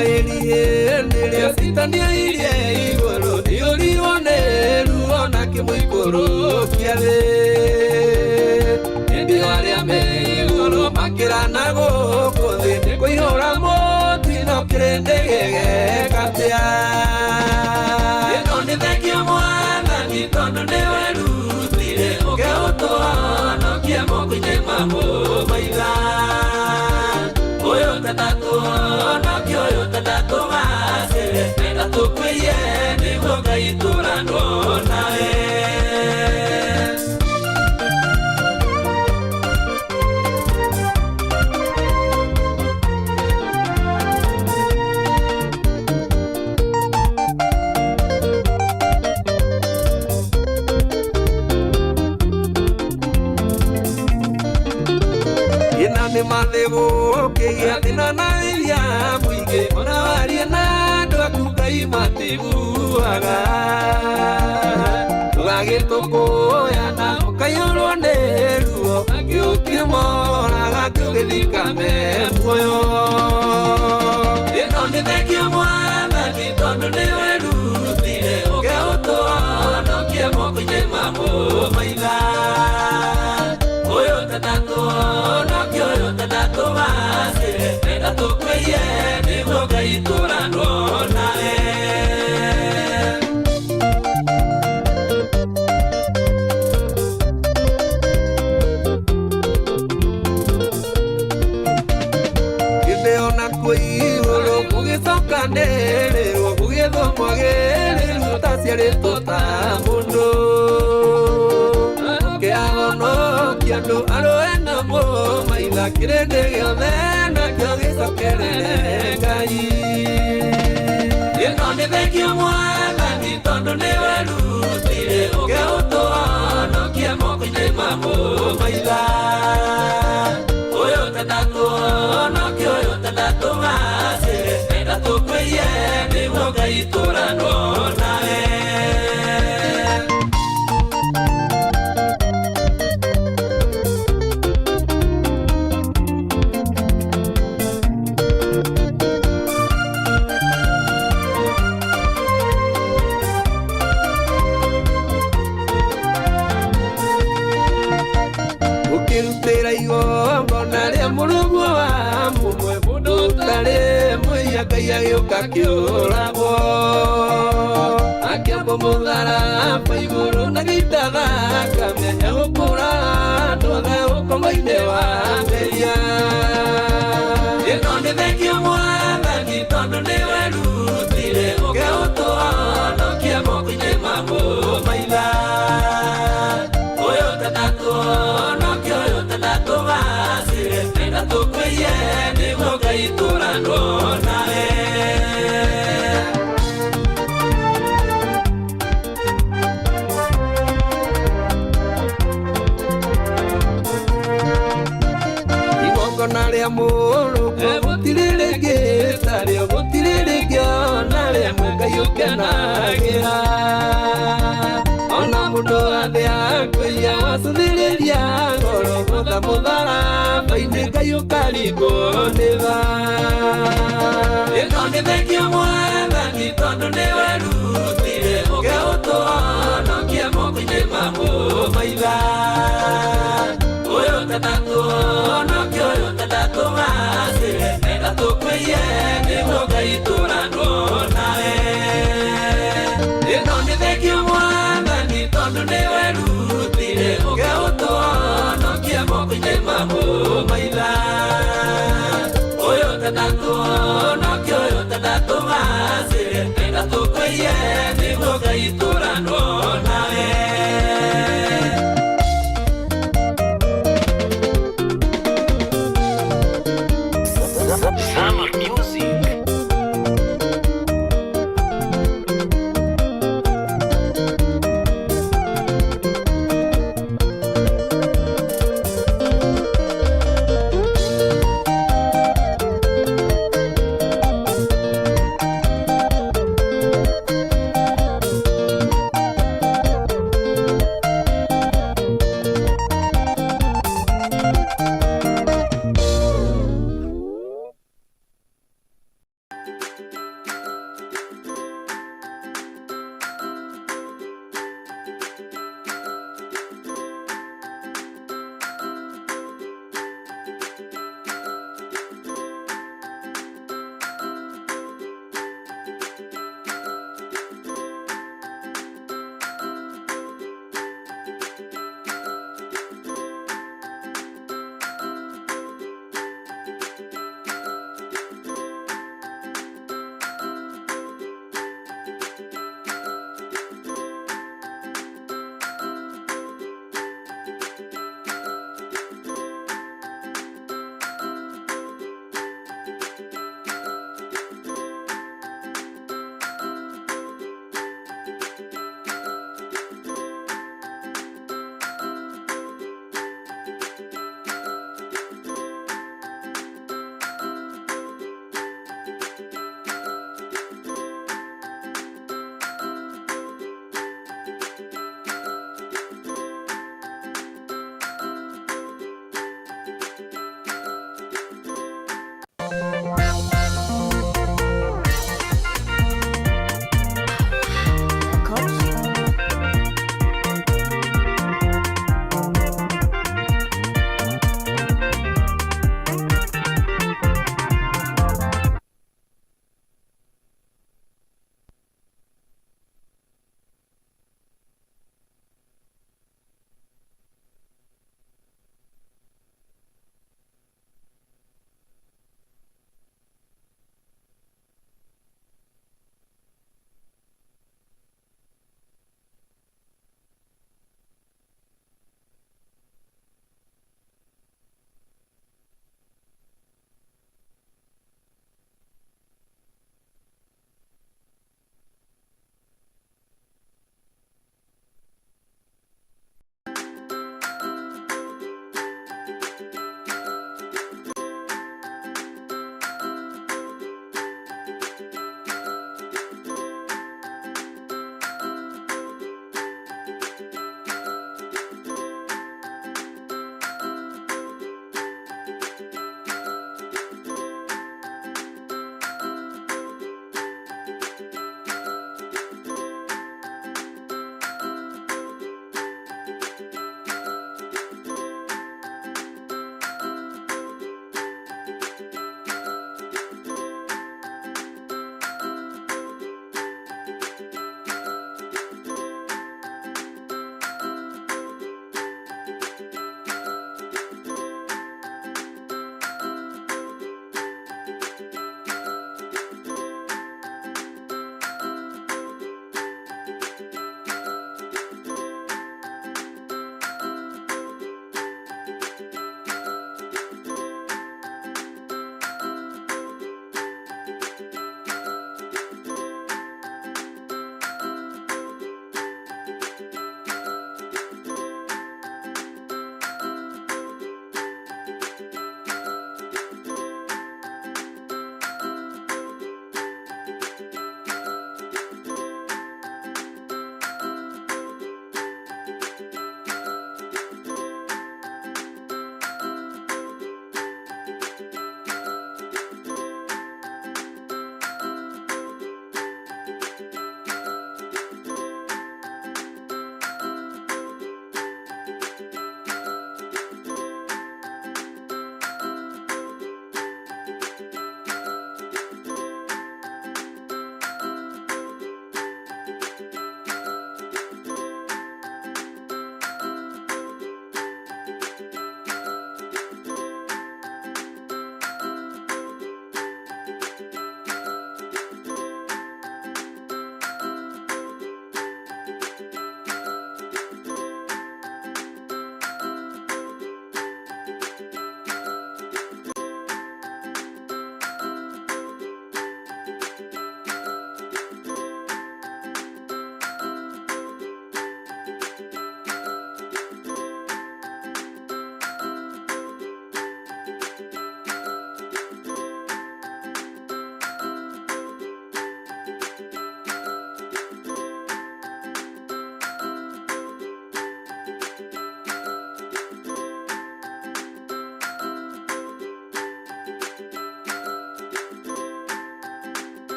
Isiraeli hĩndĩ ĩrĩa citaniĩirie igũrũ iyũrirwo nĩ ruo na kĩmũikũrũkia thĩ. Hĩndĩ ĩyo arĩa me igũrũ makĩrana gũkũ thĩ nĩ kũihũra mũtino kĩrĩndĩ gĩgeka atĩa. Ĩno nĩ thengio Mwathani tondũ nĩwerutire ũke ũtũhonokie moko-inĩ ma mũmaitha. Ũyũ tatatũhonokie, ũyũ tatatũgacĩre, enda tũkwĩie nĩguo Ngai tũranwo nawe. Ĩna nĩ mathĩ gũkĩgĩa thĩna na ĩria mũingĩ ona warie na andũ aku Ngai matiguaga tũgagĩtũkũyana ũkaiyũrwo nĩ ruo angĩ ũkĩmoraga tũgĩthika me muoyo. Ĩno nĩ thengio Mwathani tondũ nĩwerutire ũke ũtũhonokie moko-inĩ ma mũmaitha. Ũyũ tatatũhonokie, ũyũ tatatũgacĩre, enda tũkwĩie nĩguo Ngai tũranwo nawe. Githĩ ona kuo igũrũ gũgĩcokanĩrĩrwo gũgĩethwo mwagĩrĩru ũtaciarĩtwo ta mũndũ ũkĩahonokia andũ arũe na mũmaitha kĩrĩndĩ gĩothe nakĩo gĩcokerere Ngai. Ĩno nĩ thengio Mwathani tondũ nĩwerutire ũke ũtũhonokie moko-inĩ ma mũmaitha. Ũyũ tatatũhonokie, ũyũ tatatũgacĩre, enda tũkwĩie nĩguo Ngai tũranwo nawe. Ũkĩrutĩra igongona rĩa mũrũguo wa mũmwe mũndũ ũtarĩ mũiya Ngai agĩũka kĩũragwo akĩambwo mũtharaba igũrũ na gĩita thakame ya gũkũra andũ othe ũkombo-inĩ wa mehia. Ĩno nĩ thengio Mwathani tondũ nĩwerutire ũke ũtũhonokie moko-inĩ ma mũmaitha. Ũyũ tatatũhonokie, ũyũ tatatũgacĩre, enda tũkwĩie nĩguo Ngai tũranwo nawe. Igongona rĩa mũrũguo gũtirĩ rĩngĩ tarĩo gũtirĩ rĩngĩ ona rĩmwe Ngai ũkenagĩra ona mũndũ athĩ akwĩia wacũthĩrĩria ngoro gũtha mũtharaba-inĩ Ngai ũkaringwo nĩ tha. Ĩno nĩ thengio Mwathani tondũ nĩwerutire ũke ũtũhonokie moko-inĩ ma mũmaitha. Ũyũ tatatũhonokie, ũyũ tatatũgacĩre, enda tũkwĩie nĩguo Ngai tũranwo nawe. Ĩno nĩ thengio Mwathani tondũ nĩwerutire ũke ũtũhonokie moko-inĩ ma mũmaitha. Ũyũ tatatũhonokie, ũyũ tatatũgacĩre, enda tũkwĩie nĩguo Ngai tũranwo nawe. Summer Music.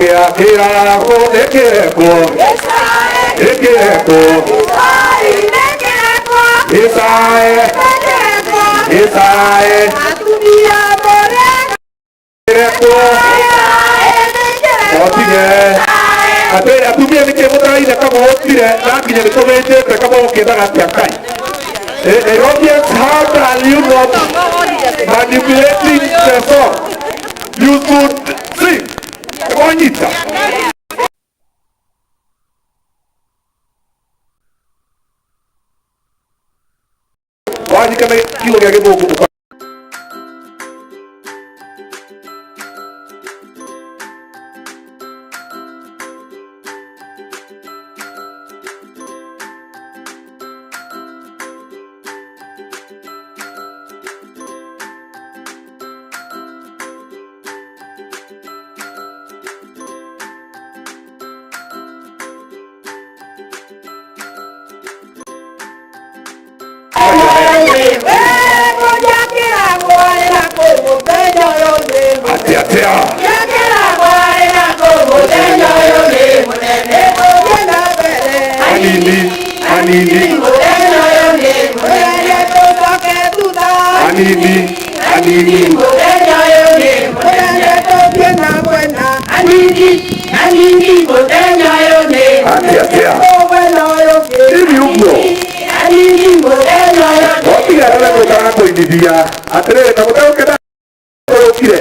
Gĩakĩragwo nĩkĩrekwo ĩkĩrekwo gĩcae gĩcae kĩrekwo otige atĩrĩ atumia nĩkĩ mũtaraina kamũhũtire na nginya nĩtũmĩnjĩte kamũgũkĩndaga atĩa Ngai. Nairobians, how can you not manipulating the song? You should sing. Wanyita. Wanyika na kiugo gĩa gĩthũngũ. Atia atia. Anini anini anini anini atia atia. Hivi ũguo watigara gũkaga kũinithia atĩrĩrĩ kamũtagũkĩna ũrũkire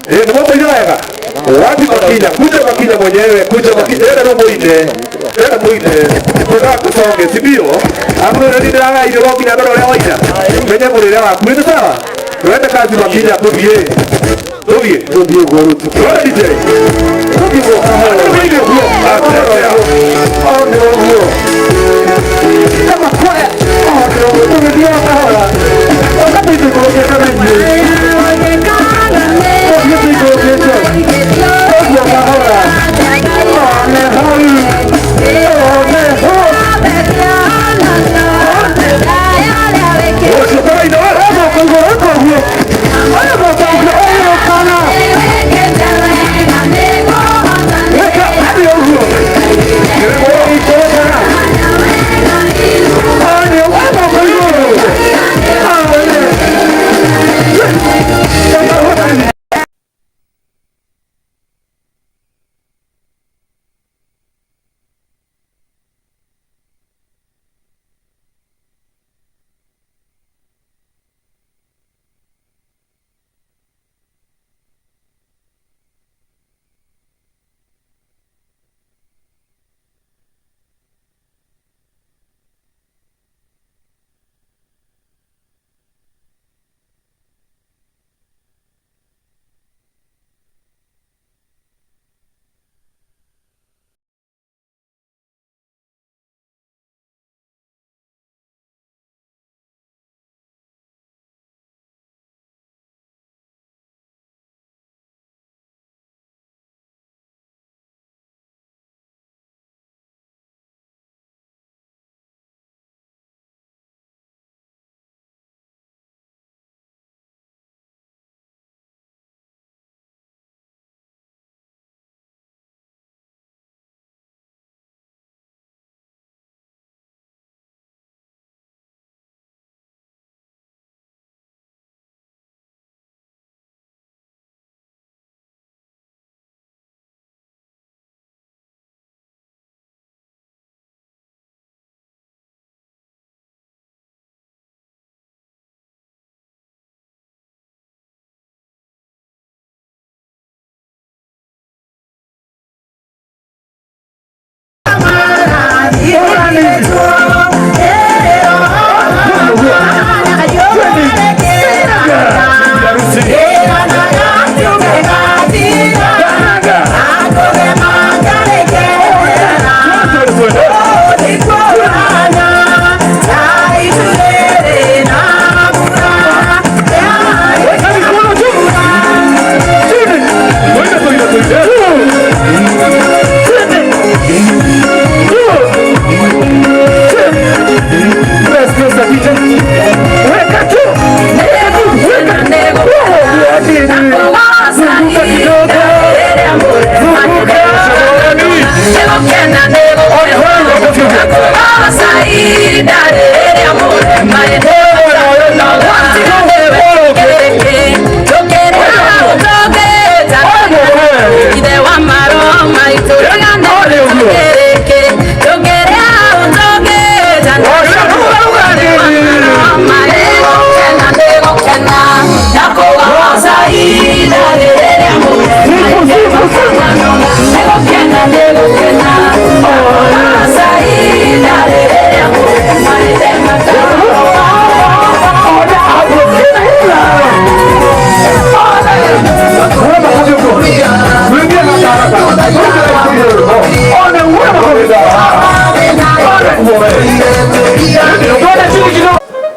nĩ mũkũina wega wapi makinya kuja makinya mwenyewe kuja makinya enda rĩu mũine enda mũine tũndaa tũconge si ndio amu rĩu nĩ ndĩragaire no nginya ndore ũrĩa waina menye mũrĩre waku nĩ sawa twende kazi makinya tũthiĩ tũthiĩ Tũthiĩ ũguo rĩu twende DJ tũthiĩ ũguo kahora. tũthiĩ ũguo atia atia Oh, nĩ ũguo. Kama kwaya. Oh, nĩ ũguo. Tũgĩthiĩ o kahora. Ũka tũikũrũkĩte na ithuĩ. Tũthiĩ tũikũrũkĩte. Tũthiĩ o kahora. Oh, nĩ hau. Oh, nĩ hau. ũcio tũraina we Ũguo igũrũ, ũguo ũguo. Ũguo ũguo, ũguo kana. Weka, hadi ũguo.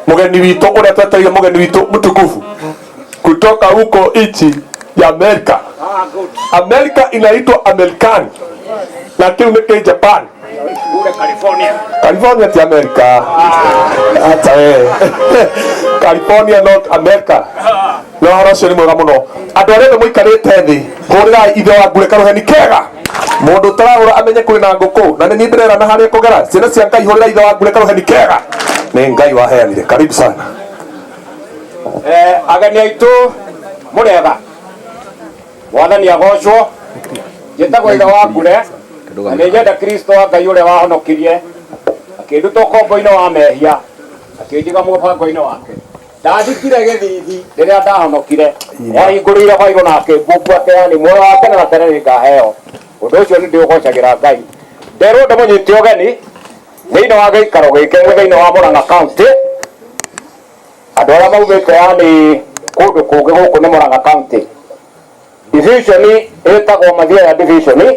Mugeni witu uria twetereire mugeni witu mtukufu kutoka huko nchi ya Amerika. Amerika inaitwa Amerikani na kiu ni Japan. California ti Amerika. Hata wewe. California not America. No horo ũcio nĩ mwega mũno. Andũ arĩa othe mũikarĩte thĩ, hũrĩrai ithe wa ngure karũheni kega. Mũndũ ũtarahũra amenye kwĩna ngũkũ na nĩ niĩ ndĩrera na harĩa kũgera. Ciana cia Ngai hũrĩrai ithe wa ngure karũheni kega. Nĩ Ngai waheanire. Karibu sana. Ageni aitũ mũrega. Mwathani agocwo. Njĩtagwo ithe wa ngure. Na nĩ nyenda Kristo wa Ngai ũrĩa wahonokirie akĩnduta ũkombo-inĩ wa mehia akĩnjiga mũbango-inĩ wake. Ndathikire gĩthithi rĩrĩa ndahonokire, wahingũrĩire bairũ na akĩmbumbua atĩ yani muoyo wa tene na tene nĩngaheo. Ũndũ ũcio nĩ ndĩũgocagĩra Ngai. Nderwo ndĩmũnyite ũgeni thĩinĩ wa gĩikaro gĩkĩ mwĩ thĩinĩ wa Murang'a County. Andũ arĩa maumĩte yani kũndũ kũngĩ gũkũ nĩ Murang'a County. Division ĩtagwo Mathioya Division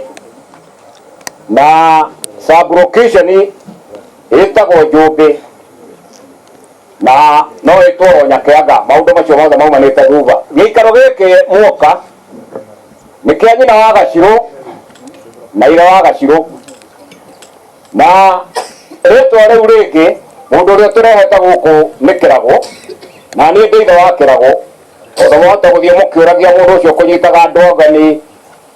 na sub-location ĩtagwo Njũmbĩ na no ĩtwo Nyakianga. Maũndũ macio mothe maumanĩte thutha. Gĩikaro gĩkĩ muoka nĩ kĩa nyina wa Gacirũ na ithe wa Gacirũ, na rĩtwa rĩu rĩngĩ mũndũ ũrĩa tũrehete gũkũ nĩ Kĩragũ, na niĩ ndĩ ithe wa Kĩragũ, tondũ mwahota gũthiĩ mũkĩũragia mũndũ ũcio ũkũnyitaga andũ ageni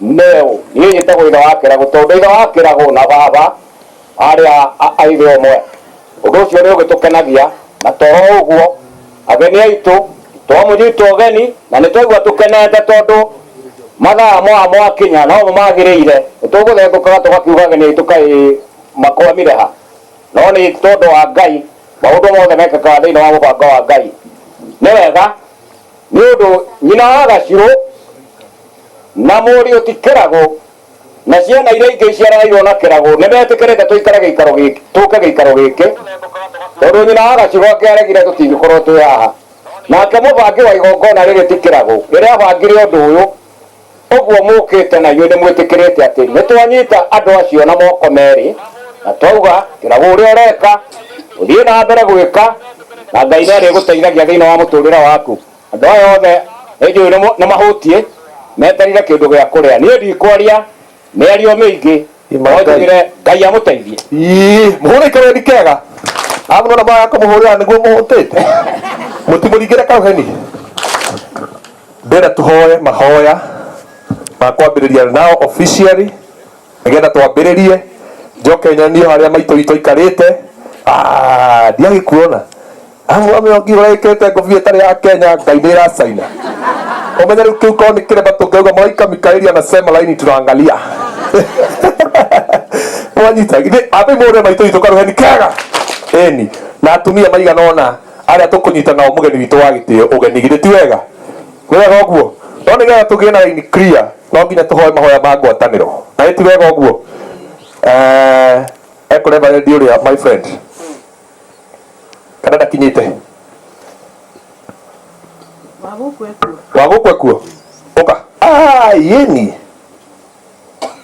nĩũ. Niĩ njĩtagwo ithe wa Kĩragũ tondũ ithe wa Kĩragũ na baba arĩ a ithe ũmwe. Ũndũ ũcio nĩ ũgĩtũkenagia, na toro ũguo ageni aitũ twamũnyita ũgeni na nĩ twaigua tũkenete tondũ mathaa mwakinya no magĩrĩire. Nĩ tũgũthengũkaga tũgakiuga ageni aitũ kaĩ makwamire ha, no nĩ tondũ wa Ngai maũndũ mothe mekĩkaga thĩinĩ wa mũbango wa Ngai. Nĩ wega nĩ ũndũ nyina wa Gacirũ na mũriũ ti Kĩragũ na ciana iria ingĩ iciaranĩirwo na Kĩragũ nĩ metĩkĩrĩte tũikare gĩikaro gĩkĩ, tũke gĩikaro gĩkĩ, tondũ nyina wa Gacirũ angĩaregire tũtingĩkorwo twĩ haha. Nake mũbangi wa igongona rĩrĩ ti Kĩragũ, rĩrĩa abangire ũndũ ũyũ ũguo mũkĩte na inyuĩ nĩ mwĩtĩkĩrĩte atĩ nĩ twanyita andũ acio na moko merĩ na twauga Kĩragũ ũrĩa ũreka ũthiĩ na mbere gwĩka na Ngai nĩ arĩgũteithagia thĩinĩ wa mũtũrĩre waku. Andũ aya othe nĩ njũĩ nĩ mahũtiĩ meterire kĩndũ gĩa kũrĩa. Niĩ ndikwaria mĩario mĩingĩ, no njugire Ngai amũteithie. Mũhũre karũheni kega. Amuona maya kũmũhũrĩra nĩguo mũhũtĩte. Mũtimũringĩre karũheni. Ndĩrenda tũhoe mahoya ma kwambĩrĩria nao officially nĩgetha twambĩrĩrie. Njoke nyonio harĩa maitũ witũ aikarĩte. Ndiagĩkuona. Amu amĩongi ũrekĩrĩte ngobia ĩtarĩ ya Kenya, Ngai nĩ ĩracaina. Ũmenye rĩu kĩu korwo nĩ kĩremba tũngĩauga mũraika Mikaeli anasema laini tunaangalia. Mwanyita, githĩ ambe mũhũrĩre maitũ witũ karũheni kega. Ĩni, na atumia maigana ũna arĩa tũkũnyita nao mũgeni witũ wa gĩtĩo ũgeni, githĩ ti wega? Nĩ wega ũguo? No nĩgetha tũgĩe na line clear, no nginya tũhoe mahoya ma ngwatanĩro. Na ti wega ũguo? Ekũreverend ũrĩa my friend. Kana ndakinyĩte? Wa gũkũ ekuo? Ũka. Yĩni.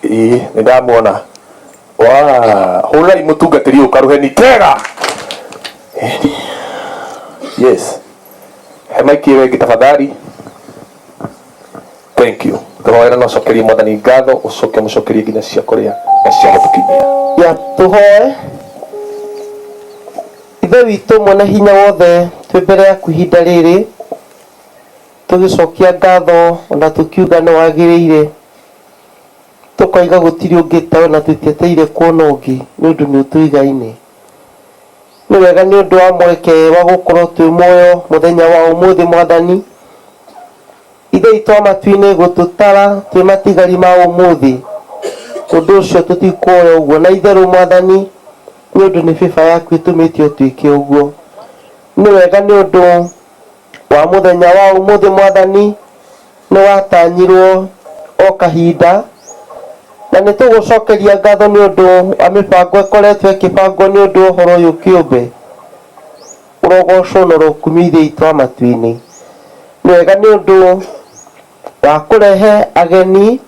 Ĩĩ, nĩ ndamuona. Wa, hũrĩrai mũtungatĩri ũyũ karũheni kega. Yes. He maiki ĩyo ĩngĩ tafadhali. Thank you. Tũhoere na ũcokerie Mwathani ngatho, ũcoke ũmũcokerie nginya cia kũrĩa na cia gũtũkinyia. Ya tũhoe. Ithe witũ mwene hinya wothe, twĩ mbere yaku ihinda rĩrĩ tũgĩcokia ngatho ona tũkiuga nĩ wagĩrĩire, tũkoiga gũtirĩ ũngĩ tawe na tũtietereire kuona ũngĩ nĩ ũndũ nĩ ũtũigaine. Nĩ wega nĩ ũndũ wa mweke wa gũkorwo twĩ muoyo mũthenya wa ũmũthĩ mwathani. Ithe witũ wa matu-inĩ gũtũtara twĩ matigari ma ũmũthĩ, ũndũ ũcio tũtikuoya ũguo na itherũ mwathani, nĩ ũndũ nĩ bĩba yaku ĩtũmĩte ũtuĩke ũguo. Nĩ wega nĩ ũndũ wa mũthenya wa ũmũthĩ mwathani, nĩ watanyirwo o kahinda, na nĩ tũgũcokeria ngatho nĩ ũndũ wa mĩbango ĩkoretwo ĩkĩbangwo nĩ ũndũ wa ũhoro ũyũ kĩũmbe. Ũrogocwo na ũrokumio Ithe witũ wa matu-inĩ. Nĩ wega nĩ ũndũ wa kũrehe ageni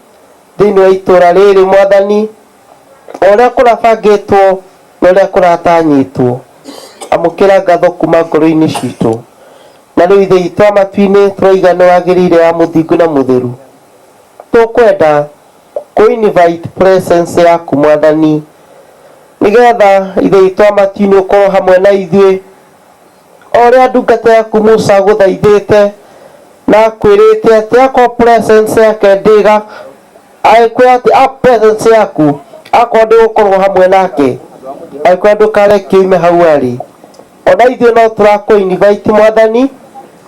thĩinĩ wa itũra rĩrĩ mwathani, o ũrĩa kũrabangĩtwo na ũrĩa kũratanyĩtwo. Amũkĩra ngatho kuma ngoro-inĩ citũ. Na rĩu Ithe witũ wa matu-inĩ tũroiga nĩ wagĩrĩire wa mũthingu na mũtheru. Tũkwenda kũ invite presence yaku mwathani, nĩgetha Ithe witũ wa matu-inĩ ũkorwo hamwe na ithuĩ, o ũrĩa ndungata yaku Musa agũthaithĩte na akwĩrĩte atĩ akorwo presence yake ndĩga, agĩkwĩra atĩ a presence yaku akorwo ndĩgũkorwo hamwe nake, agĩkwĩra ndũkareke oime hau arĩ. Ona ithuĩ no tũrakũ invite mwathani,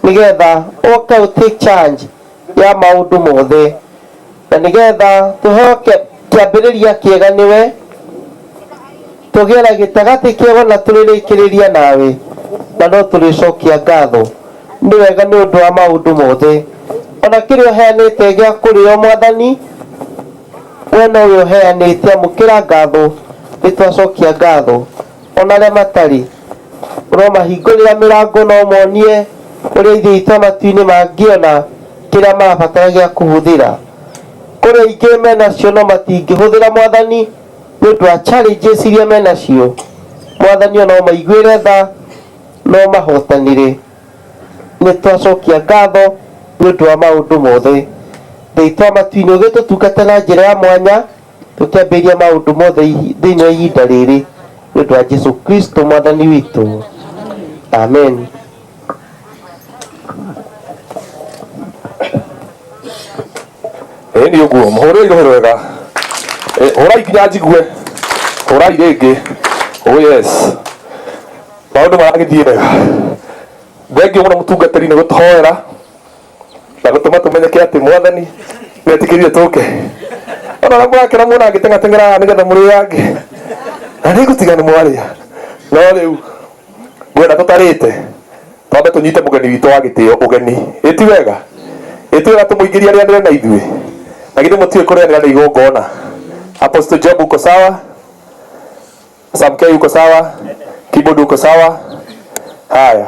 nĩgetha ũke ũ take charge ya maũndũ mothe, na nĩgetha tũheo kĩambĩrĩria kĩega nĩwe, tũgĩe na gĩtagatĩ kĩega na tũrĩrĩkĩrĩria nawe, na no tũrĩcokia ngatho. Nĩ wega nĩ ũndũ wa maũndũ mothe, ona kĩrĩa ũheanĩte gĩa kũrĩo mwathani, we nowe ũheanĩte. Amũkĩra ngatho, nĩ twacokia ngatho. Ona arĩa matarĩ, ũromahingũrĩra mĩrango no monie ũrĩa Ithe witũ wa matu-inĩ mangĩona kĩrĩa marabatara gĩa kũhũthĩra. Kũrĩ aingĩ menacio no matingĩhũthĩra mwathani, nĩ ũndũ wa challenges iria menacio. Mwathani ona ũmaiguĩre tha no mahotanĩre. Nĩ twacokia ngatho nĩ ũndũ wa maũndũ mothe. Ithe witũ wa matu-inĩ ũgĩtũtungata na njĩra ya mwanya, tũkĩambĩrĩria maũndũ mothe thĩinĩ wa ihinda rĩrĩ, nĩ ũndũ wa Jesu Kristo mwathani witũ, amen. Ĩĩ nĩ ũguo, mũhũrĩre irohe rwega. Hũrai nginya njigue, hũrai rĩngĩ. Oh yes, maũndũ maragĩthiĩ wega. Thengiũ mũno mũtungatĩri nĩ gũtũhoera na gũtũma tũmenyeke atĩ mwathani nĩ etĩkĩrire tũke. Ona ũrĩa mũrakena muona ngĩteng'ateng'era haha nĩgetha mũrĩange, na nĩ ngũtiga nĩ mwarĩa, no rĩu ngwenda tũtarĩte twambe tũnyite mũgeni witũ wa gĩtĩo ũgeni. Ĩ ti wega? Ĩ ti wega tũmũingĩrie arĩanĩre na ithuĩ? Na githĩ mũtiũĩ kũrĩanĩra nĩ igongona? Apostle Job uko sawa? Sam K uko sawa? Keyboard uko sawa? Haya,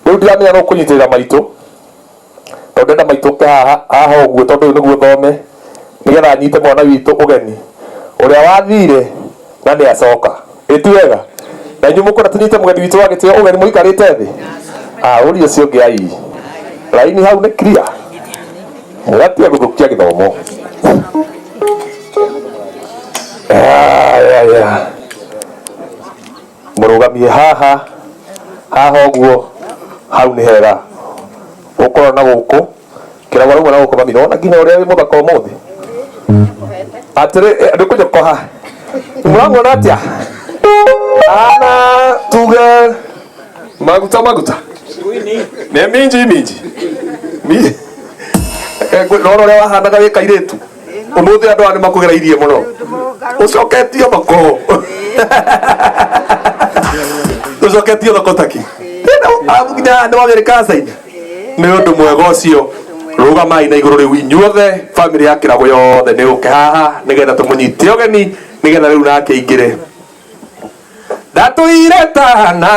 rĩu ndiramenya no kũnyitĩrĩra maitũ, tondũ ndenda maitũ ũke haha haha ũguo, tondũ ũyũ nĩguo thome, nĩgetha anyite mwana witũ ũgeni ũrĩa wathire na nĩ acoka. Ĩ ti wega? Na inyuĩ mũkwenda tũnyite mũgeni witũ wa gĩtĩo ũgeni mũikarĩte thĩ? Ah, ũria ũcio ũngĩ ai raini hau nĩ clear, mũgatige gũthũkia gĩthomo. Aya, aya. Mũrũgamie haha haha ũguo, hau nĩ hega. Ũkorwo na gũkũ kĩragwo rauma na gũkũ mami, nĩwona nginya ũrĩa wĩ mũthaka ũmũthĩ. Atĩrĩ, nĩ kũnyokoha. Mũramuona atĩa? Ana tuge maguta maguta nĩ minji minji. Nona ũrĩa wahanaga wĩ kairĩtu, ũmũthĩ andũ aya nĩ makũgereirie mũno, ũcoketio thoko, ũcoketio thoko taki nginya nĩ wagĩrĩ kanca-inĩ. Nĩ ũndũ mwega ũcio. Rũgamai na igũrũ rĩu inyuothe, bamĩrĩ ya Kĩragũ yothe nĩ ũke haha nĩgetha tũmũnyite ũgeni, nĩgetha rĩu nake aingĩre. Ndatũire tana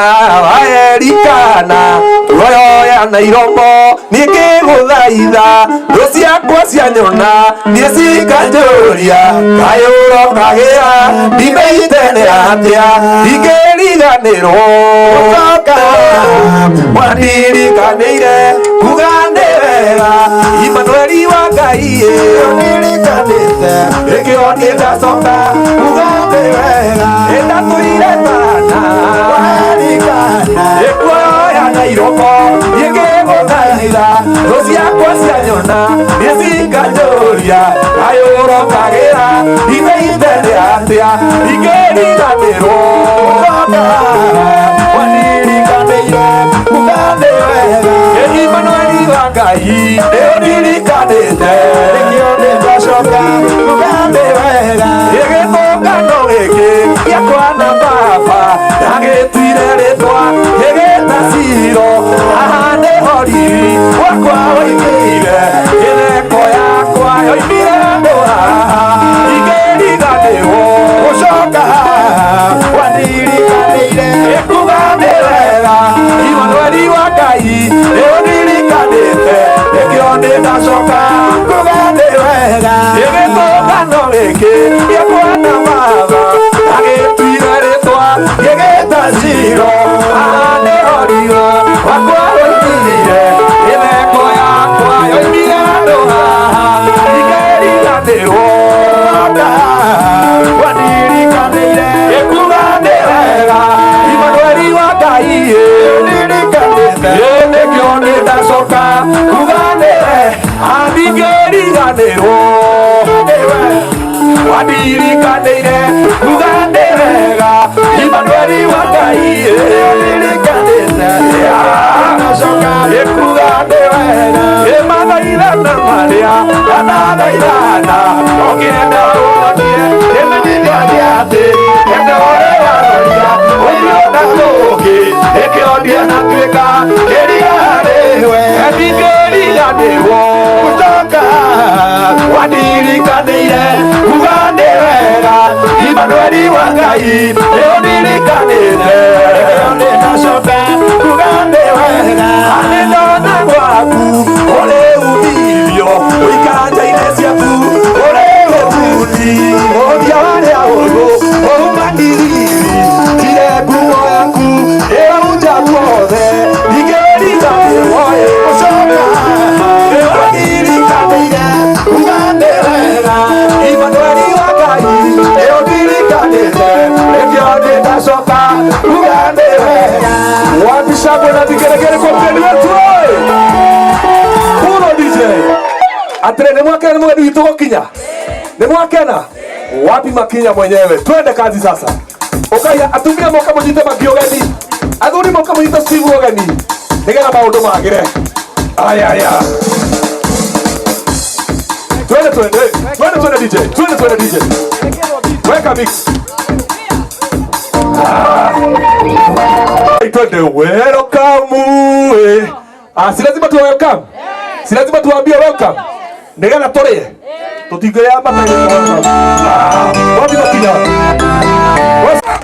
waerikana royo na iromo, niĩ ngĩgũthaitha thũ ciakwa cianyona niĩ cikanjũria kaĩ ũrokagĩra ndimeite nĩ atĩa ndingĩriganĩrwo gũcoka wandirikanĩire kuga nĩ wega Imanueli wa Ngai ũndirikanĩte nĩkĩo niĩ ndacoka kuga nĩ wega ndatũire tana waerikana ĩkuoya na iromo niĩ ngĩgũthaitha thũ ciakwa cianyona niĩ cikanjũria kaĩ ũrokagĩra ndimeite nĩ atĩa ndingĩriganĩrwo gũcoka. Wandiririkanĩire kuga nĩ wega Imanueli wa Ngai nĩũndirikanĩte Ngacoka ĩkuga nĩ wega ĩmathaithana marĩa anathaithana ũngĩenda ũhonie ĩmenyithia atĩ ene ũrĩ waroria ũthiũ na kũngĩ ĩkĩonia natuĩka kĩria harĩ we ndingĩriganĩrwo gũcoka wandirikanĩire kuga nĩ wega Imanueli wa Ngai nĩũndirikanĩte nĩndacoka kuga nĩ wega nĩ ndona gwaku ũrĩ umithio ũikanja-inĩ ciaku ũrĩ ũtuti ũthia warĩa ũgũ ũmaniriri tire nguo yaku ĩraunja guothe ndingĩriganĩrwo ĩgũcoka nĩũndirikanĩire kuga nĩ wega Imanueli wa Ngai nĩũndirikanĩte nĩkĩo nĩndacoka kuga nĩ wega. Wapi shangwe na vigelegele kwa mgeni wetu oe! Pulo DJ. Atire nĩ mwakena nĩ mũgeni witũ gũkinya. Nĩ mwakena? Wapi makinya mwenyewe? Twende kazi sasa. Ũkaiya atumia moka mũnyite maki ũgeni. Athuri moka mũnyite Steve ũgeni. Nĩgetha maũndũ magĩre. Aya aya. Twende twende. Twende twende DJ. Twende twende DJ. Weka mix. Twende welcome. Eh. Ah, si lazima tu welcome. Si lazima tuambie welcome. Nĩgetha tũrĩe. Tũtingĩrĩa matarĩ welcome. Ah, wapi makinya.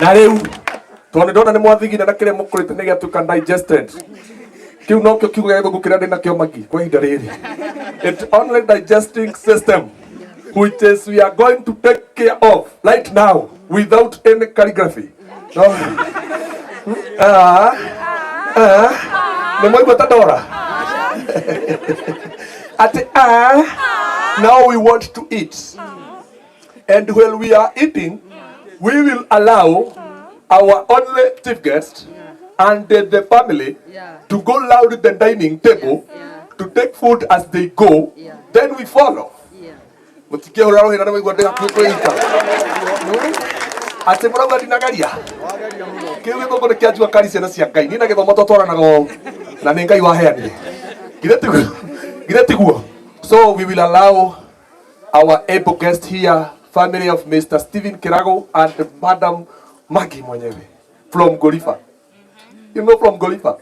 Na rĩu tondũ ndona nĩ mwathigina na kĩrĩa mũkũrĩte nĩ gĩatuĩka digested. Kĩu nokĩo kiugo gĩa gĩthũngũ kĩrĩa ndĩnakĩo magi kwa ihinda rĩrĩ. It only digesting system which is we are going to take care of right now without any calligraphy. No. Ah, ah, nĩ mwaigua ta ndora atĩ ah, now we want to eat and while we are eating we will allow our only chief guest and the family to go round the dining table to take food as they go, then we follow. Mũtingĩhũra rũhĩ na nĩ waigua ndĩgakuĩ kwĩita atĩ mũrauga ndinagaria kĩu gĩthũngũ nĩ kĩa njua kari ciana cia Ngai niĩ na gĩthomo tũtwaranaga ũũ na nĩ Ngai waheanire githĩ tiguo githĩ tiguo. So we will allow our able guest here, family of Mr. Stephen Kirago and Madam Maggie mwenyewe from Golifa. You know from Golifa.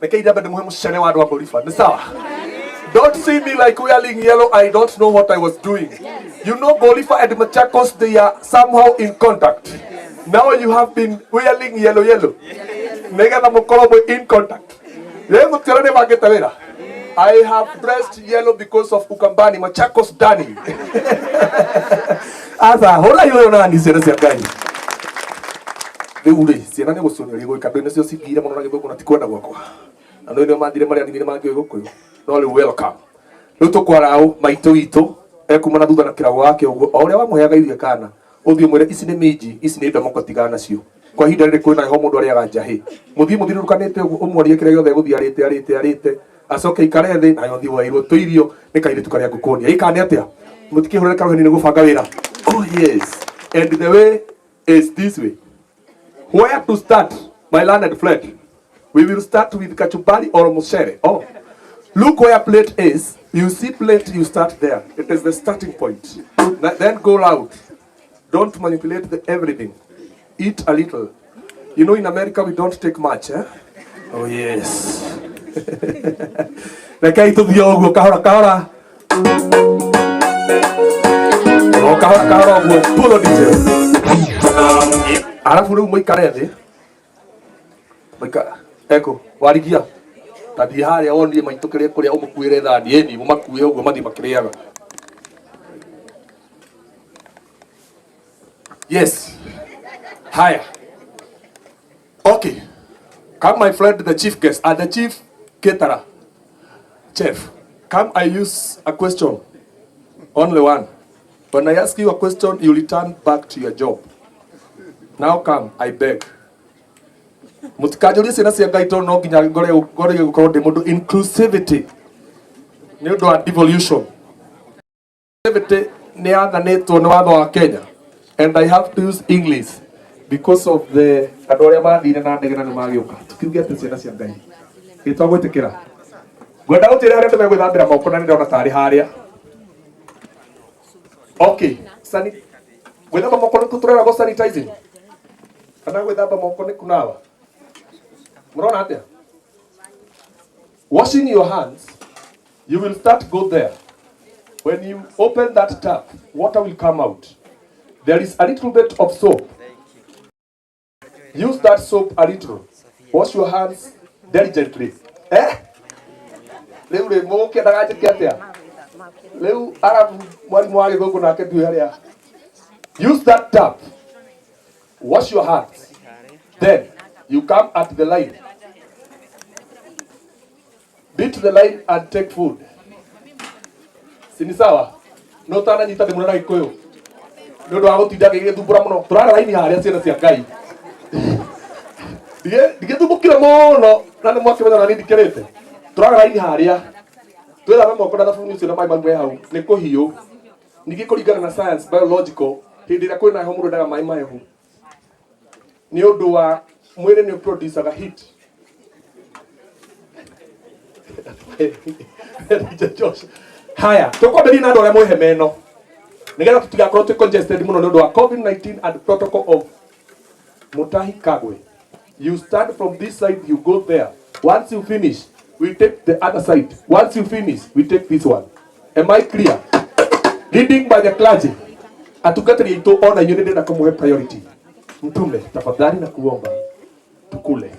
Reke ndambe ndĩmũhe mũcene wa andũ a Golifa. Nĩ sawa? Don't see me like wearing yellow. I don't know what I was doing. You know Golifa and Machakos, they are somehow in contact. Now you have been wearing yellow yellow. Nĩgetha mũkorwo mwĩ in contact. Rĩu mũtiona nĩ bangĩte wĩra. I have dressed yellow because of Ukambani, Machakos Dani. Asa, hũra iũyũ nani ciana cia Ngai. Rĩu rĩ, ciana nĩ gũcũnio igũĩka ndũ nĩcio cingĩire mũno na gĩthũngũ na ti kwenda gwakwa. Na nĩ nĩo mathire marĩa ningĩ nĩ mangĩũĩ gũkũyũ. No rĩu welcome. Rĩu tũkwaraũ maitũ witũ ekuma na thutha na kĩrago wake ũguo o ũrĩa wamũheaga irio kana ũthiĩ ũmwĩre ici nĩ minji ici nĩ ndomoko tigana nacio kwa ihinda rĩrĩ kwĩna heho mũndũ arĩaga njahĩ mũthiĩ mũthiũrũrũkanĩte ũguo ũmuonie kĩrĩa gĩothe egũthiĩ arĩte arĩte arĩte acoke aikare thĩ nayo thiĩ wairwo tũirio nĩ kairĩtu karĩa ngũkuonia ĩka nĩ atĩa mũtikĩhũrĩre karũheni nĩ gũbanga wĩra. Oh yes, and the way is this way. Where to start, my learned friend? We will start with kachumbari or mushere. Oh, look where plate is. You see plate, you start there. It is the starting point. Then go out. Don't manipulate the everything. Eat a little. You know, in America, we don't take much, eh? Oh, yes. Rekei tũthiĩ o ũguo kahora kahora. O kahora kahora ũguo. Pulo DJ. Arabu rĩu mũikare thĩ. Mũikara. Eko, warigia. Ta thiĩ harĩa wonie maitũ kĩrĩa kũrĩa ũmũkuĩre thani ĩni mũmakue ũguo mathiĩ makĩrĩaga. Yes. Haya. Okay. Come, my friend, the chief guest, and the chief caterer. Chef, come, I use a question. Only one. When I ask you a question, you return back to your job. Now come, I beg. Mũtikanjũrie ciana cia Ngai tondũ no nginya ngore ngore gũkorwo ndĩ mũndũ inclusivity nĩ ũndũ wa devolution. Inclusivity nĩ yathanĩtwo nĩ watho wa Kenya. And I have to use English because of the andũ arĩa mathire na ndege na nĩ magĩũka. Tukiuge atĩ ciana cia Ngai. Gĩtwagwĩtĩkĩra. Ngwenda gũtĩra harĩa andũ megwĩthambĩra moko na nĩ ndĩrona tarĩ harĩa. Okay, gwĩthamba moko nĩ tũreragwo sanitizing. Kana gwĩthamba moko nĩ kunawa. Mũrona atĩa? Washing your hands, you will start go there. When you open that tap, water will come out. There is a little bit of soap. Use that soap a little. Wash your hands diligently. Eh? Rĩu rĩ mũgũkĩendaga njĩke atĩa? Rĩu arabu mwarimũ wa gĩthũngũ nake ndiũĩ harĩa. Use that tap. Wash your hands. Then you come at the line. Beat the line and take food. Si ni sawa? No ũtananyita ndĩmũre na Gĩkũyũ. Nĩ ũndũ wa gũtinda ngĩgĩthumbũra mũno. Tũrara raini harĩa ciana cia Ngai. Ndigĩthumbũkire mũno na nĩ mwakĩmenya na niĩ ndikĩrĩte. Tũrara raini harĩa. Twĩthambe moko na thabuni ũcio na maĩ mau me hau. Nĩ kũhiũ. Ningĩ kũringana na science biological, hĩndĩ ĩrĩa kwĩna heho mũndũ endaga maĩ mahehu. Nĩ ũndũ wa mwĩrĩ nĩ ũproducaga heat. Josh. Haya, tũkwambĩrĩria na andũ arĩa mwĩ hema ĩno nĩgetha tũtigakorwo twĩ congested mũno nĩ ũndũ wa COVID-19 and protocol of Mutahi Kagwe. You start from this side, you go there. Once you finish, we take the other side. Once you finish, we take this one. Am I clear? Leading by the clergy. Atungatĩri aitũ ona inyuĩ nĩ ndĩrenda kũmũhe priority. Mtume, tafadhali na kuomba tukule.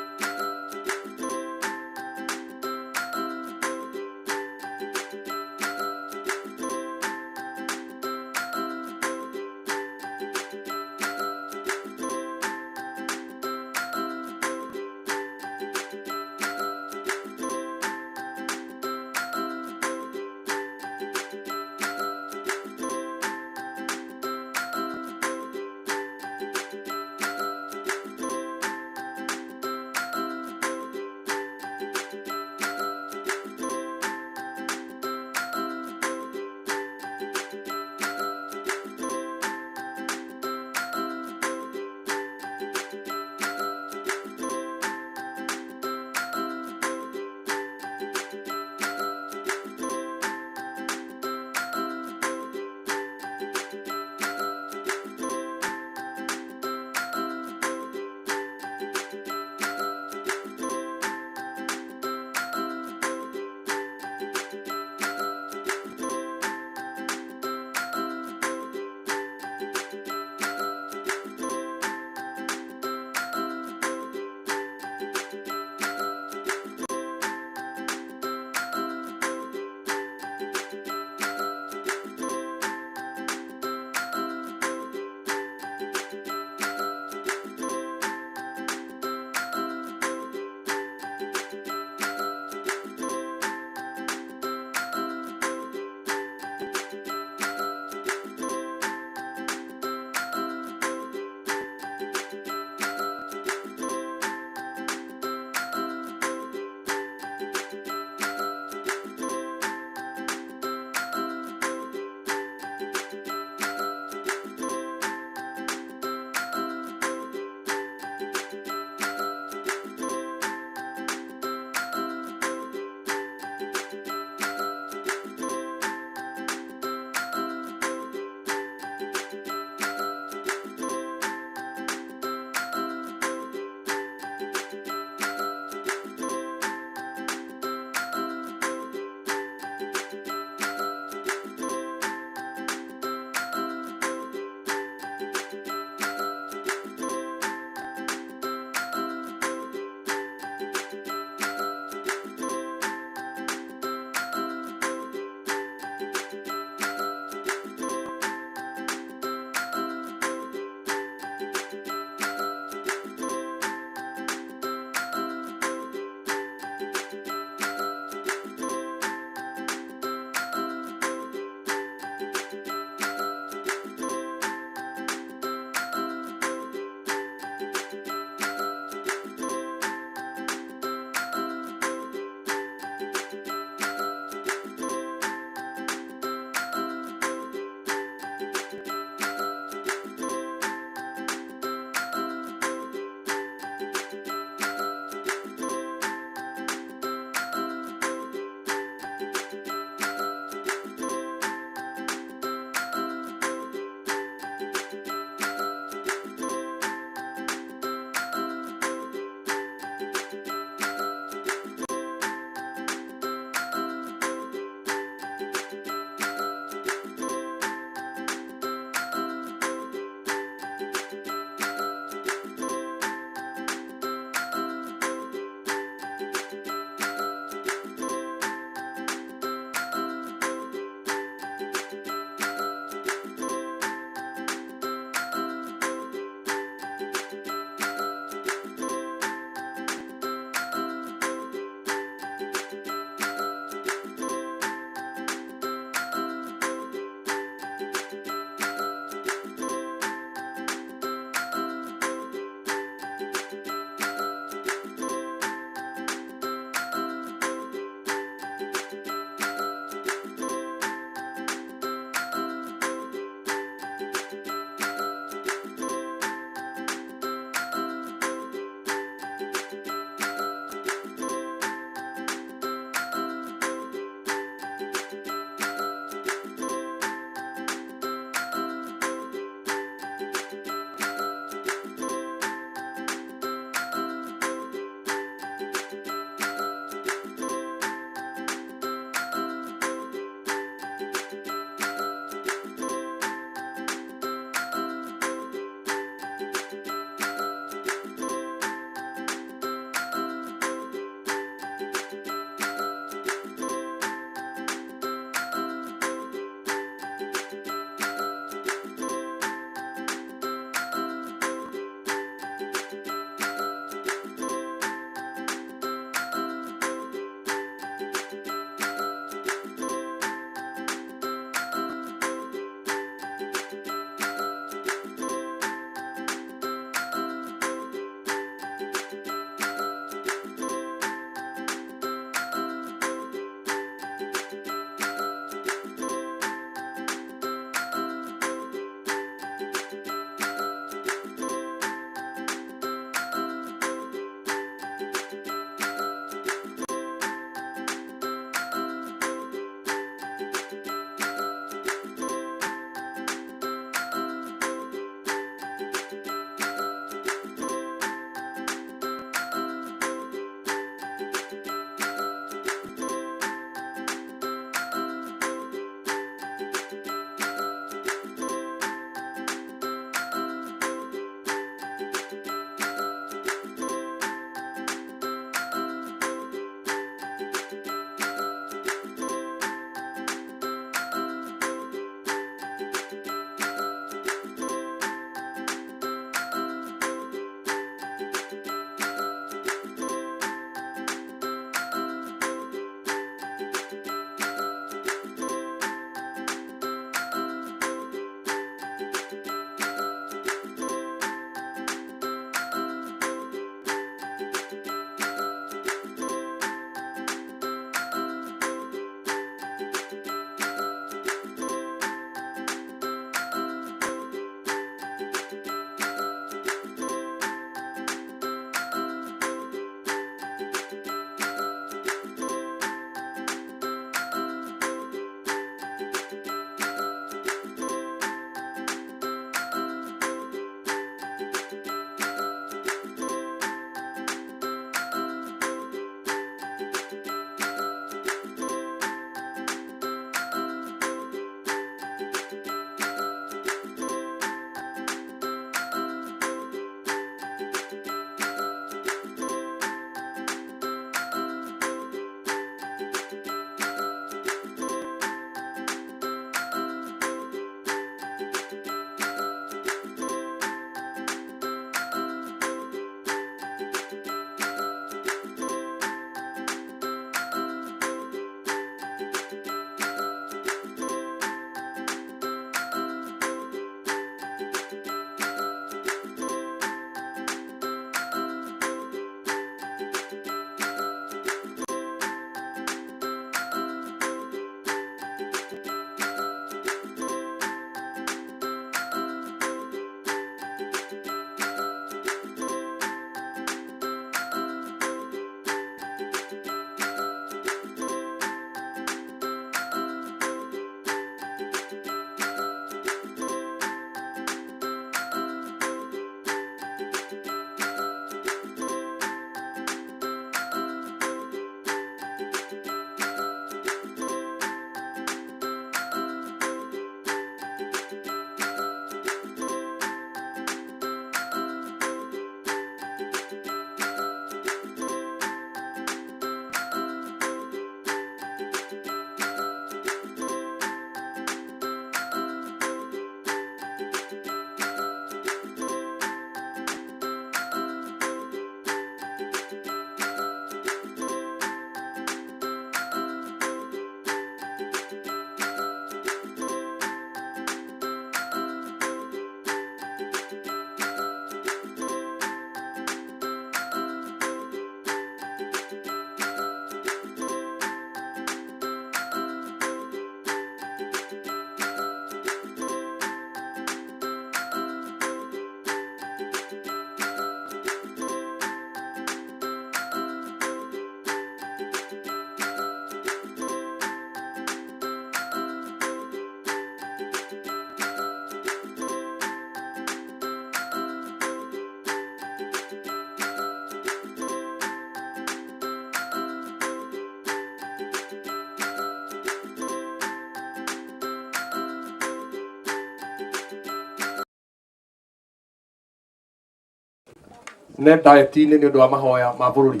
Ne diet-inĩ nĩ ũndũ wa mahoya ma bũrũri.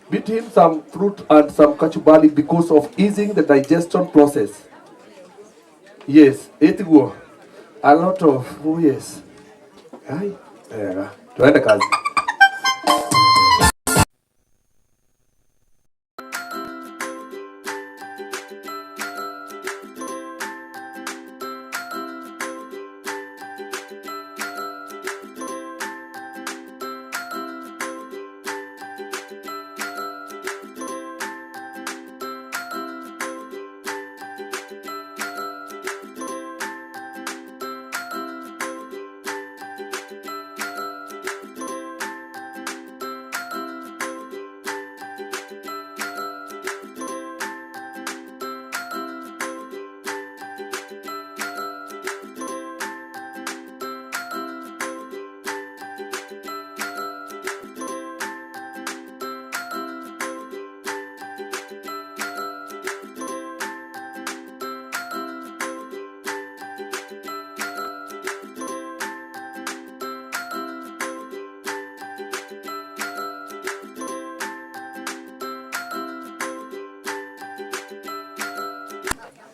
Beat him some fruit and some kachumbari because of easing the digestion process. Yes, itiguo. A lot of, oh yes. Hai, wega. Tuende kazi.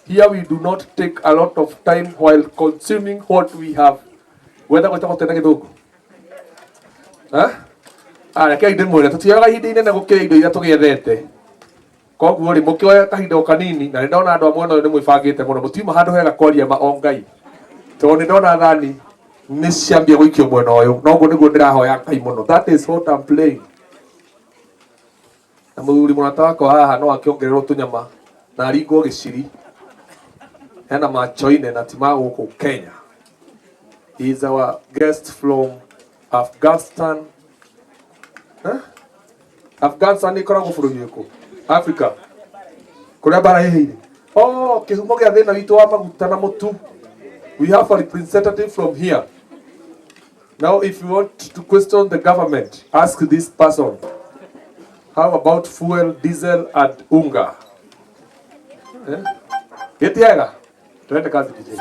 Here we do not take a lot of time while consuming what we have. Wetha gwĩtagwo tena gĩthũngũ. Ha? Ah, rekei ndĩmwĩre tũtioyaga ihinda inene gũkĩra indo iria tũgĩethete. Koguo rĩ mũkĩoya kahinda o kanini na nĩ ndona andũ a mwena ũyũ nĩ mwĩbangĩte mũno mũtiuma handũ hega kwaria ma o Ngai. Tondũ nĩ ndona thani nĩ ciambia gũikio mwena ũyũ. Noguo nĩguo ndĩrahoya Ngai mũno. That is what I'm playing. Na mũthuri mũrata wakwa haha no akĩongererwo tũnyama na aringwo gĩciri. Hena machoine na ti ma gũkũ Kenya. He is our guest from Afghanistan. Huh? Afghanistan ĩkoragwo bũrũri ũrĩkũ? Africa. Kũrĩa mbara ĩhĩire. Oh, kĩhumo gĩa thĩna witũ wa maguta na mũtu. We have a representative from here. Now, if you want to question the government, ask this person. How about fuel, diesel, and unga? Eh? Gĩtiega? Twende kazi DJ.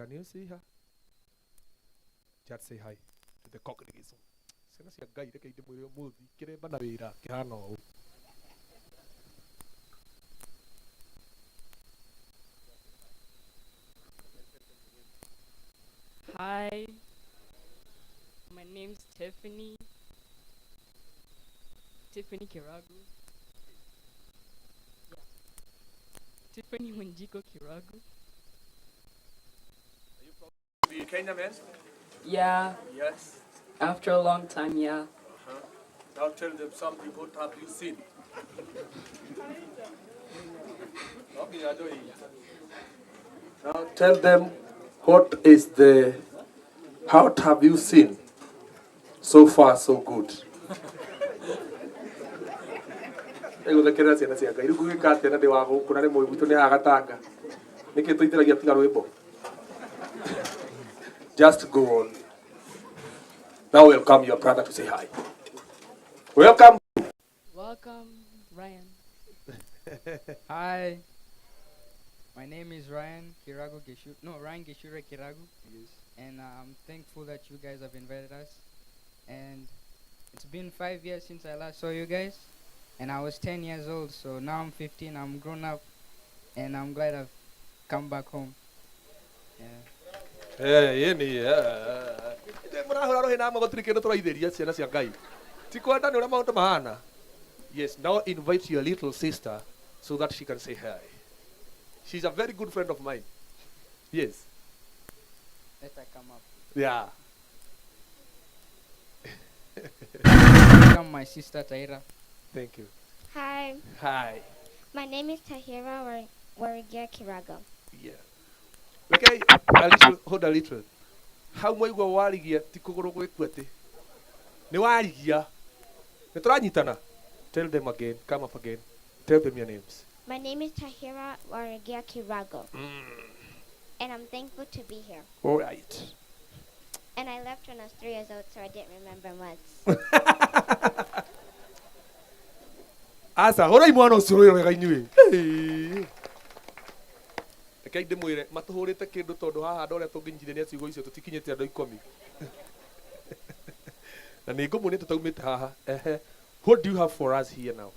Can you see her? Just say hi to the congregation. Ciana cia Ngai reke ndĩmwĩre ũmũthĩ kĩremba na wĩra kĩhana ũũ. Hi, my name's Tiffany. Tiffany Kiragu. Yeah. Tiffany Wanjiku Kiragu. Are you proud to be a Kenya man? Yeah. Yes. After a long time, yeah. Now tell them something. What have you seen? Now tell them what is the, what have you seen? So far, so good. Egũthekerera ciana cia Ngai. Rĩu ngũgĩka atĩa na ndĩ wa gũkũ na rĩmwe gwitũ nĩ haha Gatanga. Nĩkĩ tũitĩragia tiga rwĩmbo? Just go on. Now welcome your brother to say hi. Welcome. Welcome, Ryan. Hi. My name is Ryan Kiragu Gishu. No, Ryan Gishure Kiragu. Yes. And I'm thankful that you guys have invited us. And it's been 5 years since I last saw you guys. And I was 10 years old, so now I'm 15. I'm grown up, and I'm glad I've come back home. Yeah. Yeni, mũrahũra rũhĩ na gũtirĩ kĩndũ tũraithĩria ciana cia Ngai. Ti kwenda nĩ ũrĩa maũndũ mahana. Yes, now invite your little sister so that she can say hi. She's a very good friend of mine. Yes. Let her come up. Yeah. Welcome my sister Taira. Thank you. Hi. Hi. My name is Tahira Warigia Kirago. Yeah. Okay, a little, hold a little. How mwaigua warigia ti kũgũrũ gwĩku atĩ nĩ warigia nĩ tũranyitana. Tell them again, come up again. Tell them your names. My name is Tahira Warigia Kirago. And I'm thankful to be here. All right. And I left when I was 3 years old, so I didn't remember much. Asa, hũrai mwana ũcio rũĩ wega inyuĩ. Reke ndĩmwĩre matũhũrĩte kĩndũ tondũ haha andũ arĩa tũngĩnyitithania ciugo icio tũtikinyĩte andũ 10. Na nĩ ngũmuonia tũtaumĩte haha. Ehe. What do you have for us here now?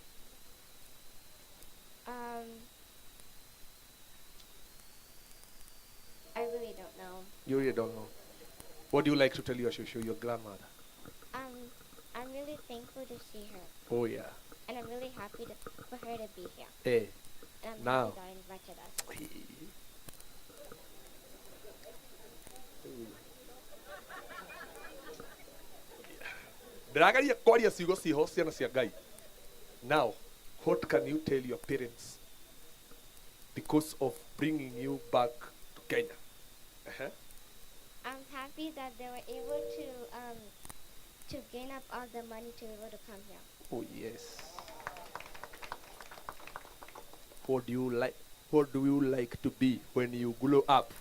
I really don't know. You really don't know. What do you like to tell your shosho, your grandmother? I'm really thankful to see her. Oh yeah. And I'm really happy for her to be here. Eh. And I'm Now. happy God invited us. Ndĩrageria kwaria ciugo ciho ciana cia Ngai. Now, what can you tell your parents because of bringing you back to Kenya? Uh-huh. I'm happy that they were able to gain up all the money to be able to come here. Oh yes. What do you like? What do you like to be when you grow up?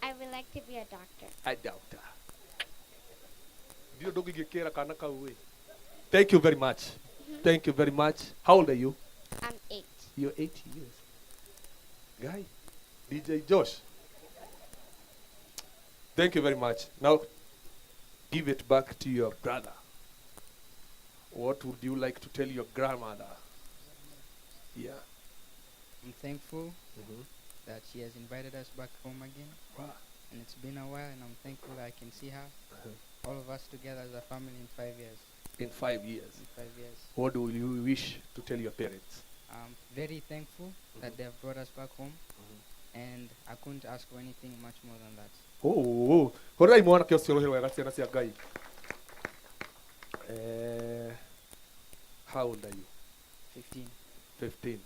I would like to be a doctor. A doctor. Thank you very much. Thank you very much. How old are you? I'm 8. You're 8 years. Guy, DJ Josh. Thank you very much. Now, give it back to your brother. What would you like to tell your grandmother? Yeah. I'm thankful that she has invited us back home again. Wow. And it's been a while, and I'm thankful that I can see her. All of us together as a family in 5 years. In 5 years. In 5 years. What do you wish to tell your parents? I'm very thankful that they have brought us back home. And I couldn't ask for anything much more than that. Oh, horai mwanake ũcio rũhĩ rwega ciana cia Ngai. How old are you? 15. 15.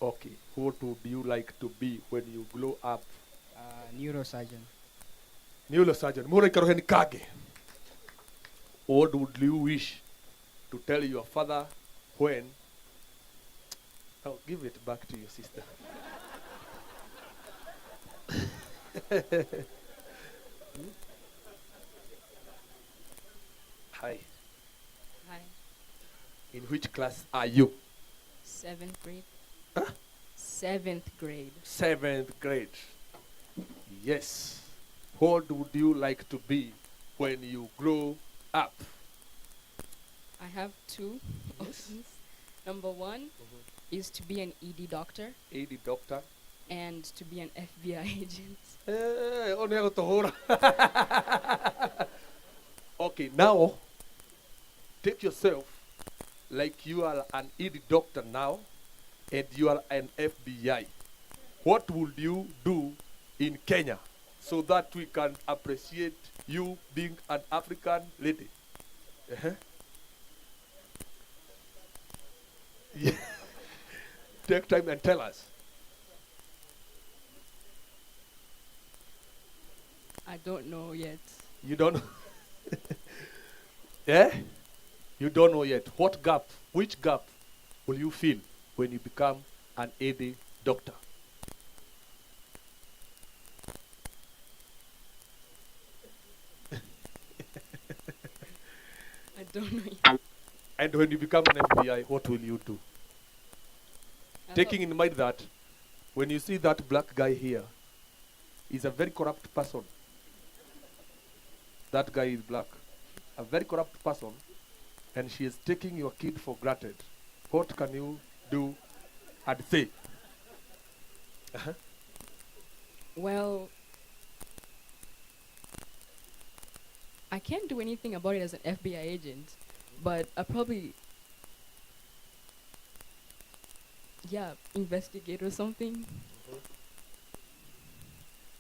Okay. What would you like to be when you grow up? Neurosurgeon. Neurosurgeon. Mũhũre karoheni kage. What would you wish to tell your father when? Oh, give it back to your sister. Hi. Hi. In which class are you? 7th grade. Huh? 7th grade. 7th grade. Yes. What would you like to be when you grow up? I have two options. Number one is to be an ED doctor. AD doctor. And to be an FBI agent. Eh, okay, now take yourself like you are an ED doctor now and you are an FBI. What would you do in Kenya so that we can appreciate you being an African lady? Uh-huh. Yeah. Take time and tell us. I don't know yet. You don't know? Yeah? You don't know yet. What gap, which gap will you fill when you become an AD doctor? I don't know yet. And when you become an FBI, what will you do? Taking in mind that when you see that black guy here, he's a very corrupt person. That guy is black. A very corrupt person, and she is taking your kid for granted. What can you do and say? Uh-huh. Well, I can't do anything about it as an FBI agent, but I probably, yeah, investigate or something.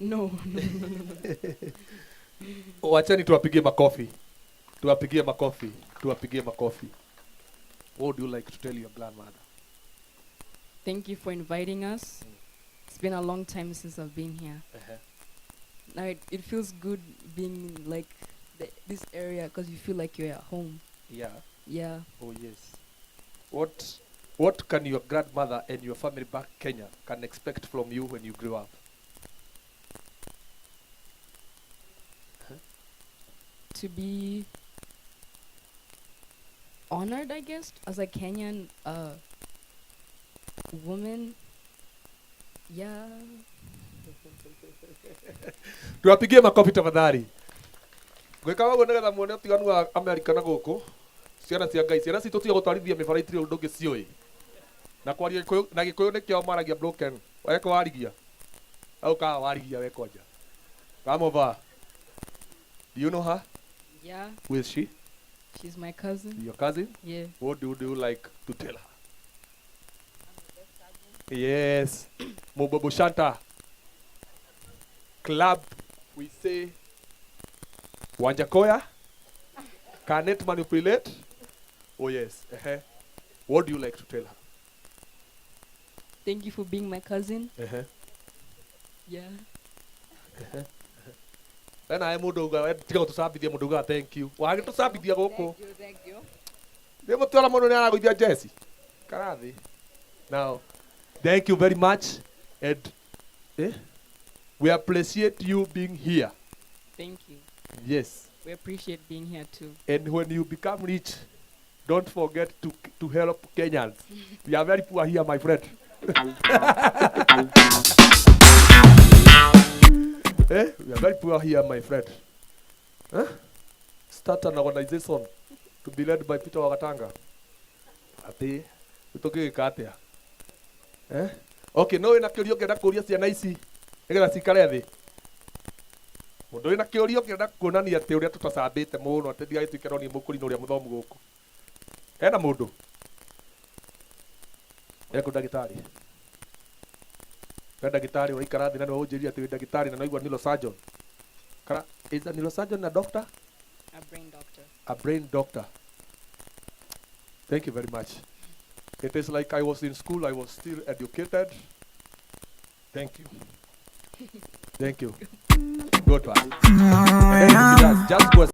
No, no, no, no, no. Wachani tuwapigie makofi. Tuwapigie makofi. Tuwapigie makofi. What would you like to tell your grandmother? Thank you for inviting us. It's been a long time since I've been here. Uh-huh. Now it feels good being in, like this area because you feel like you're at home. Yeah. Yeah. Oh yes. What can your grandmother and your family back Kenya can expect from you when you grow up? To be honored, I guess, as a Kenyan woman. Yeah. Tuwapigie makofi tafadhali. Gwĩkaga ũguo nĩgetha muone ũtiganu wa America na gũkũ. Ciana cia Ngai, ciana citũ tiga gũtwarithia mĩbara itirĩ ũndũ ũngĩ ciũĩ. Na kwaria Gĩkũyũ, na Gĩkũyũ nĩkĩo maragia broken. Weko warigia. Au ka warigia we kwanja. Come over. Do you know her? Yeah. Who is she? She's my cousin. Your cousin? Yeah. What do you like to tell her? Yes. Mubobo Shanta. Club, we say Wanjakoya. Can it manipulate? Oh yes. Uh-huh. What do you like to tell her? Thank you for being my cousin. Uh-huh. Yeah. Uh-huh. Then I mundu tiga gutucambithia mundu ugaga thank you. Wagitucambithia guku. Thank you, thank you. Ni mutwara mundu ni aragũithia Jesse. Karathi. Now, thank you very much, and we appreciate you being here. Thank you. Yes. We appreciate being here too. And when you become rich, don't forget to help Kenyans. We are very poor here, my friend. We are very poor here, my friend. Huh? Start an organization to be led by Peter Wagatanga. Ati, tũngĩgĩka atĩa? Eh? Okay, no wĩna kĩũria ũngĩenda kũũria ciana ici nĩgetha cikare thĩ. Mũndũ wĩna kĩũria ũngĩenda kuonania atĩ ũrĩa tũtacambĩte mũno atĩ ndigagĩtuĩke no niĩ mũkũrinũ ũrĩa mũthomu gũkũ. Hena mũndũ? Eko ndagĩtarĩ. We ndagĩtarĩ ũraikara thĩ na nĩwe ũnjĩrire atĩ wĩ ndagĩtarĩ na naigua neurosurgeon. Kara, is a neurosurgeon a doctor? A brain doctor. A brain doctor. Thank you very much. It is like I was in school, I was still educated. Thank you. Thank you. Goodbye. Just go.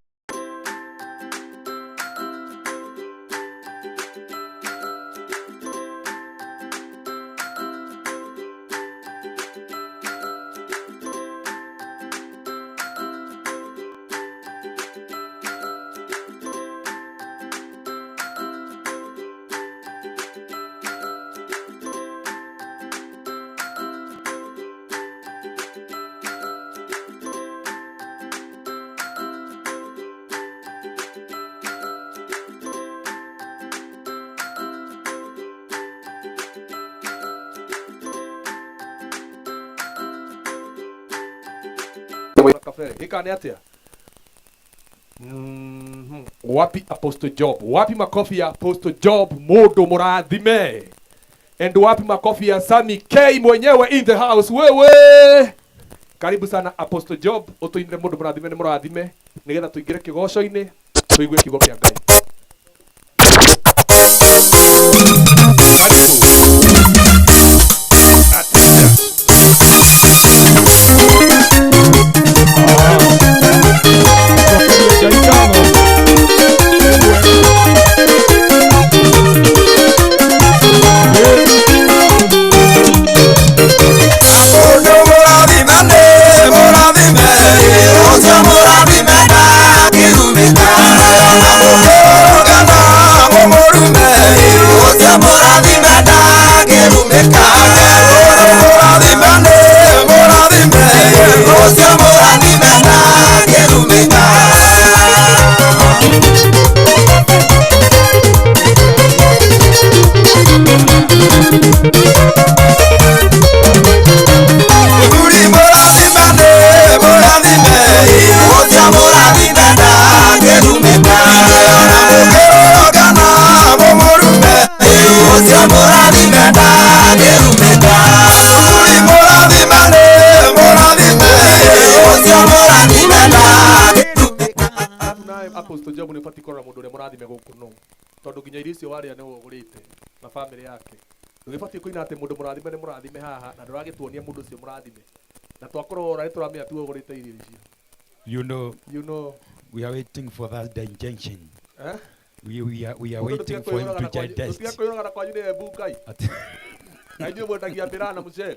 Kabere ĩka nĩ atĩa? Wapi Apostle Job? Wapi makofi ya Apostle Job mundu murathime? And wapi makofi ya Sammy K mwenyewe in the house wewe? Karibu sana Apostle Job, utuinire mundu murathime ni murathime nigetha tuingire kigoco-ini tuigue kiugo kia Ngai. Tondu nginya irio icio waria nĩ ũgũrĩte na family yake ndũgĩbatiĩ kũina atĩ mũndũ mũrathime nĩ mũrathime haha na ndũragĩtuonia mũndũ ũcio mũrathime na twakorwo ora nĩtũramenya tu ũgũrĩte irio icio. You know, we are waiting for that digestion. Eh? We are waiting for him to digest. Tũtiga kwĩyũragana kwanyu nĩ Embu Ngai. Na inyuĩ mwendagia mĩraa na mũcere.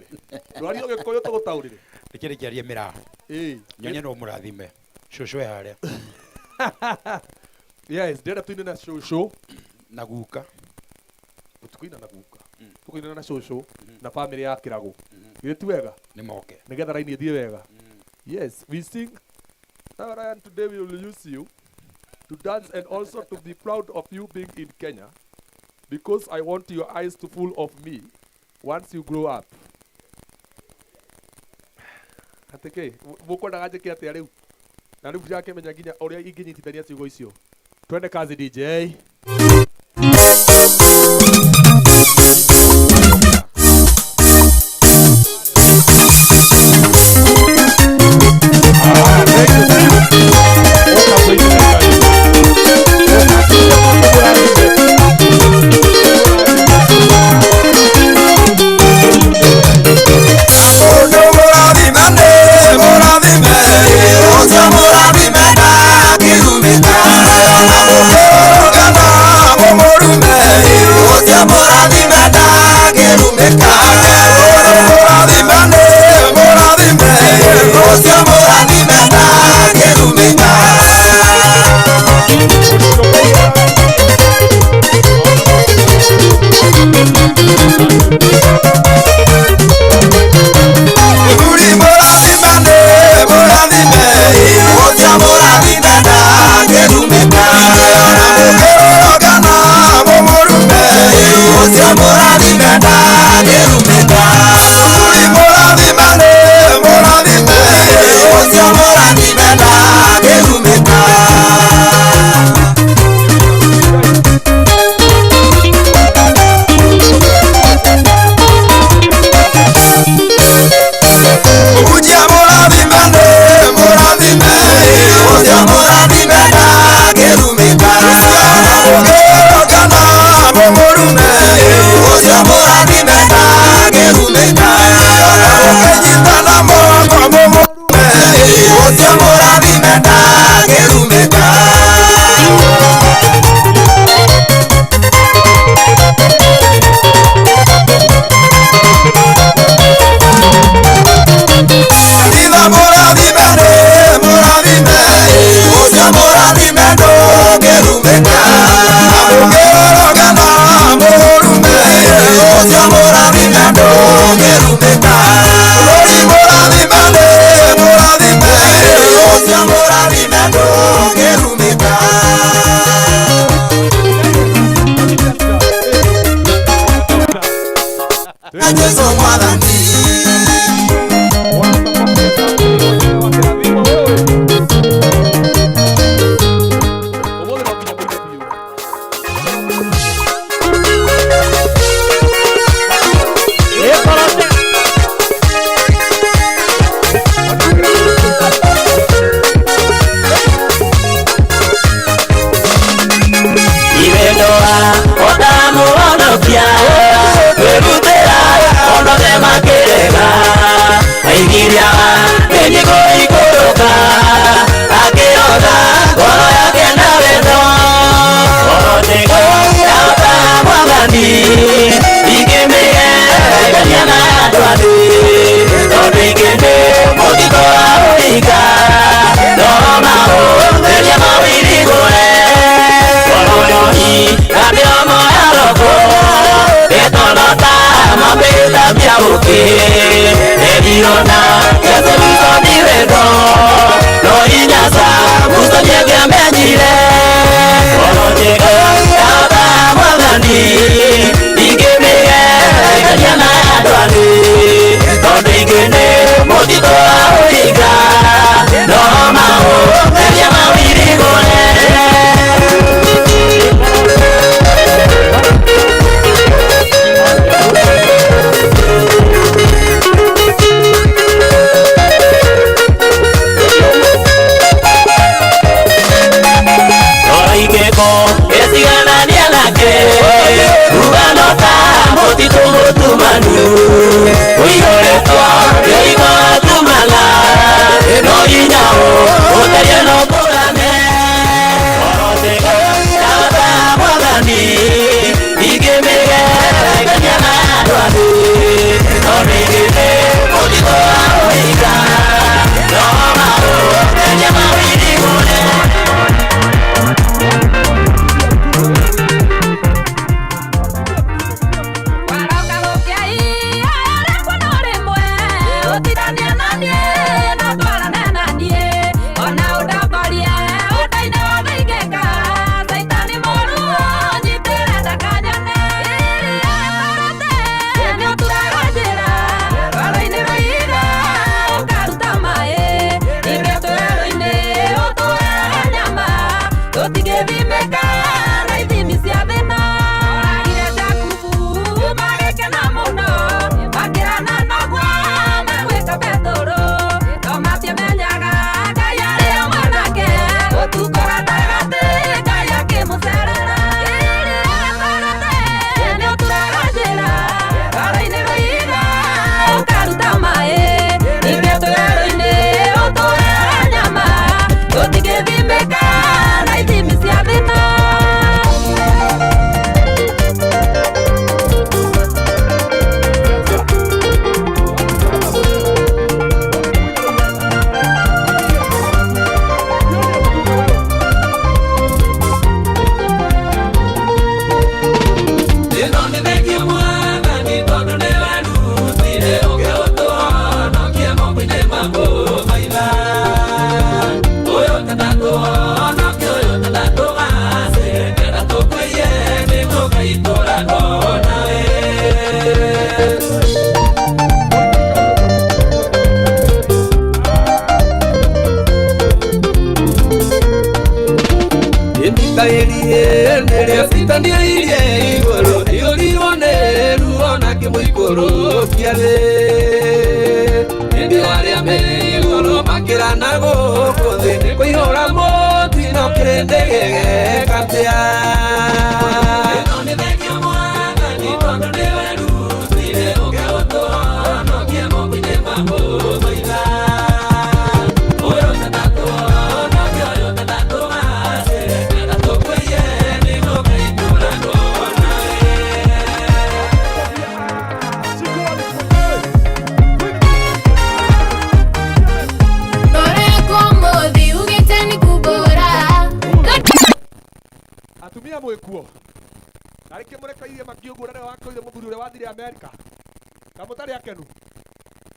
Ndwario Gĩkũyũ tũgũtaũrĩre. Reke rĩkĩarie mĩraa. Ĩĩ. Nyonie no mũrathime. Cũcũ e harĩa. Yes, ndĩrenda tuine na cũcũ na guka. Tũkuina na guka. Tũkuina na cũcũ na family ya Kĩragũ. Githĩ ti wega? Nĩ moke. Nĩgetha raini ĩthiĩ wega. Yes, we sing. Now Ryan, today we will use you to dance and also to be proud of you being in Kenya, because I want your eyes to full of me once you grow up. Atĩkĩ, mũkwendaga njĩke atĩa rĩu? Na rĩu ndirakĩmenya nginya ũrĩa ingĩnyitithania ciugo icio. Twende kazi DJ. Muradi mamũthaitha ũyũ tatatũhonokie ũyũ tatatũgacĩre kenda tũkũiye nĩguo Ngai tũragwo nawe. Mikaeli nĩrĩo citaniĩirie igũrũ iyũrirwo nĩ ruo na kĩmũikũrũkia thĩ hĩndĩ arĩa me igũrũ makĩrana gũkũ thĩ nĩ kũihũra mũtino kĩrĩndĩ gĩgeka atĩa. Ĩno nĩ thengio Mwathani tondũ nĩwerutire ũke ũtũhonokie moko-inĩ ma mũthaitha ũyũ tatatũhonokie ũyũ tatatũgacĩre kenda tũkũiye nĩguo Ngai tũragwo nawe. Atumia mwĩkuo na rĩkĩ mũrekeirie makiũguo na nĩwe wakoire mũthuri ũrĩa wathire Amerika na mũtarĩ akenu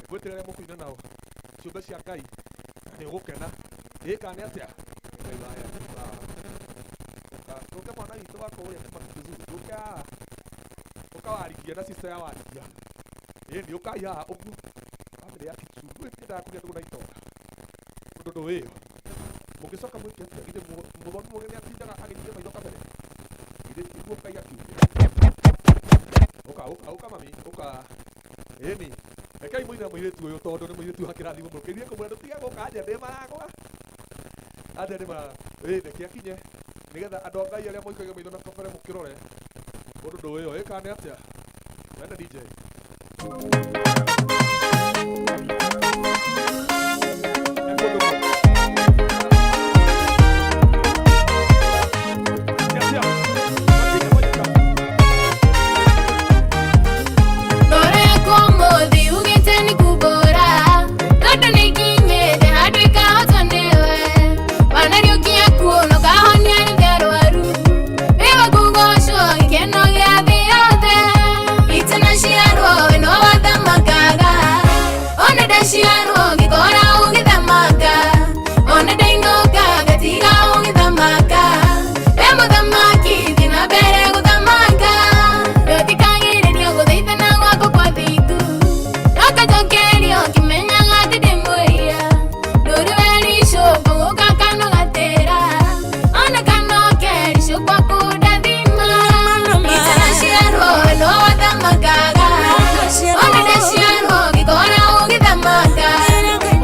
ngwĩtĩra arĩa mũkũina nao ciũmbe cia Ngai na nĩ ũgũkena ĩ kana nĩ atĩa Ngai waya tũke mwana witũ wa kũrĩa kuma Kizuru tũke haha ũkawarigia na sister ya warigia ĩ nĩ ũkai haha ũguo bamĩrĩ ya Kitsuru ĩtiendaga kũgĩa ndũgũ na itonga ũndũ ndũ ĩyo mũngĩcoka mwĩke atĩa githĩ mũthomi mũgĩ nĩ atindaga agĩikia maitho kabere githĩ tiguo Ngai akiugire ũka ũka ũka mami ũka ĩni rekei mũine mũirĩtu ũyũ tondũ nĩ mũirĩtu wa kĩrathimo mũno kĩthiĩ kũmwĩra ndũtige gũka anja ndĩ maragwa anja ndĩ maragwa ĩ reke akinye nĩgetha andũ a Ngai arĩa mũikagia maitho na kabere mũkĩrore ũndũ ndũ ĩyo ĩ kana nĩ atĩa wenda DJ.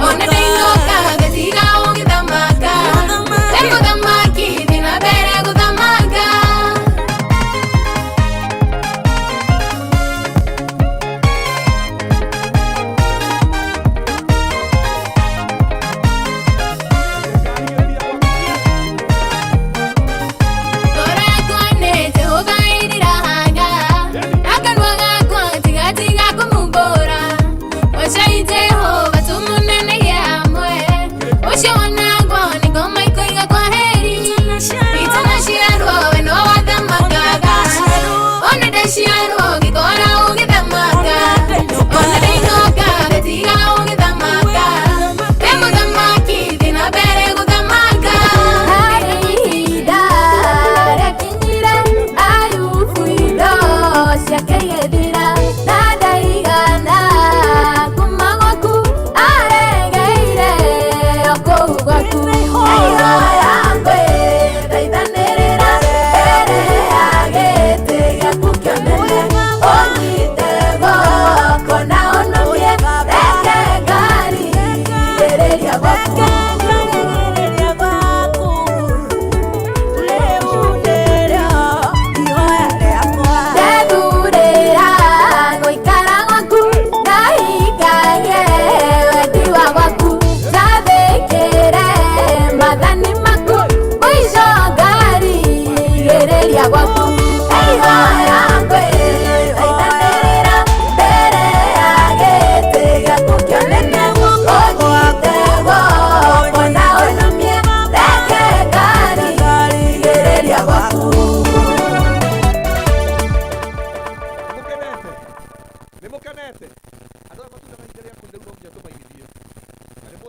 Ona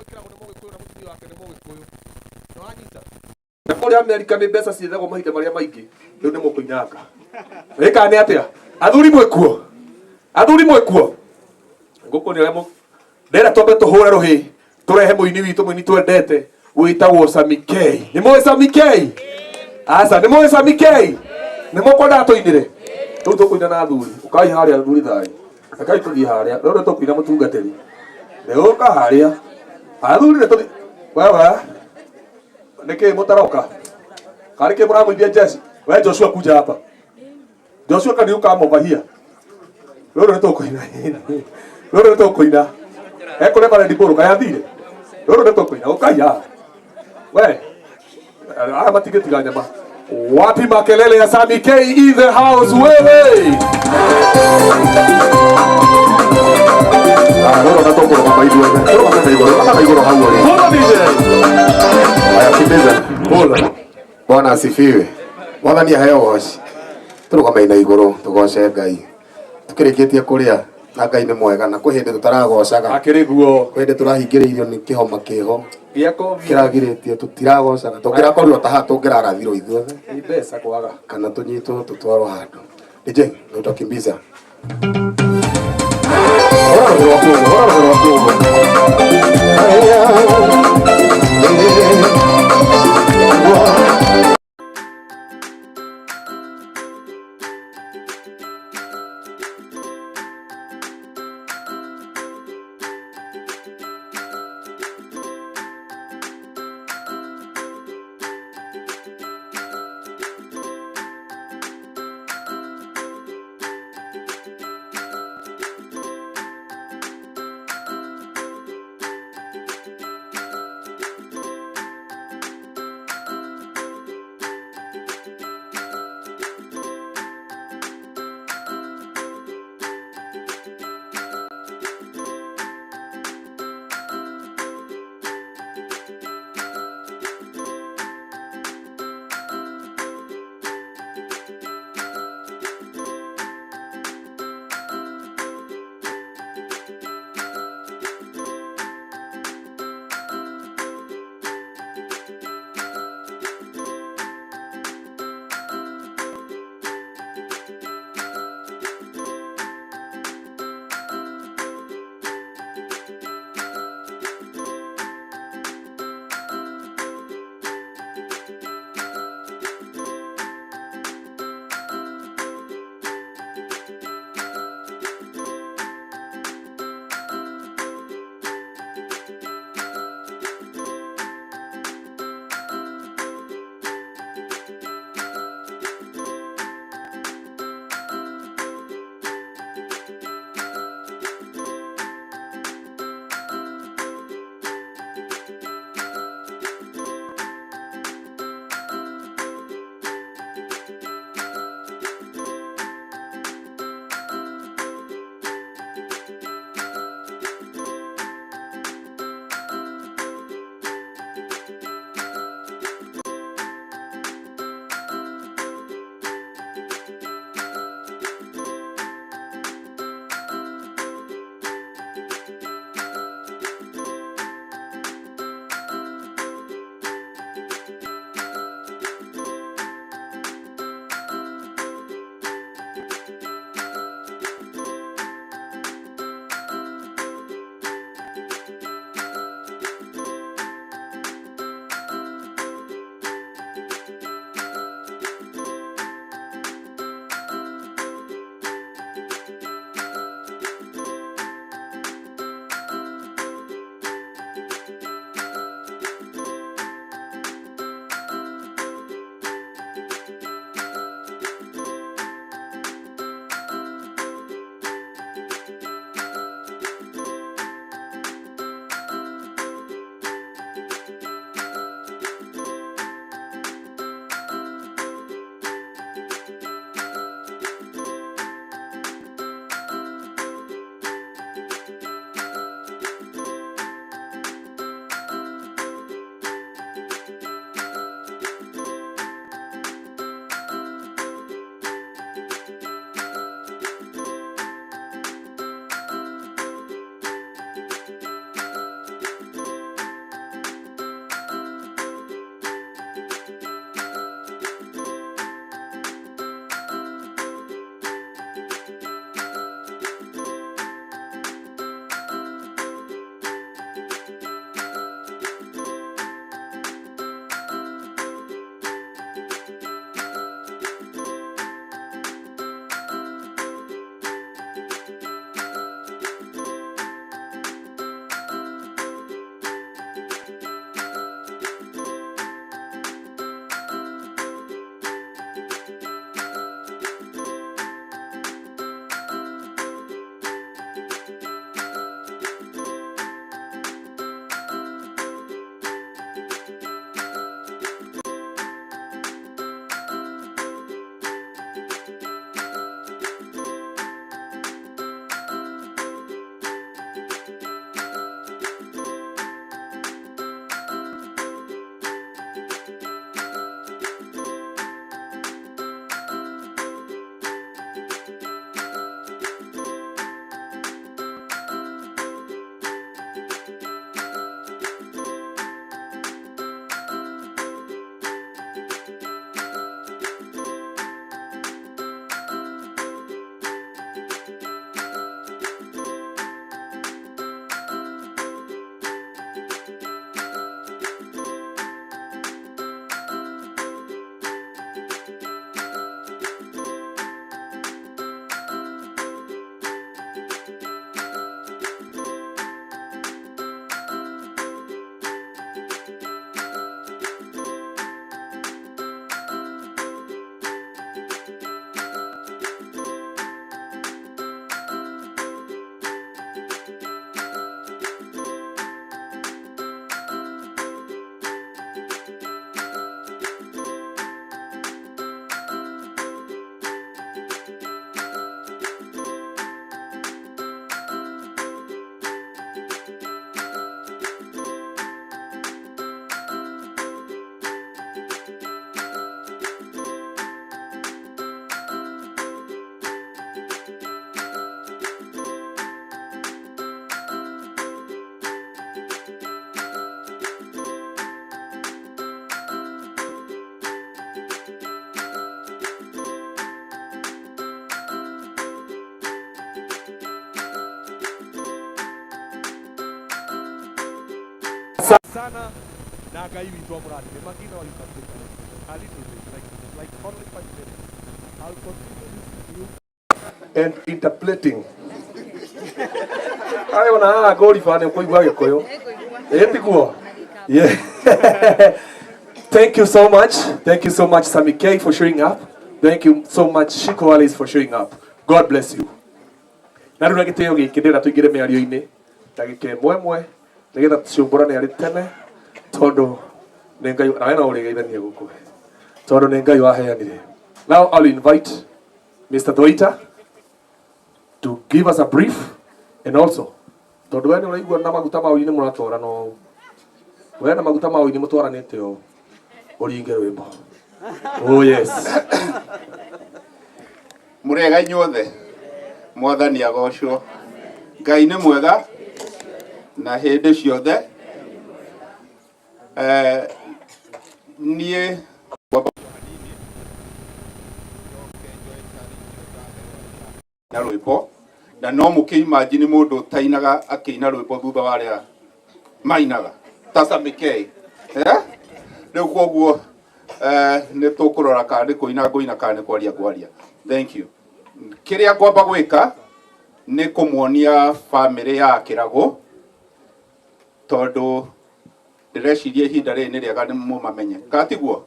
Wĩkĩragwo nĩ Mũgĩkũyũ na mũtumia wake nĩ Mũgĩkũyũ. Nĩ wanyita? Na kũrĩa Amerika nĩ mbeca ciethagwo mahinda marĩa maingĩ. Rĩu nĩ mũkũinanga. Ĩka nĩ atĩa? Athuri mwĩkuo. Athuri mwĩkuo. Ngũkũ nĩ arĩa ndĩrenda twambe tũhũre rũhĩ tũrehe mũini witũ mũini twendete wĩtagwo Sammy K. Nĩ mũĩ Sammy K? Aca, nĩ mũĩ Sammy K? Nĩ mũkwendaga tũinĩre? Rĩu tũkũina na athuri. Ũkai harĩa athuri thayũ. Rekai tũthiĩ harĩa. Rĩu nĩ tũkũina mũtungatĩri. Rĩu ũka harĩa. Athuri nĩ tũthiĩ. Wewe. Nĩkĩ mũtaroka? Karĩ kĩ mũramũithia Jesse? We Joshua kuja hapa. Joshua can you come over here? Rũrũ nĩ tũkũina. Rũrũ nĩ tũkũina. Ekũrĩa Reverend Paul kaĩ athire? Rũrũ nĩ tũkũina. Ũkai haha. We. Aya matingĩtiga nyama. Wapi makelele ya Sammy K in the house wewe? Ah, rũrũ na tũkũrũgama ithuothe. Tũrũgame na igũrũ, rũgama na igũrũ hau ũrĩ. Hũra DJ. Haya, kimbiza. Hũra. Bwana asifiwe. Mwathani aheo ũgoci. Tũrũgame na igũrũ tũgoce Ngai. Tũkĩrĩkĩtie kũrĩa na Ngai nĩ mwega na kwĩ hĩndĩ tũtaragocaga. Akĩrĩ guo. Kwĩ hĩndĩ tũrahingĩrĩirio nĩ kĩhoma kĩho. Gĩa COVID. Kĩragirĩtie tũtiragocaga. Tũngĩrakorirwo ta haha tũngĩrarathirwo ithuothe. Nĩ mbeca kwaga. Kana tũnyitwo tũtwarwo handũ. DJ, na utakimbiza. Hũra rũhĩ rwaku ũguo, hũra rũhĩ rwaku ũguo. sana na Ngai witũ amũrathime. Magina, you can take a little bit, like only 5 minutes. I'll continue listening to you and interpreting. Ayo na haha ngũriba nĩ ũkũigua Gĩkũyũ. Ĩ tiguo? Yeah. Thank you so much. Thank you so much, Sammy K, for showing up. Thank you so much, Shiko Alice, for showing up. God bless you. Na rĩu na gĩtĩo gĩkĩ ndĩrenda tũingĩre mĩario-inĩ ndagĩka ĩmwe ĩmwe nĩgetha tũciũmbũrane arĩ tene tondũ nĩ Ngai na we no ũrĩgeithania gũkũ tondũ nĩ Ngai waheanire. Now I'll invite Mr. Thoita to give us a brief and also tondũ we nĩ ũraigua na maguta ma ũini mũratwarana ũũ, we na maguta ma ũini mũtwaranĩte ũũ, ũringe rwĩmbo. Oh yes. Mũrĩega inyuothe, Mwathani agocwo. Ngai nĩ mwega na hĩndĩ ciothe. Eh, niĩ na rwĩmbo na no mũkĩ imagine mũndũ ũtainaga akĩina rwĩmbo thutha wa arĩa mainaga ta Sammy K. Eh? Rĩu koguo nĩ tũkũrora kana nĩ kũina ngũina kana nĩ kwaria ngwaria. Thank you. Kĩrĩa ngwamba gwĩka nĩ kũmuonia bamĩrĩ ya Kĩragũ tondũ ndĩreciria ihinda rĩrĩ nĩ rĩega nĩ mũmamenye, kana tiguo?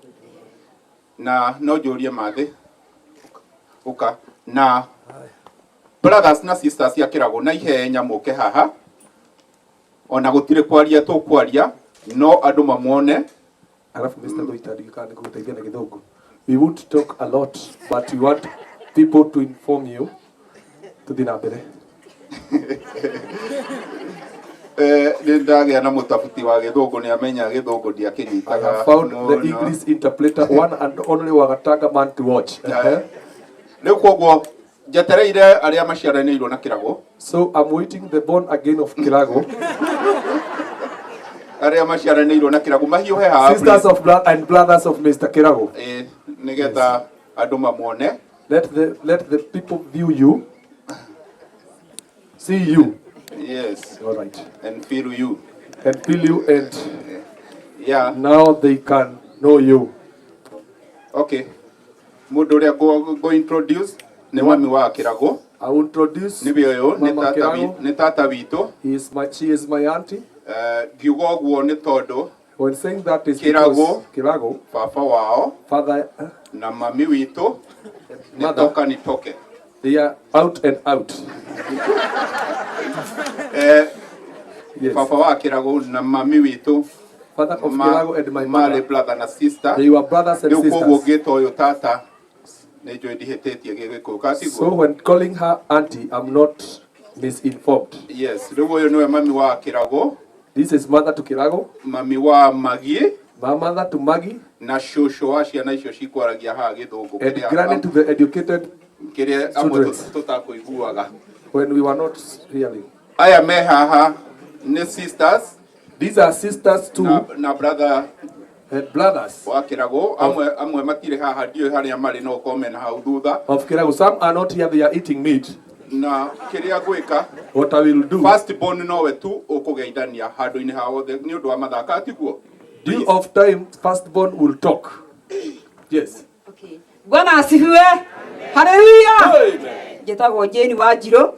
Na no njũrie mathĩ ũka na brothers na sisters cia Kĩragũ na ihenya mũke haha, ona gũtirĩ kwaria tũkwaria no andũ mamuone. Alafu Mr. Thoita ndigikana nĩ gũgũteithia na Gĩthũngũ. We won't talk a lot but we want people to inform you. Tũthiĩ na mbere. Nĩ ndagĩa na mũtabuti wa Gĩthũngũ, nĩ amenya Gĩthũngũ ndiakĩnyitaga. I have found the mũno. English interpreter, one and only Wagatanga man to watch. Rĩu koguo njetereire arĩa maciaranĩirwo na Kĩragũ. So I'm waiting the born again of Kĩragũ. Arĩa maciaranĩirwo na Kĩragũ mahiũhe haha, Sisters please. of blood and brothers of Mr. Kĩragũ. Nĩgetha andũ mamuone. Let the people view you. See you. Yes. All right. And feel you. And feel you, and Yeah. now they can know you. Okay. Mũndũ ũrĩa go introduce nĩ mami wa Kĩragũ. I will introduce Nĩwe ũyũ, nĩ Mama tata Kĩragũ. nĩ tata witũ. She is my auntie. Ngiuga ũguo nĩ tondũ When saying that is Kĩragũ, because Kĩragũ, baba wao, father, na mami witũ, nĩ mother, toka ni toke. They are out and out. Yes. Baba wa Kĩragũ na mami witũ, Father of Kĩragũ and my mother, marĩ brother na sister. They were brothers and Rĩu koguo sisters. ngĩta ũyũ tata nĩ njũĩ ndihĩtĩtie Gĩgĩkũyũ, kana tiguo? So when calling her auntie, I'm not misinformed. Yes, rĩu ũyũ nĩwe mami wa Kĩragũ. This is mother to Kĩragũ. Mami wa Maggie. My mother to Maggie. Na cũcũ wa ciana icio cikwaragia haha Gĩthũngũ And kĩrĩa granny to the educated kĩrĩa amwe children. tũtakũiguaga. When we were not hearing. Aya me haha nĩ sisters. These are sisters too. Na brother and brothers. Wa Kĩragũ, amwe matirĩ haha, ndiũĩ harĩa marĩ, no ũkorwo mena hau thutha. Of Kĩragũ, some are not here, they are eating meat. Na kĩrĩa ngwĩka, What I will do. First born nowe tu ũkũgeithania handũ-inĩ ha othe nĩ ũndũ wa mathaka, tiguo? Due of time, firstborn will talk. Yes. Okay. Bwana asifiwe. Haleluya. Njĩtagwo Jane Wanjirũ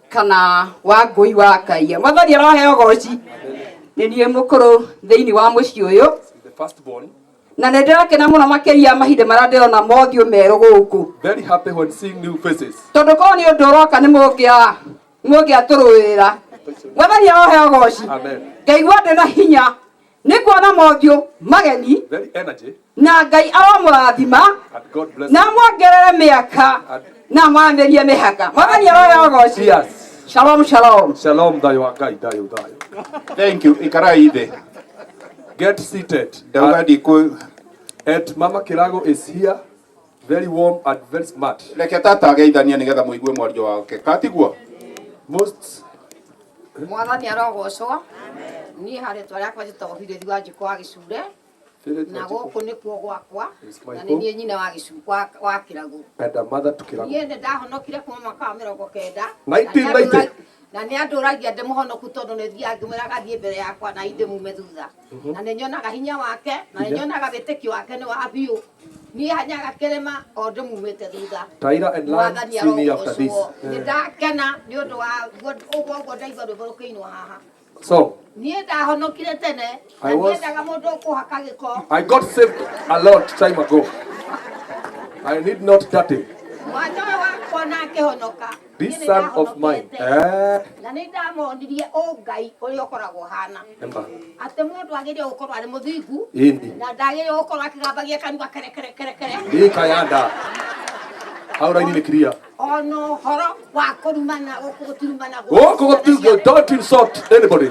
kana wa Ngũi wa Kaiya. Mwathani aroheo goci. Nĩ niĩ mũkũrũ thĩinĩ wa mũciĩ ũyũ. The firstborn. Na nĩ ndĩrakena mũno makĩria mahinda marĩa ndĩrona mothiũ merũ gũkũ. Very happy when seeing new faces. Tondũ korwo nĩ ũndũ ũroka nĩ mũngĩatũrũĩrĩra. Mwathani aroheo goci. Amen. Ngaigua ndĩ na hinya nĩ kuona mothiũ mageni. Very energy. Na Ngai aromũrathima. And God bless Na muongerere mĩaka. Na mwambĩrie mĩhaka. Mwathani aroheo goci. Yes. Shalom, shalom. Shalom, thayũ wa Ngai, thayũ, thayũ. Thank you. Ikarai thĩ. Get seated. Ndauga ndikũ. And Mama Kirago is here, very warm and very smart. Reke tata ageithanie nĩgetha mũigue mwario wake. Ka tiguo? Most Mwathani arogocwo. Niĩ harĩ rĩtwa rĩakwa njĩtagwo Phyllis Wanjikũ wa Gĩcure. Phyllis Na Wanjikũ. gũkũ nĩkuo gwakwa. It's my Na nĩ home. niĩ nyina wa Gĩcu- wa Kĩragũ. And a mother to Kirago. Niĩ nĩ ndahonokire kuma mwaka wa mĩrongo kenda. 1990. Na nĩ andũragia ndĩ mũhonoku tondũ nĩ thiaga ngĩmwĩraga thiĩ mbere yakwa na indĩ mume thutha. Na nĩ nyonaga hinya wake na nĩ nyonaga wĩtĩkio wake nĩ wa biũ. Niĩ hanyaga kĩrĩma o ndĩmumĩte thutha. Taira and Lan, Mwathani see me after this. arogocwo. Nĩ ndakena nĩ ũndũ wa ũguo ũguo ndaigua rwĩmbo rũkĩinwo haha. So, Niĩ ndahonokire tene na I was- ndiendaga mũndũ ũkũhaka gĩko. I got saved a lot time ago. I need not dirty. Mwana ũyũ wakwa na akĩhonoka. This Niĩ nĩ son of mine. ndahonokete. Eh, Na nĩ ndamonirie ũngai ũrĩa ũkoragwo ũhana. Emba. Atĩ mũndũ agĩrĩire gũkorwo arĩ mũthingu Ĩni. na ndagĩrĩire gũkorwo akĩgambagia kanua kere kere kere kere. Ndĩ kayanda. Hau raini nĩ clear. Ona ũhoro wa kũrumana gũkũ gũtirumana Gũkũ gũtirĩ, don't insult anybody.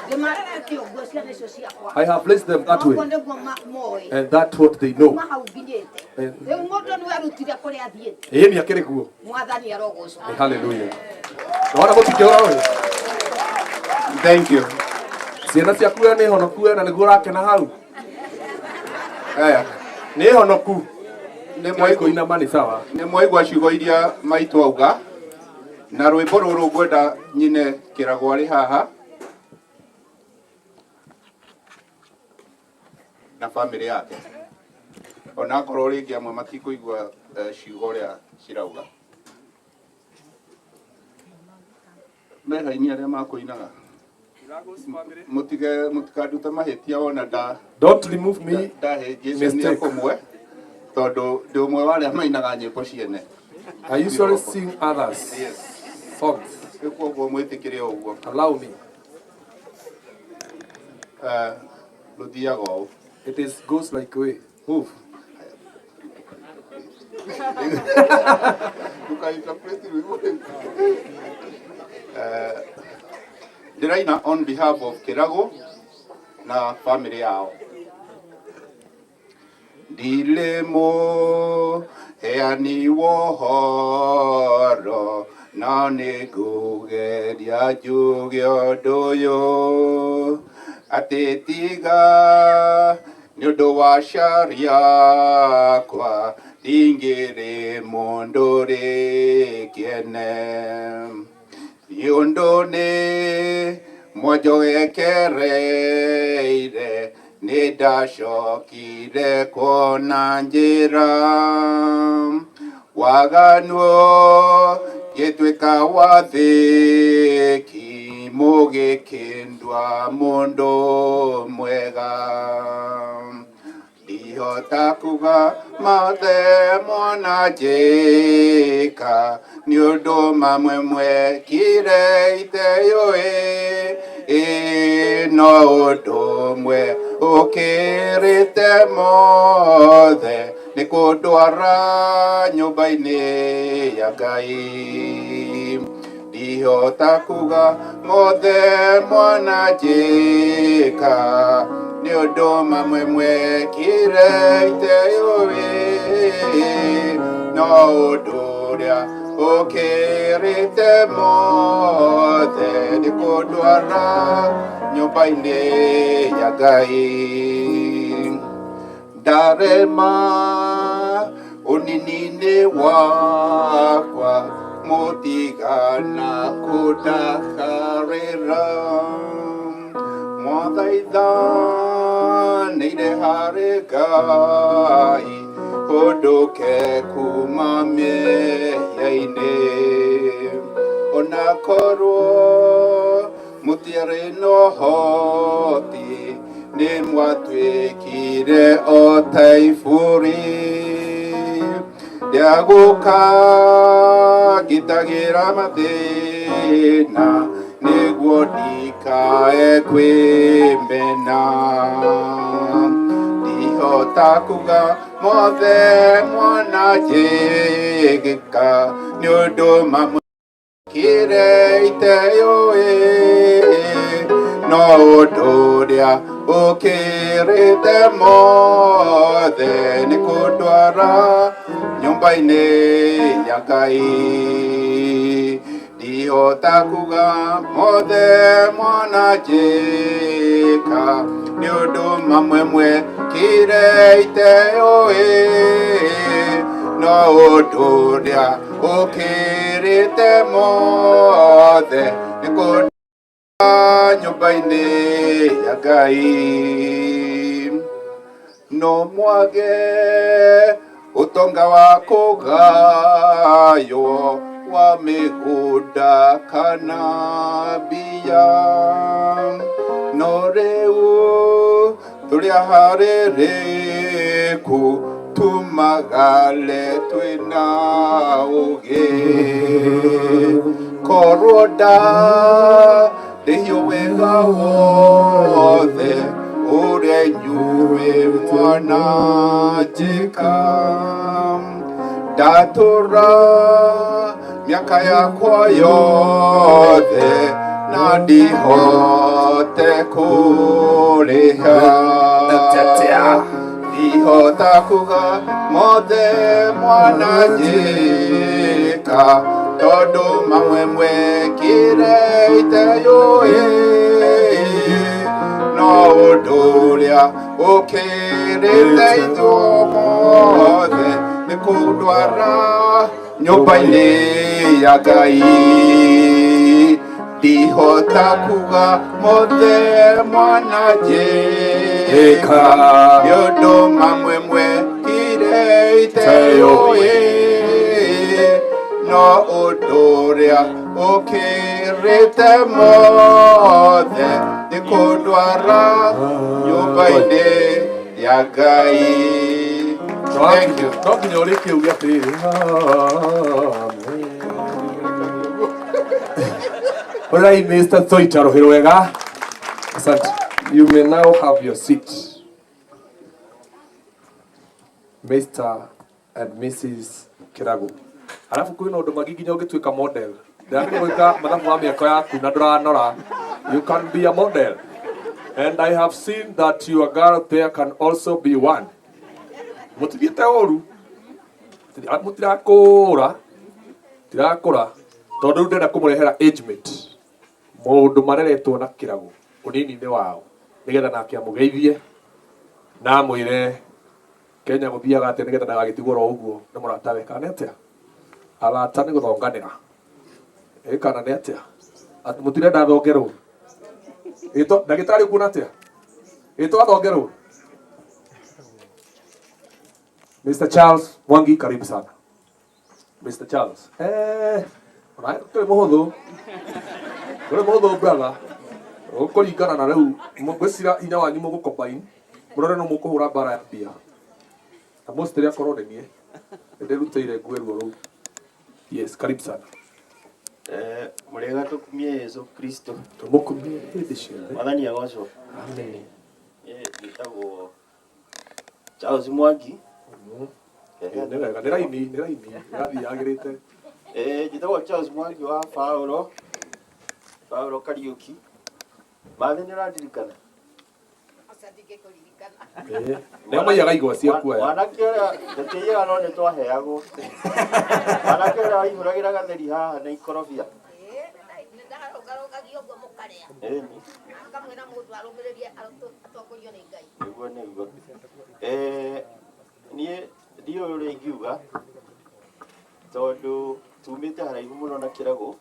Ndĩmarerete ũguo ciana icio ciakwa. I have placed them that Ũguo way. nĩguo moĩ. And that's what they know. Kuma hau nginyĩte. And Rĩu mũndũ nĩwe arutire kũrĩa athiĩte. ĩni akĩrĩ kuo. Mwathani arogocwo. Hallelujah. Wona mũtingĩhũra ũyũ? Thank you. Ciana ciaku we nĩ honoku we na nĩguo ũrakena hau. Aya. Nĩ honoku. Nĩ mwaigua kũinama nĩ sawa. Nĩ mwaigua ciugo iria maitũ auga na rwĩmbo rũrũ ngwenda nyine kĩragwo arĩ haha na bamĩrĩ yake ona akorwo rĩngĩ amwe matikũigua ciugo ũrĩa cirauga mehaini arĩa makũinaga mũtige mũtikandute mahĩtia wona nda Don't remove me. ndahĩngĩcania Mistake. kũmwe tondũ ndĩ ũmwe wa arĩa mainaga nyĩmbo ciene. I usually sing others. Yes. Songs. Rĩu koguo mwĩtĩkĩre o ũguo. Allow me. Rũthiaga ũũ. It is goes like way. Move. Ndũka-interpret rwĩmbo rĩu. Ndĩraina on behalf of Kĩragũ na family yao. Ndirĩ mũheani wa ũhoro no nĩngũgeria njuge ũndũ ũyũ atĩ tiga nĩ ũndũ wa sharia kwa ndingĩrĩ mũndũ rĩ kĩene nĩ ũndũ nĩ mwanjogekereire nĩ ndacokire kuona njĩra waganuo gĩtuĩka wathĩki mũgĩkĩndua mũndũ mwega ndihota kuga mothe mwana njĩka nĩ ũndũ mamwe mwekire iteyũĩ ĩ no ũndũ ũmwe ũkĩrĩte mothe nĩ kũndwara nyũmba-inĩ ya Ngai ndihota kuga mothe mwana njĩka nĩ ũndũ mamwe mwekire iteyũĩ no ũndũ ũrĩa ũkĩrĩte mothe nĩ kũndwara nyũmba-inĩ ya Ngai ndarema ũnini-inĩ wakwa mũtigana kũndakarĩra mwathaithanĩire harĩ Ngai ũndũke kuma mehia-inĩ ona korwo mũtiarĩ na ũhoti nĩ mwatuĩkire o ta iburi rĩagũka ngitagĩra mathĩna nĩguo ndikae kwĩmena ndihota kuga mothe mwana njĩgĩka nĩ ũndũ mamwe kire iteyũĩ no ũndũ ũrĩa ũkĩrĩte mothe nĩ kũndwara nyũmba-inĩ ya Ngai ndihota kuga mothe mwana njĩka nĩ ũndũ mamwe mwekire iteyũĩ no ũndũ ũrĩa ũkĩrĩte mothe nĩ Nĩ nyũmba-inĩ ya Ngai no mwage ũtonga wa kũgaywo wa mĩgũnda kana mbia no rĩu tũrĩ aharĩrĩku tumagale twĩna ũgĩ korwo nda ndĩhio wega wothe ũrĩa inyuĩ mwana njĩka ndatũra mĩaka yakwa yothe na ndihote kũrĩha ndihota kuga mothe mwana njĩka tondũ mamwe mwekire iteyũĩ no ũndũ ũrĩa ũkĩrĩte ithuothe nĩ kũndwara nyũmba-inĩ ya Ngai ndihota kuga mothe mwana njĩka nĩ ũndũ mamwe mwekire iteyũĩ no ũndũ ũrĩa ũkĩrĩte mothe nĩ kũndwara nyũmba-inĩ ya Ngai. Thank you. No nginya ũrĩkie uge atĩrĩrĩ Alright, Mr. Thoita rũhĩ rwega. Asante. You may now have your seat. Mr. and Mrs. Kiragu. Alafu kwĩna ũndũ mangĩ nginya ũngĩtuĩka model. Ndĩrakĩrĩ gwĩka mathabu ma mĩako yaku na ndũranora. You can be a model. And I have seen that your girl there can also be one. Mũtithiĩte ũru. Mũtirakũra. Tirakũra. Tondũ rĩu ndĩrenda kũmũrehera age mate. Mũndũ mareretwo na kĩrago ũnini-inĩ wao nĩgetha nake amũgeithie na amwĩre Kenya gũthiaga atĩa nĩgetha ndagagĩtigwo oro ũguo nĩ mũratawe kana nĩ atĩa arata nĩ gũthonganĩra ĩ kana nĩ atĩa Atĩ mũtirenda athongerwo ĩto ndagĩtarĩ ũkuona atĩa ĩto athongerwo Mr. Charles Mwangi karibu sana Mr. Charles eh ona tũrĩ mũhũthũ tũrĩ mũhũthũ brother ũkũringana na rĩu ngwĩciria hinya wanyu mũgũ-combine mũrore no mũkũhũra mbara ya mbia na mostly akorwo nĩ niĩ nĩndĩrutĩire ngue ruo rũu yes karibu sana Eh, mũrĩega tũkumie Yesu Kristo. Tũmũkumie hĩndĩ ciothe. Mwathani agocwo. Amen. Niĩ njĩtagwo Charles Mwangi. Nĩ wega nĩ raini nĩ raini ĩrathiĩ yagĩrĩte Eh, njĩtagwo Charles Mwangi wa Paulo. Paulo Kariuki. Mathĩ nĩ ũrandirikana? Ĩĩ. Nĩo maiyaga igwa ciaku aya. Mwanake ũrĩa tũtiiyaga no nĩ twaheagwo. Mwanake ũrĩa waihũragĩra gatheri haha na ikorobia. Ndarũgarũgagia ũguo mũkarĩa Ĩni. akamwĩra mũndũ arũmĩrĩrie atongorio nĩ Ngai. Nĩguo nĩguo. Eh, niĩ ndiũĩ ũrĩa ingiuga tondũ tumĩte haraihu mũno na kĩrago.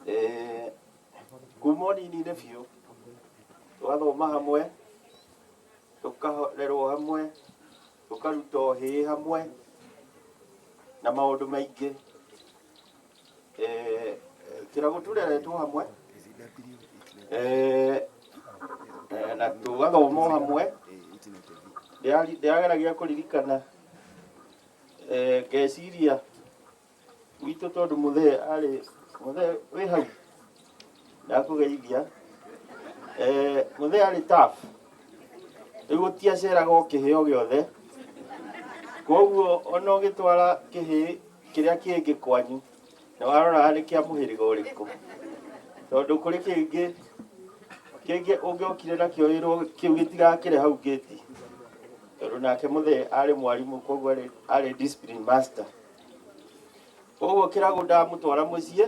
Eh, kuma ũnini-inĩ biũ tũgathoma hamwe tũkarerwo hamwe tũkaruta ũhĩĩ hamwe na maũndũ maingĩ Eh, kĩrago tũreretwo hamwe Eh, eh, na tũgathoma o hamwe Ndĩrageragia kũririkana eh, ngeciria gwitũ tondũ mũthee arĩ mũthee wĩ hau ndakũgeithia eh, mũthee arĩ tough rĩu gũtiaceraga o kĩheo gĩothe koguo ona ũgĩtwara kĩhĩ kĩrĩa kĩngĩ kwanyu nĩ waroraga nĩ kĩa mũhĩrĩga ũrĩkũ tondũ kũrĩ kĩngĩ kĩngĩ ũngĩokire nakĩo wĩrwo kĩu gĩtigakĩre hau ngĩti tondũ nake mũthee arĩ mwarimũ koguo arĩ, arĩ discipline master koguo kĩrago ndamũtwara mũciĩ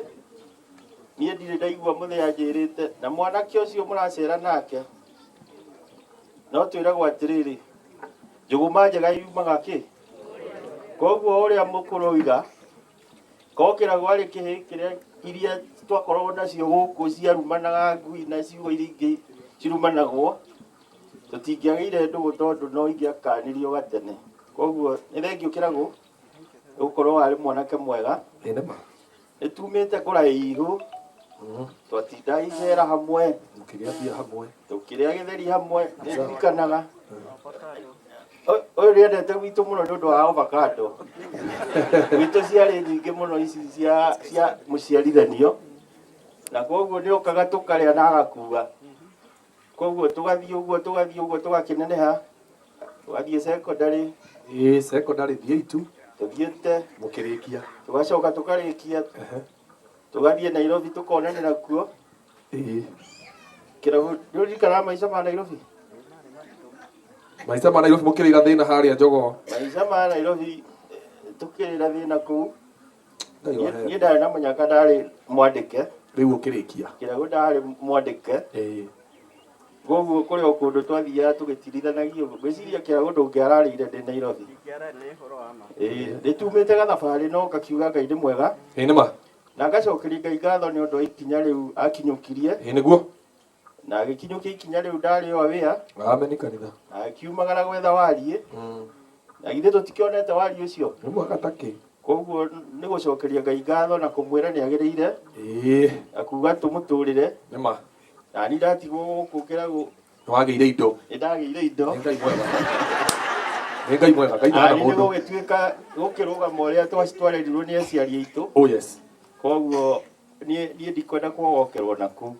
niĩ ndirĩ ndaigua mũthee anjĩrĩte na mwanake ũcio mũracera nake no twĩragwo atĩrĩrĩ njũgũma njega yumaga kĩ koguo ũrĩa mũkũrũ oiga korwo kĩrago arĩ kĩhĩ kĩrĩa iria twakoragwo nacio gũkũ ciarumanaga ngui na ciugo iria ingĩ cirumanagwo tũtingĩagĩire ndũgũ tondũ no ingĩakanirio gatene koguo nĩ thengiũ kĩragũ gũkorwo warĩ mwanake mwega Ĩ nĩ ma. nĩ tumĩte kũraihu twatinda icera hamwe Mũkĩrĩa mbia hamwe. tũkĩrĩa gĩtheri hamwe nĩ ndirikanaga Ũyũ nĩendete gwitũ mũno nĩ ũndũ wa avocado gwitũ ciarĩ nyingĩ mũno ici cia cia mũciarithanio na koguo nĩ okaga tũkarĩa na agakua koguo tũgathiĩ ũguo tũgathiĩ ũguo tũgakĩneneha tũgathiĩ secondary Ĩĩ secondary thiĩi tu. Tũthiĩte. Mũkĩrĩkia. Tũgacoka tũkarĩkia. Tũgathiĩ Nairobi tũkonanĩra kuo. Ĩĩ. Kĩrabu nĩũririkanaga maica ma Nairobi? Maica ma Nairobi mũkĩrĩra thĩna harĩa jogoo. Maica ma Nairobi tũkĩrĩra thĩna kũu. Ngai wa heri. Niĩ ndarĩ na mũnyaka ndarĩ mwandĩke. Rĩu ũkĩrĩkia. Kĩrabu ndarĩ mwandĩke. Ĩĩ. Koguo kũrĩ o kũndũ twathiaga tũgĩtirithanagia ũguo. Ngwĩciria kĩrabu ndũngĩararĩire ndĩ Nairobi. Ĩĩ, nĩtumĩte gathabarĩ no ngakiuga Ngai nĩ mwega. Ĩĩ nĩ ma. Na ngacokeria Ngai ngatho nĩ ũndũ wa ikinya rĩu akinyũkirie. Ĩĩ nĩguo. Na agĩkinyũkia ikinya rĩu ndarĩ o aware. Ameni kanitha. Na akiumagara gwetha wariĩ. Na githĩ tũtikĩonete wariĩ ũcio? Nĩ mwega ta kĩ. Koguo nĩ gũcokeria Ngai ngatho na kũmwĩra nĩ agĩrĩire. Ĩĩ. Na kuga tũmũtũrĩre. Nĩ ma. Na niĩ ndatigwo gũkũ kĩragũ. Nĩ wagĩire indo. Nĩ ndagĩire indo. Nĩ Ngai mwega. Nĩ Ngai mwega. Ngai ndahana Nĩ mũndũ. gũgĩtuĩka gũkĩrũgama ũrĩa twarerirwo nĩ aciari aitũ. Oh yes. Koguo niĩ niĩ ndikwenda kuogokerwo na kũu.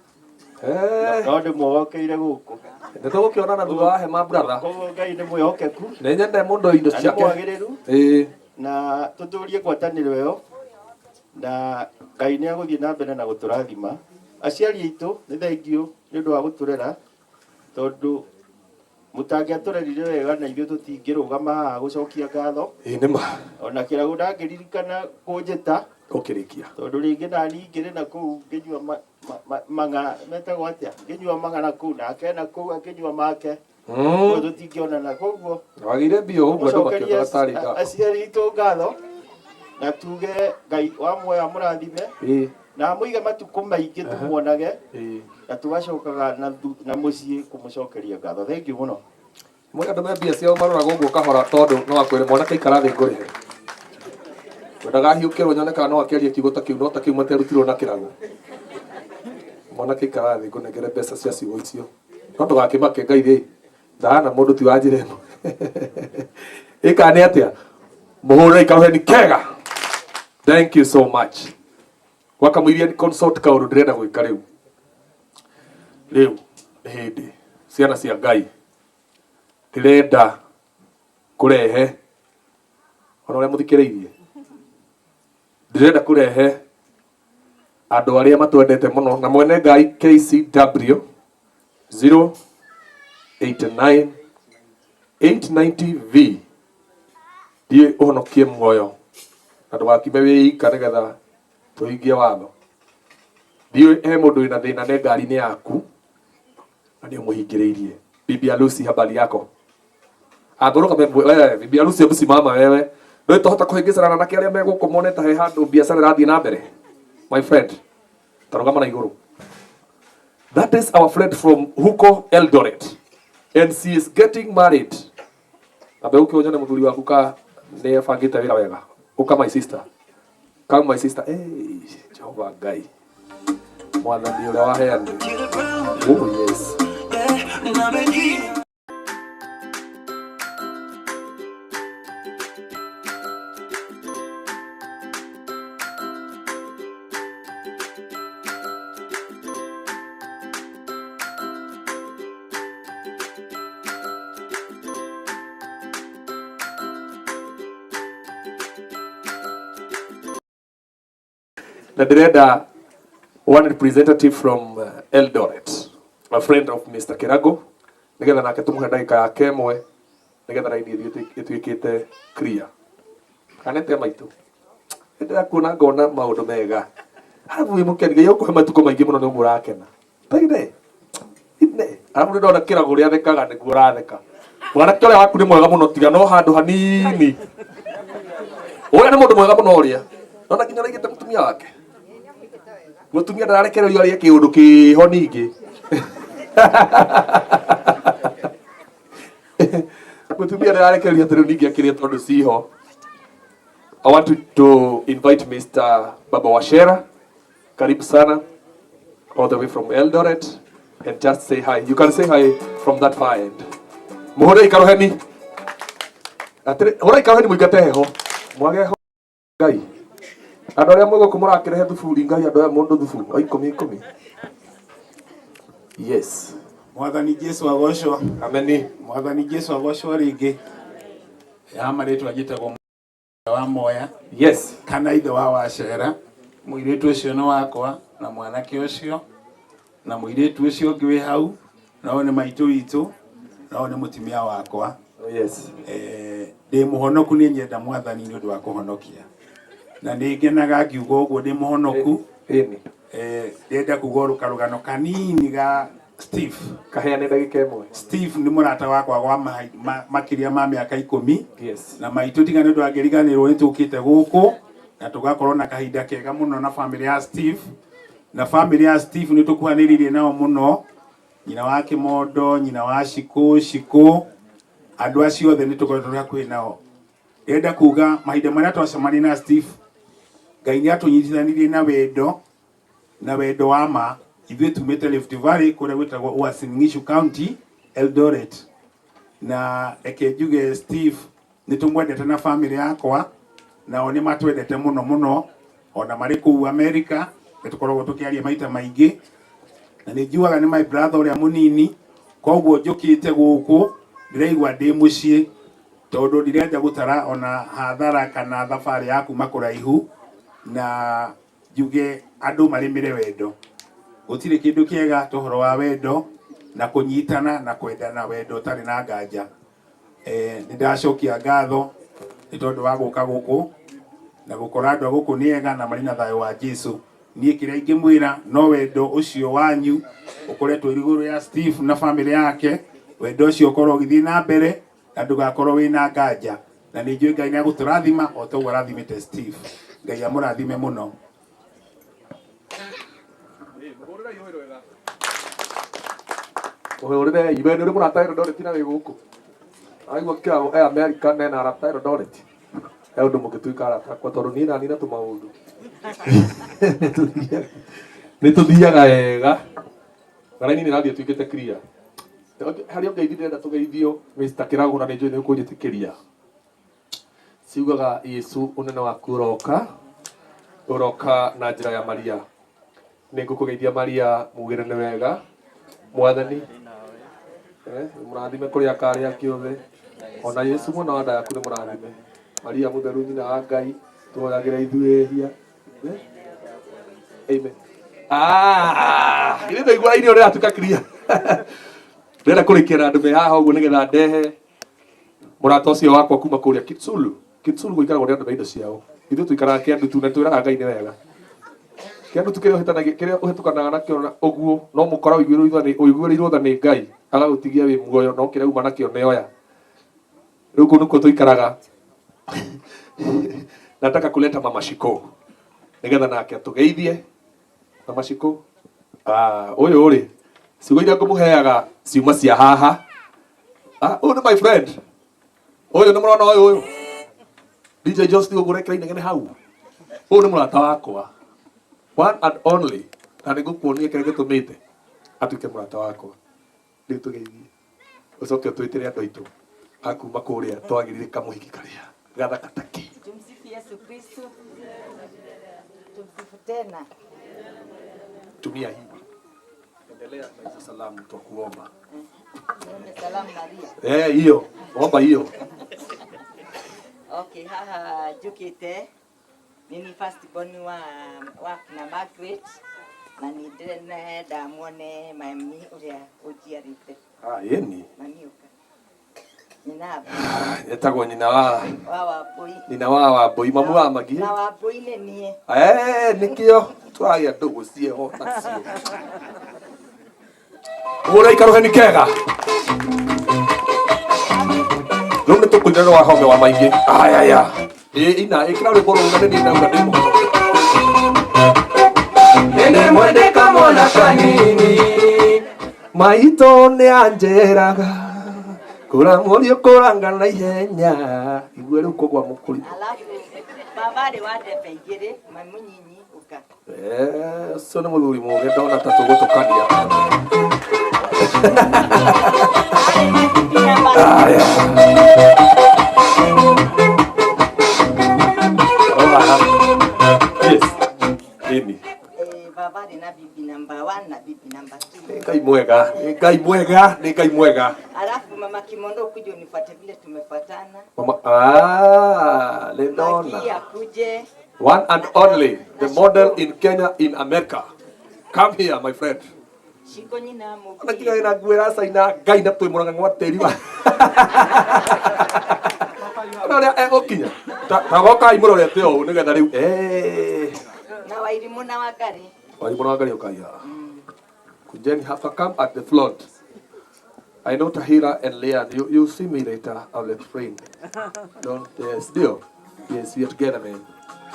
No ndĩmuogokeire gũkũ. Nĩ tũgũkĩonana thutha wa hema brother. Koguo Ngai nĩ mwĩhokeku. Nĩ nyende mũndũ indo Na nĩ ciake. mwagĩrĩru. Ĩĩ. Na tũtũrie ngwatanĩro ĩyo na Ngai nĩ agũthiĩ na mbere na gũtũrathima. Aciari aitũ nĩ thengiũ nĩ ũndũ wa gũtũrera tondũ mũtangĩatũrerire wega na ithuĩ tũtingĩrũgama haha gũcokia ngatho. Ĩĩ nĩ ma. Ona kĩragu ndangĩririkana kũnjĩta. Ũkĩrĩkia. Tondũ rĩngĩ nani ngĩrĩ na kũu ngĩnyua mang'a metagwo atĩa ngĩnyua mang'a na kũu nake na kũu akĩnyua make. Koguo tũtingĩonana koguo Wagĩire mbia ũguo andũ tũcokerie makĩonaga tarĩ ndako. aciari aitũ ngatho na tuge Ngai wa muoyo amũrathime Ĩĩ. na amũige matukũ maingĩ tũmuonage Ĩĩ. na tũgacokaga na mũciĩ kũmũcokeria ngatho. Thank you mũno. Mwe andũ me mbia ciao maroraga ũguo kahora tondũ no akwĩre mwanake ikara thĩ ngũrĩhe. Wendaga hiũkĩrwo nyone kana no akĩarie kiugo ta kĩu no ta kĩu matiarutirwo na kĩrago. Mwanake ikara thĩ ngũnengere mbeca cia ciugo icio. No ndũgakĩmake Ngai rĩ ndahana mũndũ ti wa njĩra ĩno. Ĩka nĩ atĩa? Mũhũrĩre ikaruheni kega. Thank you so much. Wakamũiria consult kaũndũ ndĩrenda gwĩka rĩu. Rĩu nĩ hĩndĩ ciana cia Ngai ndĩrenda kũrehe ona ũrĩa mũthikĩrĩirie ndĩrenda kũrehe andũ arĩa matwendete mũno na mwene ngai KCW 089 890V thiĩ ũhonokie muoyo na ndũgakiume wĩ ika nĩgetha tũhingie watho thiĩ he mũndũ wĩna thĩna ne ngari-inĩ yaku na nĩ ũmũhingĩrĩirie bibi harusi habari yako angũrũka wewe bibi harusi hebu simama wewe nĩ tũhota kũhĩngĩcana na anake arĩa me gũkũ mone ta he handũ biacara ĩrathiĩ na mbere my friend tarũgama na igũrũ that is our friend from huko Eldoret and she is getting married ambe ũke ũnyone mũthuri waku ka nĩ ebangĩte wĩra wega ũka my sister come my sister hey, Jehova Ngai mwathani ũrĩa waheanire oh yes na ndĩrenda one representative from Eldoret a friend of Mr. Kirago nigetha nake tumuhe ndagĩka yake ĩmwe nigetha raini ĩthiĩ ĩtuĩkĩte clear kana nĩ maitũ ndĩrakuona ngona maũndũ mega arabu wĩ mũkeni Ngai ũkũhe matukũ maingĩ mũno nĩ ũguo ũrakena taine ine arabu nĩ ndona kĩrago ũrĩa athekaga nĩguo ũratheka mwanake ũrĩa waku nĩ mwega mũno tiga no handũ hanini ũrĩa nĩ mũndũ mwega mũno ũrĩa nona nginya ũraigĩte mũtumia wake Mutumia ndararekererio arie kiundu kiho ningi. Mutumia ndararekererio atĩ rĩu ningĩ akĩrĩe tondũ ciho. I want to invite Mr. Baba Wachera. Karibu sana, all the way from Eldoret, and just say hi. You can say hi from that far end. Muhure ikaroheni. Atĩrĩ, hũra ikaroheni mũingate heho. Mwage heho Ngai. Andũ arĩa mwĩ gũkũ mũrakĩrehe thuburi Ngai andũ aya mũndũ thubu o ikũmi ikũmi. Yes. Mwathani Jesu agocwo. Ameni. Mwathani Jesu agocwo rĩngĩ. Ya marĩtwa njĩtagwo wa Moya. Yes. Kana ithe wa Wacera. Mũirĩtu ũcio nĩ wakwa na mwanake ũcio na mũirĩtu ũcio ũngĩ wĩ hau na ũyũ nĩ maitũ witũ na ũyũ nĩ mũtumia wakwa. Yes. Ndĩ mũhonoku nĩ nyenda Mwathani nĩ ũndũ wa kũhonokia na nĩ ngenaga ngiuga ũguo ndĩ mũhonoku. Ndĩrenda kuga karũgano kanini ga Steve. Kaheane ndagĩka ĩmwe. Steve nĩ mũrata wakwa wa makĩria ma mĩaka 10. Yes. Na maitũ tiga nĩ ũndũ angĩriganĩrwo nĩ tũkĩte gũkũ na tũgakorwo na kahinda kega mũno na famĩlĩ ya Steve. Na famĩlĩ ya Steve nĩ tũkuhanĩrĩirie nao mũno, nyina wa Kĩmondo, nyina wa Shikũ, Shikũ, andũ acio othe nĩ tũkoretwo tũrĩ hakuhĩ nao. Ndĩrenda kuga mahinda marĩa twacemania na Steve, Ngai nĩ atũnyitithanirie na wendo, na wendo wa ma. Ithuĩ tumĩte Rift Valley kũrĩa gwĩtagwo Uasin Gishu County, Eldoret. Na reke njuge Steve nĩ tũmwendete na famĩlĩ yakwa, nao nĩ matwendete mũno mũno, ona marĩ kũu America nĩ tũkoragwo tũkĩaria maita maingĩ, na nĩ njugaga nĩ my brother ũrĩa mũnini, koguo njũkĩte gũkũ ndĩraigua ndĩ mũciĩ, tondũ ndirenda gũtara ona hathara kana thabarĩ ya kuma kũraihu, na njuge andũ marĩmĩre wendo. Gũtirĩ kĩndũ kĩega ta ũhoro wa wendo na kũnyitana na kwendana wendo ũtarĩ na nganja. Nĩ ndacokia ngatho nĩ tondũ wa gũka gũkũ na gũkora andũ a gũkũ nĩ ega na marĩ na thayũ wa Jesu. Niĩ kĩrĩa ingĩmwĩra no wendo ũcio wanyu ũkoretwo igũrũ ya Steve na famĩlĩ yake, wendo ũcio ũkorwo ũgĩthiĩ na mbere na ndũgakorwo wĩna nganja, na nĩ njũĩ Ngai nĩ agũtũrathima o ta ũguo arathimĩte Steve. Ngai amũrathime mũno. Ũhũrĩre iwe nĩ ũrĩ mũrata Eldoret na wĩ gũkũ. Aigua kĩrago e America na ena arata Eldoret. He ũndũ mũngĩtuĩka arata akwa tondũ niĩ na niĩ na tũmaũndũ. Nĩ tũthiaga wega. Na raini nĩ ĩrathiĩ ĩtuĩkĩte clear. Harĩ o ngeithi ndĩrenda tũgeithio Mr. Kĩrago na nĩ njũĩ nĩ ũkũnjĩtĩkĩria. Ciugaga Yesu ũnene waku ũroka, ũroka na njĩra ya Maria. Nĩ ngũkũgeithia Maria, mugĩre nĩ wega. Mwathani, mũrathime kũrĩ aka arĩa angĩ othe. Ona Yesu mwana wa nda yaku nĩ mũrathime. Maria mũtheru nyina wa Ngai, tũhoyagĩre ithuĩ ehia. Amen. Ithuĩ twaigua raini ũrĩa ĩratuĩka clear. Ndĩrenda kũrĩkia na andũ me haha ũguo nĩgetha ndehe mũrata ũcio wakwa kuma kũrĩa Kitsulu. Kitsulu gũikaragwo nĩ andũ na indo ciao. Ithuĩ tũikaraga Kĩandutu na twĩraga Ngai nĩ wega. Kĩandutu kĩrĩa ũhĩtanagia, kĩrĩa ũhĩtũkanaga nakĩo na ũguo no mũkora ũiguĩrĩirwo tha nĩ Ngai agagũtigia wĩ muoyo, no kĩrĩa uma nakĩo nĩ oya. Rĩu kũu nĩkuo tũikaraga. Nataka kuleta Mama Shiko nĩgetha nake atũgeithie. Mama Shiko, ũyũ rĩ, ciugo iria ngũmũheaga ciuma cia haha. Ũyũ nĩ my friend. Ũyũ nĩ mũrona ũyũ ũyũ. DJ Jones nĩ ũguo ũrekĩra inegene hau. Ũyũ nĩ mũrata wakwa. One and only. Na nĩ ngũkuonia kĩrĩa gĩtũmĩte atuĩke mũrata wakwa. Rĩu tũgeithie. Ũcoke ũtwĩtĩre andũ aitũ a kuma kũrĩa twagĩrire kamũhiki karĩa gathaka ta kĩ. Tumsifu Yesu Kristo. Tumsifu tena. Tumia hii. Endelea na hizo salamu twakuomba. Niombe salamu Maria. Hiyo. Omba hiyo. Okay, haha njũkĩte nĩ ni first born wa kina Margaret na nĩ ndĩrenda muone mami ũrĩa ũnjiarĩte. Yeni. Mami ũka. Nyina. Etagwo nyina wa Wa Wambui. Nyina wa Wambui, mamu wa Magi. Na Wambui nĩ niĩ. Nĩkĩo tũragĩa ndũgũ cieho nacio. Hũra ikaruheni kega. Rĩu nĩ tũkũina rwa home wa maingĩ. Aya. Ĩ, ina, ĩkĩra rwĩmbo rũu na nĩ niĩ ndauga ndĩ mũhonoku. Ngai nĩ mwende kamwana kanini. Maitũ nĩ anjĩraga kũra mũriũ kũranga na ihenya igue rĩu kũgwa mũkũri. Alafu baba arĩ wa ndebe igĩrĩ, mami mũnyinyi ũka. Eh, ũcio nĩ mũthuri mũgĩ ndona ta tũgũtũkania. Aya. O haha. Yes. Ĩni. Eh, baba arĩ na bibi number 1 na bibi number 2. Nĩ Ngai mwega, nĩ Ngai mwega, nĩ Ngai mwega. Alafu mama Kimondo ukuje unifuate vile tumefuatana. Mama, ah, nĩ ndona. Magi akuje. One and only, the model in Kenya, in America. Come here, my friend. Shiko nyina mũgĩ. Ona nginya wĩna nguo ĩracaina Ngai na twĩ mũrang'ang'o wa tĩri wa. Ona ũrĩa egũkinya. Ta gokai mũrorete ũũ nĩgetha rĩu. Eh. Na Wairimũ na Wangari. Wairimũ na Wangari ũkai haha. Kujeni hapa, come at the front. I know Tahira and Leanne. You see me later. I'll explain. Don't, yes, deal. Yes, we are together, man.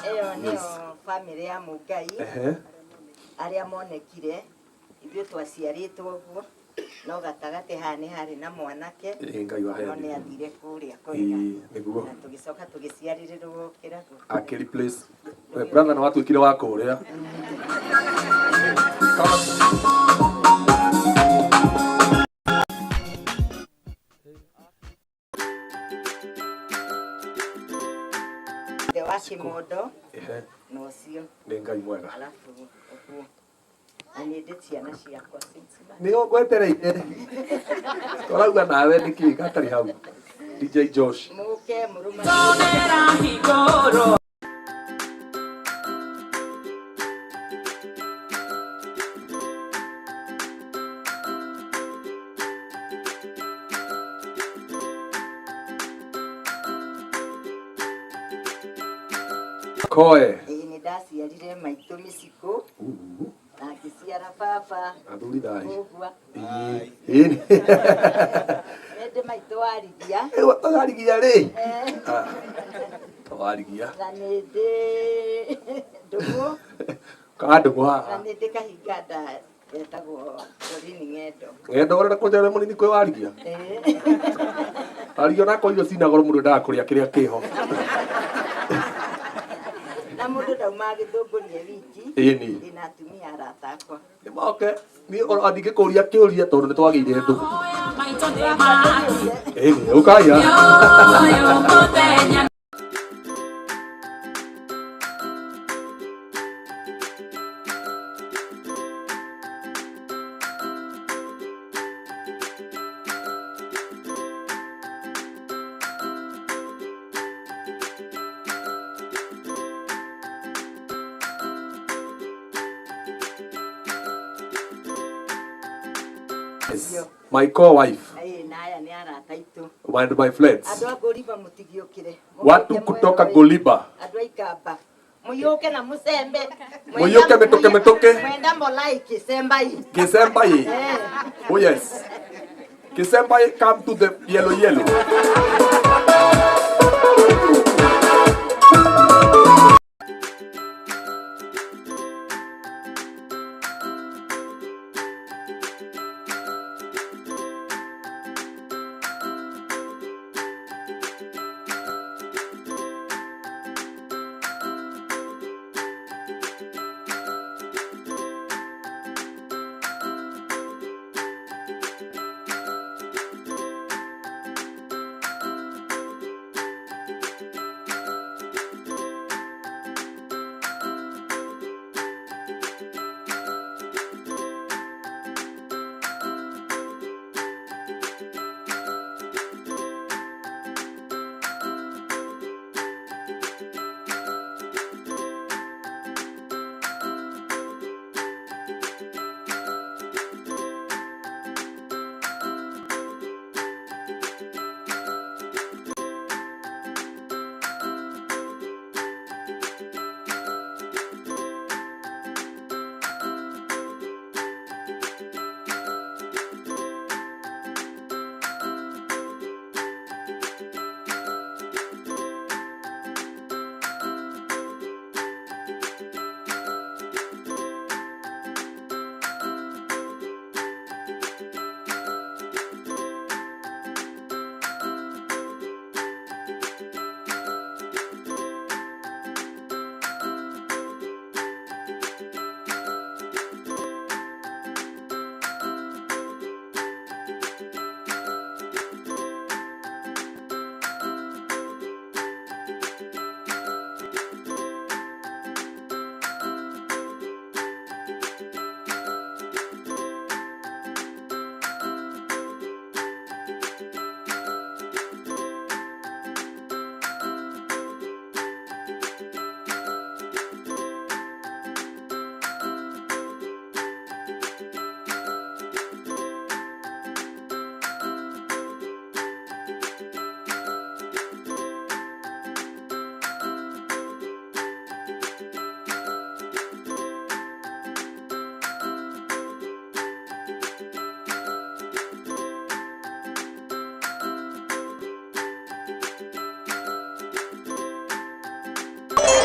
Ĩyo nĩyo Yes. family ya Mũngai. Ehe. Arĩa monekire ithuĩ twaciarĩtwo ũguo no gatagatĩ haha nĩ harĩ na mwanake. Ĩ, Ngai wa no nĩ heaven. athire kũrĩa kwega. Ĩ, nĩguo. Na tũgĩcoka tũgĩciarĩrĩrwo kĩrago. Akĩ replace. We brother na watuĩkire wa kũrĩa. Ithe wa Kĩmondo Ehe. na ũcio. Nĩ Ngai mwega. Alafu ũguo. Na nĩ ndĩ ciana ciakwa since birth. Nĩho ngwetereire. Tũrauga nawe nĩkĩ gatarĩ hau. DJ Josh. Mũke mũrũma. Koe. Ĩĩ nĩ ndaciarire maitũ Mĩcikũ na ngĩciara baba Athuri thai. Mũgua. Ĩ. Ĩ. Nĩ ndĩ maitũ warigia. Warigia rĩ. Eh. Ah, Warigia. Na nĩ ndĩ ndũgũ Ka ndũgũ na haha. nĩ ndĩ kahinga nda getagwo Doreen Ng'endo. Ng'endo ũrenda kũnjara mũnini kwĩ warigia. Ĩĩ. Warigia onakorwo irio cina goro mũndũ endaga kũrĩa kĩrĩa kĩho. Na mũndũ ndaumaga gĩthũngũrie wiki. Ĩni. Ndĩna atumia arata akwa. Nĩmoke niĩ ona ndingĩkũria kĩũria tondũ nĩtwagĩire ndũgũ. Ĩni, ũkai haha. Yes. My co-wife Ĩĩ na aya nĩ arata aitũ. and my friends. Andũ a Goliba mũtigiũkĩre. Watu kutoka Goliba. Andũ a Ikamba. Mũiyũke na mũcembe. Mũiyũke mĩtũke mĩtũke. Mwenda molai kĩcemba yi. Kisemba ye. Eh. Oh yes. Kisemba ye come to the yellow yellow.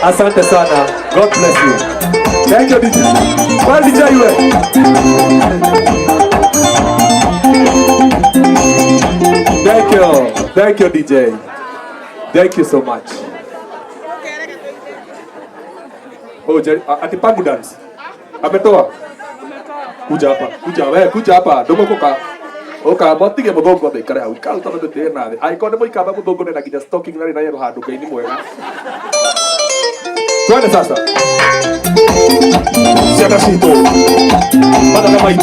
Asante sana. God bless you. Thank you DJ. Well DJ we. Thank you. Thank you DJ. Thank you so much. Oh, Jerry, ati pangu dance. Ametoa. Kuja hapa. Kuja wewe, kuja hapa. Ndogo koka. Oka motige muthungu ambe ikare hau. Ikara utambe tire na thi. Angĩkorwo nĩ mũikamba mũthũngũ nĩ na nginya stocking na rĩ na yellow handũ Ngai nĩ mwega. Twende sasa. Ciana citũ. Mathaga maitũ.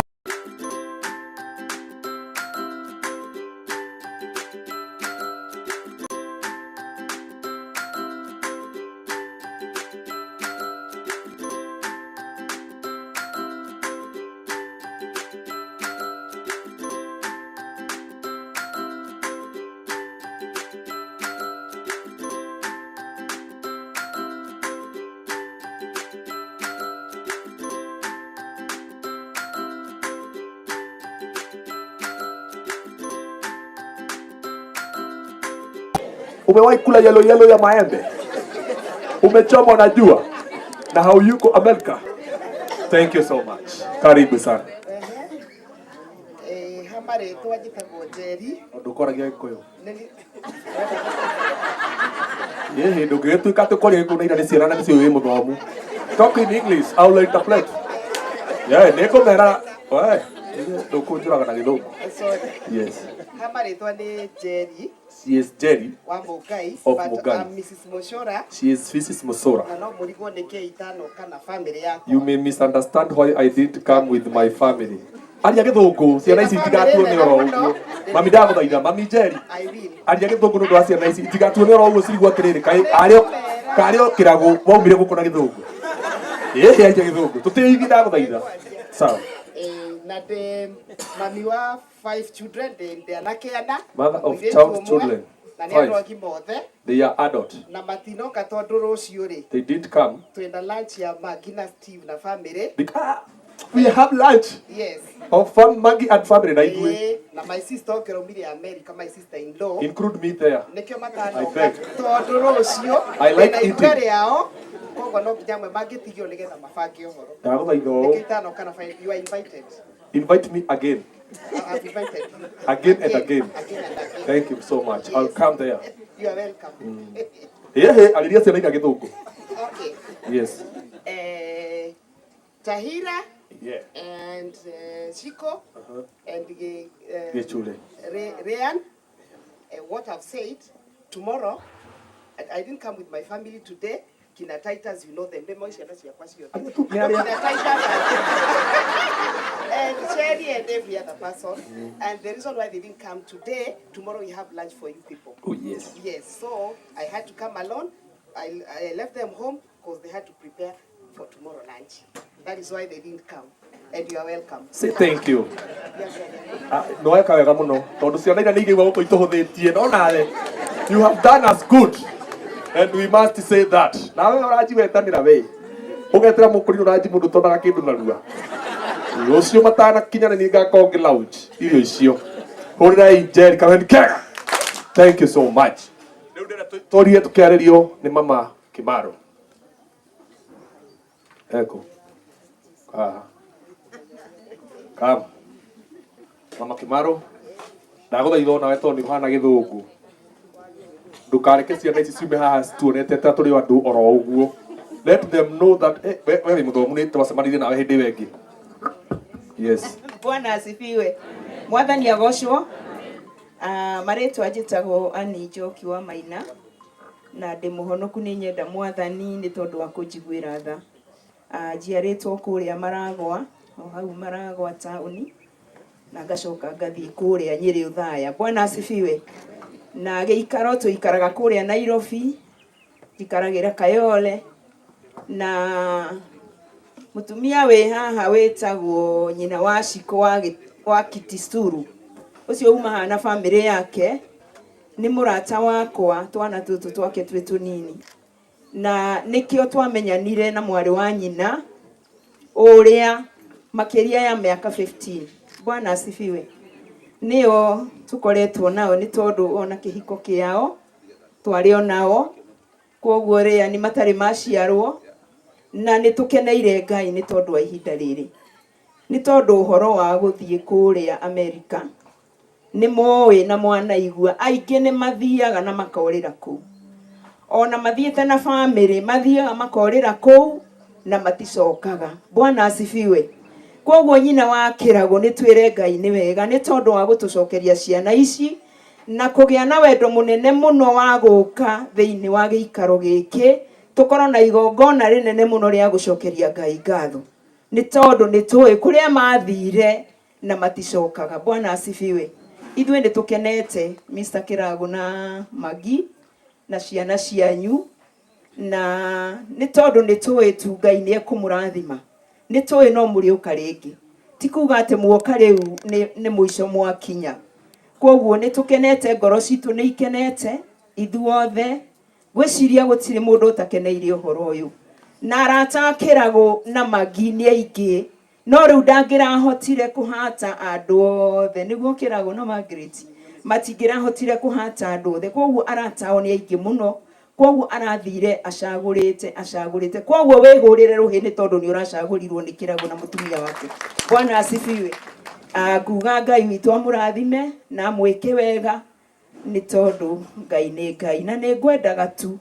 Umewahi kula yellow yellow ya maembe? Umechomwa na jua na hauyuko Amerika? Thank you so much. Karibu sana. Ha marĩtwa njĩtagwo Njeri. Ndũkoragia Gĩkũyũ. Nĩ- Ĩhĩ ndũngĩgĩtuĩka atĩ ũkoria Gĩkũyũ na ira nĩ ciana na nĩcio wĩ mũthomu. Talk in English, I will interpret. Yeah, nĩngũmera we ndũkũnjũraga na gĩthũngũ. Sorry. Yes. Ha marĩtwa nĩ Njeri She is Jerry wa Mũngai, of but Mũngai. I'm Mrs. Muchora She is Mrs. Musora. na no mũrigwo nĩkĩ itanoka na family yakwa. You may misunderstand why I didn't come with my family. Aria gĩthũngũ, ciana ici itigatuo nĩ oro ũguo. Mami ndagũthaitha, mami Njeri. I will. Aria gĩthũngũ nĩ ũndũ wa ciana ici itigatuo nĩ oro ũguo cirigwo atĩrĩrĩ, kaĩ arĩ karĩ o kĩragũ waumire gũkũ na gĩthũngũ. Ĩhĩ aria gĩthũngũ, tũtĩithie ndagũthaitha. Sawa. Na ndĩ mami wa five children, ndĩ anake ana. Mother of mũirĩtu child ũmwe, children. Na nĩ Five. andũ agima othe. They are adult. Na matinoka tondũ rũciũ rĩ They didn't come. twĩna lunch ya Maggie na Steve na family. We have lunch Yes. of fam Maggie and family na ithuĩ. Ĩĩ, na my sister okĩraumire America, my sister in law. Include me there. Nĩkĩo I matanoka beg. tondũ rũciũ I like twĩna iruga eating. rĩao koguo no nginya amwe mangĩtigio nĩgetha mabange ũhoro. Ndagũthaitha ũũ. Nĩkĩo itanoka na you are invited. Invite me again. I've invited you. Again and again. Again and again. Thank you so much. I'll come there. You are welcome. Ĩhĩ, arĩria ciana iria gĩthũngũ. Okay. Yes. Tahira Yeah. and Shiko and Gĩcure. Ryan, what I've said, tomorrow, I didn't come with my family today. Kina Titus, you know them. Nĩ ciana ciakwa ciothe. nĩ arĩa- Kina Titus and Sherry and every other person. And the reason why they didn't come today, tomorrow we have lunch for you people. Oh, yes. Yes, so I had to come alone. I left them home because they had to prepare for tomorrow lunch. That is why they didn't come. And you are welcome. Say thank you. Yes, sir. Ah, nĩ weka wega mũno tondũ ciana iria nĩ igĩigua gũkũ itũhũthĩtie no nawe you have done us good and we must say that nawe ũranji wetanĩra we ũgetĩra mũkũrinũ ũranji mũndũ tonaga kĩndũ narua rũciũ matanakinya nĩ niĩ ngakorwo ngĩ lounge irio icio hũrĩrai Njeri kameni kega thank you so much rĩu ndĩrenda tũrie tũkĩarĩrio nĩ mama Kĩmaro eko ah come mama Kĩmaro ndagũthaitha onawe tondũ nĩ ũhana gĩthũngũ ndũkareke ciana ici ciume haha cituonete ta tũrĩ o andũ oro ũguo let them know that eh, we wĩ mũthomu nĩ twacemanirie nawe hĩndĩ ĩyo ĩngĩ yes Bwana asifiwe. Mwathani agocwo. Marĩtwa njĩtagwo Annie Njoki wa Maina na ndĩ mũhonoku nĩ nyenda mwathani nĩ tondũ wa kũnjiguĩra tha. Njiarĩtwo kũrĩa Maragwa, o hau Maragwa taũni na ngacoka ngathiĩ kũrĩa Nyĩrĩ Ũthaya. Bwana asifiwe. Na gĩikaro tũikaraga kũrĩa Nairobi, njikaragĩra Kayole na mutumia wĩ haha wĩtagwo nyina wa Shiko wa Kitisuru ũcio uma haha na bamĩrĩ yake nĩ mũrata wakwa twana tũtũ twake twĩ tũnini na nĩkĩo twamenyanire na mwarĩ wa nyina ũrĩa makĩria ya mĩaka 15. Bwana asifiwe. Nĩo tũkoretwo nao nĩ tondũ ona kĩhiko kĩao twarĩ o nao. Kwoguo rĩ, yani matarĩ maciarwo, na nĩ tũkeneire Ngai nĩ tondũ wa ihinda rĩrĩ. Nĩ tondũ ũhoro wa gũthiĩ kũrĩa Amerika, nĩ moĩ na mwanaigua, aingĩ nĩ mathiaga na makorĩra kũu. Ona mathiĩte na bamĩrĩ, mathiaga makorĩra kũu na maticokaga. Bwana asifiwe. Kwoguo nyina wa Kĩragũ nĩ twĩre Ngai nĩ wega nĩ tondũ wa gũtũcokeria ciana ici na kũgĩa na wendo mũnene mũno wa gũka thĩinĩ wa gĩikaro gĩkĩ, tũkorwo na igongona rĩnene mũno rĩa gũcokeria Ngai ngatho. Nĩ tondũ nĩ tũĩ kũrĩa mathire na maticokaga. Bwana asifiwe. Ithuĩ nĩ tũkenete Mr. Kĩragũ na Magi na ciana cianyu, na nĩ tondũ nĩ tũĩ tu Ngai nĩ ekũmũrathima. Nĩ tũĩ no mũrĩũka rĩngĩ. Ti kuga atĩ muoka rĩu nĩ mũico mwakinya. Kwoguo nĩ tũkenete, ngoro citũ nĩ ikenete ithuothe. Ngwĩciria gũtirĩ mũndũ ũtakeneire ũhoro ũyũ. Na arata a Kĩragũ na Magi nĩ aingĩ, no rĩu ndangĩrahotire kũhata andũ othe. Nĩguo Kĩragũ na Margaret matingĩrahotire kũhata andũ othe. Kwoguo arata ao nĩ aingĩ mũno. Kwoguo arathire acagũrĩte, acagũrĩte. Kwoguo wĩhũrĩre rũhĩ nĩ tondũ nĩ ũracagũrirwo nĩ Kĩragũ na mũtumia wake. Bwana asifiwe. Nguga Ngai witũ amũrathime na amwĩke wega. Nĩ tondũ Ngai nĩ Ngai. Na nĩ ngwendaga tu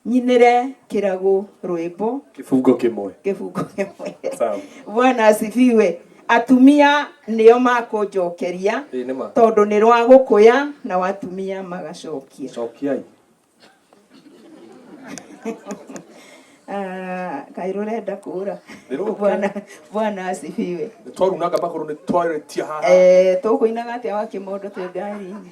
nyinĩre Kĩragũ rwĩmbo. Kĩbungo kĩmwe. Kĩbungo kĩmwe. Sawa. Bwana asifiwe. Atumia nĩo makũnjokeria Ĩĩ nĩ ma. tondũ nĩ rwa gũkũya nao atumia magacokia. Cokiai. Ah, kaĩ rũrenda kũra. Nĩ rũke. Bwana Bwana asifiwe. Nĩ twarunanga magũrũ nĩ twarĩtia haha. Eh, tũkũinaga atĩa wa kĩmondo twĩ ngari-inĩ?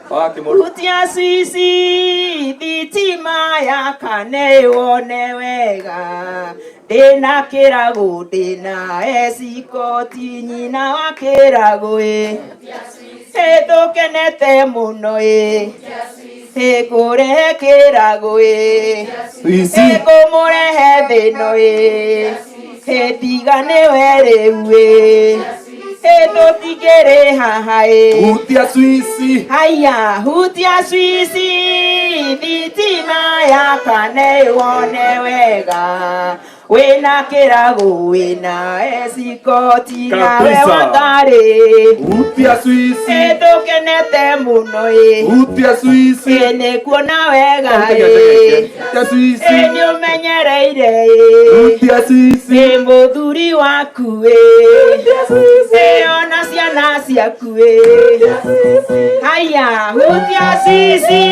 Wa kĩmondo. Hutia sisi thitima yakane wone wega ndĩna kĩragũ ndĩna esikoti nyina wa kĩragũ ĩ ĩ tũkenete mũno ĩ ĩ kũrehe kĩragũ ĩ ĩ kũmũrehe thĩno ĩ ĩ tiga nĩwe rĩu ĩ ĩ tũtingĩrĩ haha ĩ Hutia swici. Haya, hutia swici thitima yakane wone wega wĩna kĩragũ wĩna esikoti nawe Kabisa. wangarĩ Hutia swici. ĩ tũkenete mũno ĩ Hutia swici. ĩ nĩ kuona wega Hutia ĩ Hutia swici. ĩ nĩ ũmenyereire ĩ Hutia swici. ĩ mũthuri waku ĩ ĩ ona ciana ciaku ĩ haya hutia swici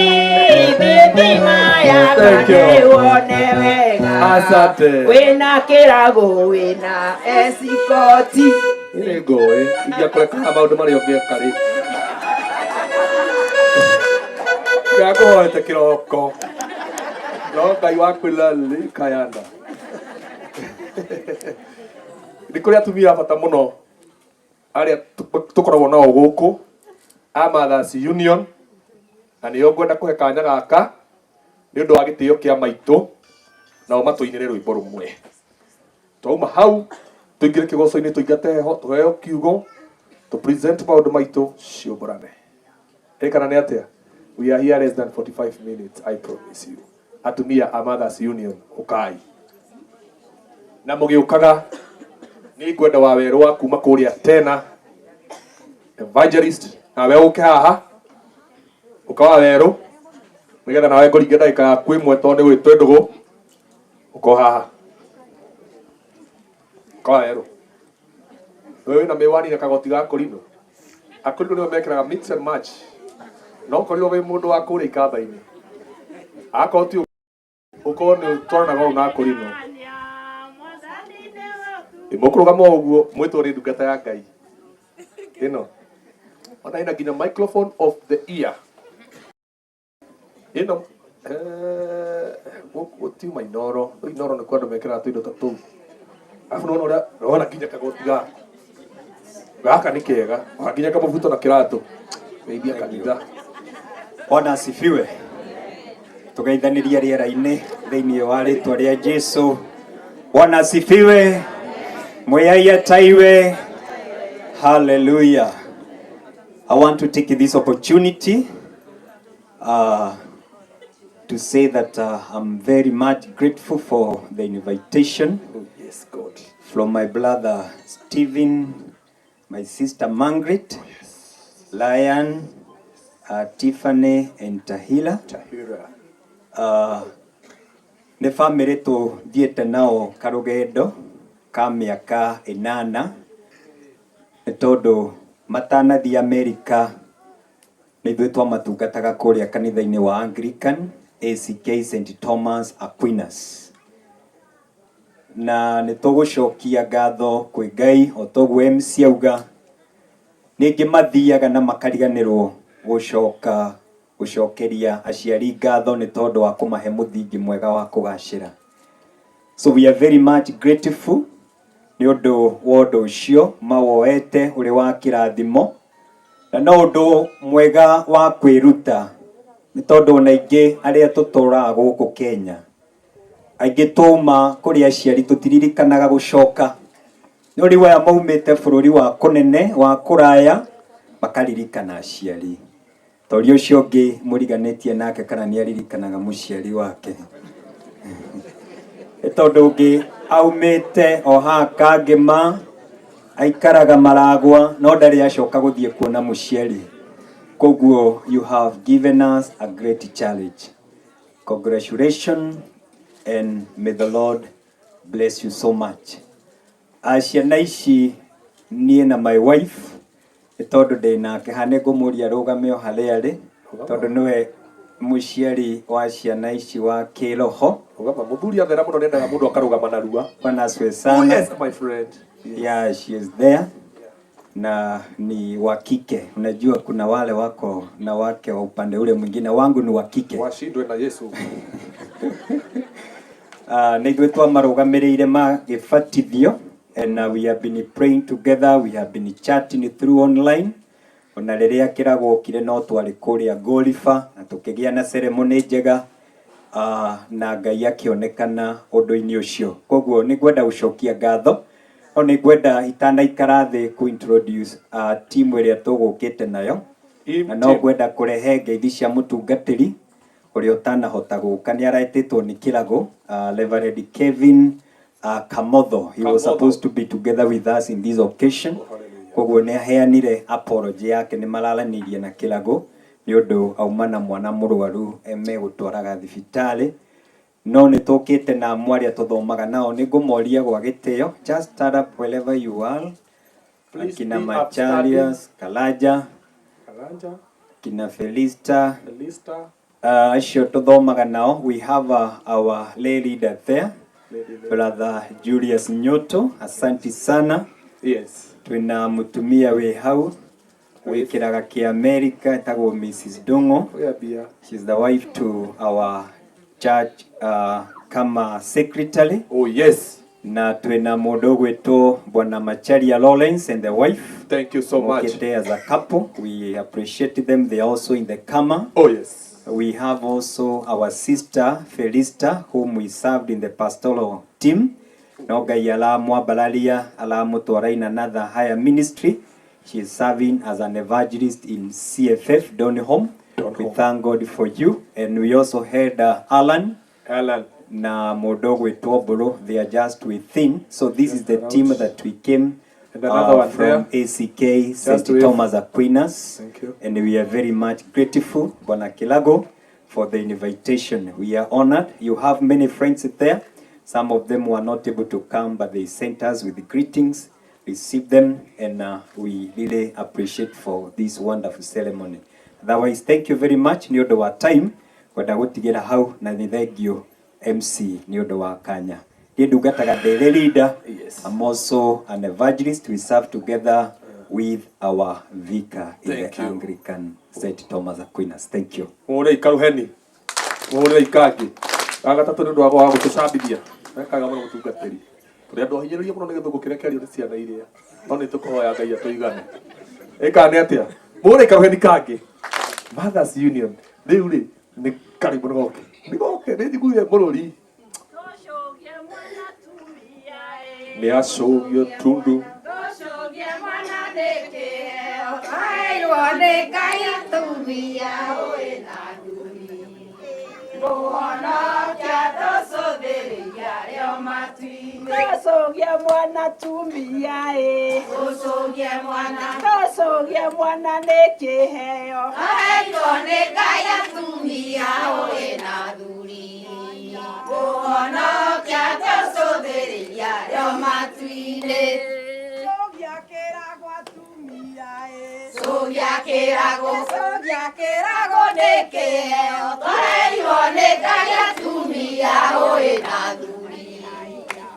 thitima Thank you. yakane wone wega Asante. wĩna kĩragũ wĩna esikoti Nĩ ngũĩ ingĩakũreka haha maũndũ marĩa ũngĩeka rĩ. Ngakũhoete kĩroko. No Ngai wakwĩra kayanda. Nĩ kũrĩ atumia a bata mũno arĩa tũkoragwo nao gũkũ a Mothers Union na nĩo ngwenda kũhe kanya gaka nĩ ũndũ wa gĩtĩo kĩa maitũ nao matũinĩre rwĩmbo rũmwe. Twauma hau tũingĩre kĩgoco-inĩ tũingate heho tũheo kiugo tũ present maũndũ maitũ ciũmbũrane. Ĩ kana nĩ atĩa? We are here less than 45 minutes, I promise you. Atumia a Mothers Union, ũkai. Na mũgĩũkaga nĩ ngwenda wa werũ wa kuma kũrĩa tena evangelist nawe ũke haha ũka wa werũ nĩgetha nawe ngũringe ndagĩka yaku ĩmwe tondũ nĩ gwĩtwo ndũgũ ũka haha ũka wa werũ wewe wĩna mĩwani na kagoti ga kũrinũ akũrinũ nĩo mekĩraga mix and match no ũkorirwo wĩ mũndũ wa kũrĩa ikamba-inĩ akorwo ti ũkorwo nĩ ũtwaranaga ũũ na akũrinũ mũkũrũgama o ũguo mwĩtwo nĩ ndungata ya Ngai ĩno ona ĩna nginya microphone of the ear ĩno gũkũ tiuma inoro rĩu inoro nĩkuo andũ mekĩraga tũindo ta tũu arabu nĩwona ũrĩa nĩwona nginya kagoti gaka gaka nĩ kega ona nginya kamũbuto na kĩratũ geithia kanitha Bwana asifiwe. Tugeithanirie rĩera-inĩ thĩinĩ wa rĩtwa rĩa Jesu. Bwana asifiwe. Mwĩai ataiwe. Hallelujah. I want to take this opportunity. to say that I'm very much grateful for the invitation. Oh, yes, God. From my brother Stephen, my sister Margaret, oh, yes. Lion, Tiffany and Tahila. Tahira. Nĩ bamĩrĩ tũthiĩte nao karũgendo ka mĩaka 8 nĩ tondũ matanathiĩ Amerika nĩ ithuĩ twamatungataga kũrĩa kanitha-inĩ wa Anglican ACK St Thomas Aquinas, na nĩ tũgũcokia ngatho kwĩ Ngai o toguo MC auga ningĩ mathiaga na makariganĩrwo gũcoka gũcokeria aciari ngatho nĩ tondũ wa kũmahe mũthingi mwega wa kũgacĩra. So we are very much grateful nĩ ũndũ wa ũndũ ũcio mawoete ũrĩ wa kĩrathimo, na no ũndũ mwega wa kwĩruta nĩ tondũ ona aingĩ arĩa tũtũraga gũkũ Kenya aingĩ twauma kũrĩ aciari tũtiririkanaga gũcoka, no rĩu aya maumĩte bũrũri wa kũnene wa kũraya makaririkana aciari. Ta ũrĩa ũcio ũngĩ mũriganĩtie nake kana nĩ aririkanaga mũciari wake, nĩ tondũ ũngĩ aumĩte o haha Kangĩma aikaraga Maragwa no ndarĩ acoka gũthiĩ kuona mũciari. Koguo you have given us a great challenge. Congratulations and may the Lord bless you so much. Ciana ici niĩ na my wife nĩ tondũ ndĩ nake haha nĩ ngũmũria arũgame o harĩa arĩ tondũ nĩwe mũciari wa ciana ici wa kĩroho. Rũgama, mũthuri athera mũno nĩendaga mũndũ akarũgama narua. Bwana asifiwe sana. Oh yes, my friend. Yeah, she is there. Na ni wa kike. Unajua kuna wale wako na wake wa upande ule mwingine, wangu ni wa kike. Washindwe na Yesu. Nĩ ithuĩ twamarũgamĩrĩire magĩbatithio and we have been praying together, we have been chatting through online. Ona rĩrĩa kĩragũkire no twarĩ kũrĩa Golifa na tũkĩgĩa na ceremony njega, na Ngai akĩonekana ũndũ-inĩ ũcio. Koguo nĩ ngwenda gũcokia ngatho, no nĩ ngwenda itanaikara thĩ kũ introduce timu ĩrĩa tũgũkĩte nayo, na no ngwenda kũrehe ngeithi cia mũtungatĩri ũrĩa ũtanahota gũka, nĩ aretĩtwo nĩ kĩrago, Reverend Kevin Kamotho. He was supposed to be together with us in this occasion. Koguo nĩ aheanire apology yake, nĩ mararanĩirie na kĩrago nĩ ũndũ auma na mwana mũrwaru megũtwaraga thibitarĩ, no nĩ tũkĩte na amwe arĩa tũthomaga nao, nĩ ngũmoria gwa gĩtĩo, just stand up wherever you are. Akina Macharias Kalaja, Kalaja, kina Felista, Felista, acio tũthomaga nao. We have our lay leader there, Brother Julius Nyoto, asanti sana. Yes. Twina mutumia wĩ hau wĩkĩraga kĩa America etagwo Mrs. Dongo. She's the wife to our church kama secretary. Oh yes. Na twina mũndũ ũgwĩtwo Bwana Macharia Lawrence and the wife. Thank you so much. Mokĩte as a couple. We appreciate them. They are also in the kama. Oh yes. We have also our sister Felista, whom we served in the pastoral team. No Ngai aramwambararia aramũtwara in another higher ministry. She is serving as an evangelist in CFF Donholm. We thank God for you. And we also had Alan. Alan. Na mũndũ ũgwĩtwo Mbũrũ. They are just within. So this is the team that we came And another one from there. ACK Just St. wave. Thomas Aquinas. Thank you. And we are very much grateful, Bwana Kilago, for the invitation. We are honored. You have many friends there. Some of them were not able to come, but they sent us with greetings. Receive them, and we really appreciate for this wonderful ceremony. Otherwise, thank you very much. Nĩ ũndũ wa time, kwenda gũtigĩra hau, na nĩ thank you MC nĩ ũndũ wa kanya. Niĩ ndungataga ndĩ leader. Yes. I'm also an evangelist. We serve together with our vicar in Thank the you. Anglican St. Thomas Aquinas. Thank you. Mũhũre ikaruheni, mũhũre ikangi. Wagatatũ nĩ ũndũ wa kwaga gũtũcambithia. Wekaga mũno mũtungatĩri. Tũrĩ andũ ahinyĩrĩrie mũno nĩ gĩthũngũ kĩrĩa kĩario nĩ ciana iria. No nĩ tũkũhoya Ngai atũigane. Ĩka nĩ atĩa? Mũhũre ikaruheni kangĩ. Mothers Union. Rĩu rĩ, nĩ karibu nĩ goke. Nĩ goke, nĩ njiguire mũrũri. Nĩ acũgio tundu. Mũhonokia tũcũthĩrĩria arĩ o matu-inĩ. Tũcũgie mwana tumia ĩ. Tũcũgie mwana. Tũcũgie mwana nĩ kĩheo. Twaheirwo nĩ Ngai atumia ũrĩ na athuri. Mũhonokia tũcũthĩrĩria arĩ o matu-inĩ. Cũgia kĩrago atumia ĩ. Cũgia kĩrago. Cũgia kĩrago nĩ kĩheo. Twaheirwo nĩ Ngai atumia ũrĩ na athuri.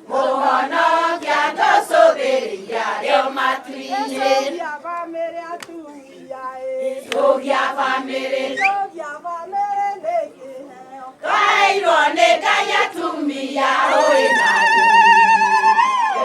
Mũhonokia tũcũthĩrĩria arĩ o matu-inĩ. Cũgia bamĩrĩ atumia ĩ. Cũgia bamĩrĩ. Cũgia bamĩrĩ nĩ kĩheo. Twaheirwo nĩ Ngai atumia ũrĩ na athuri.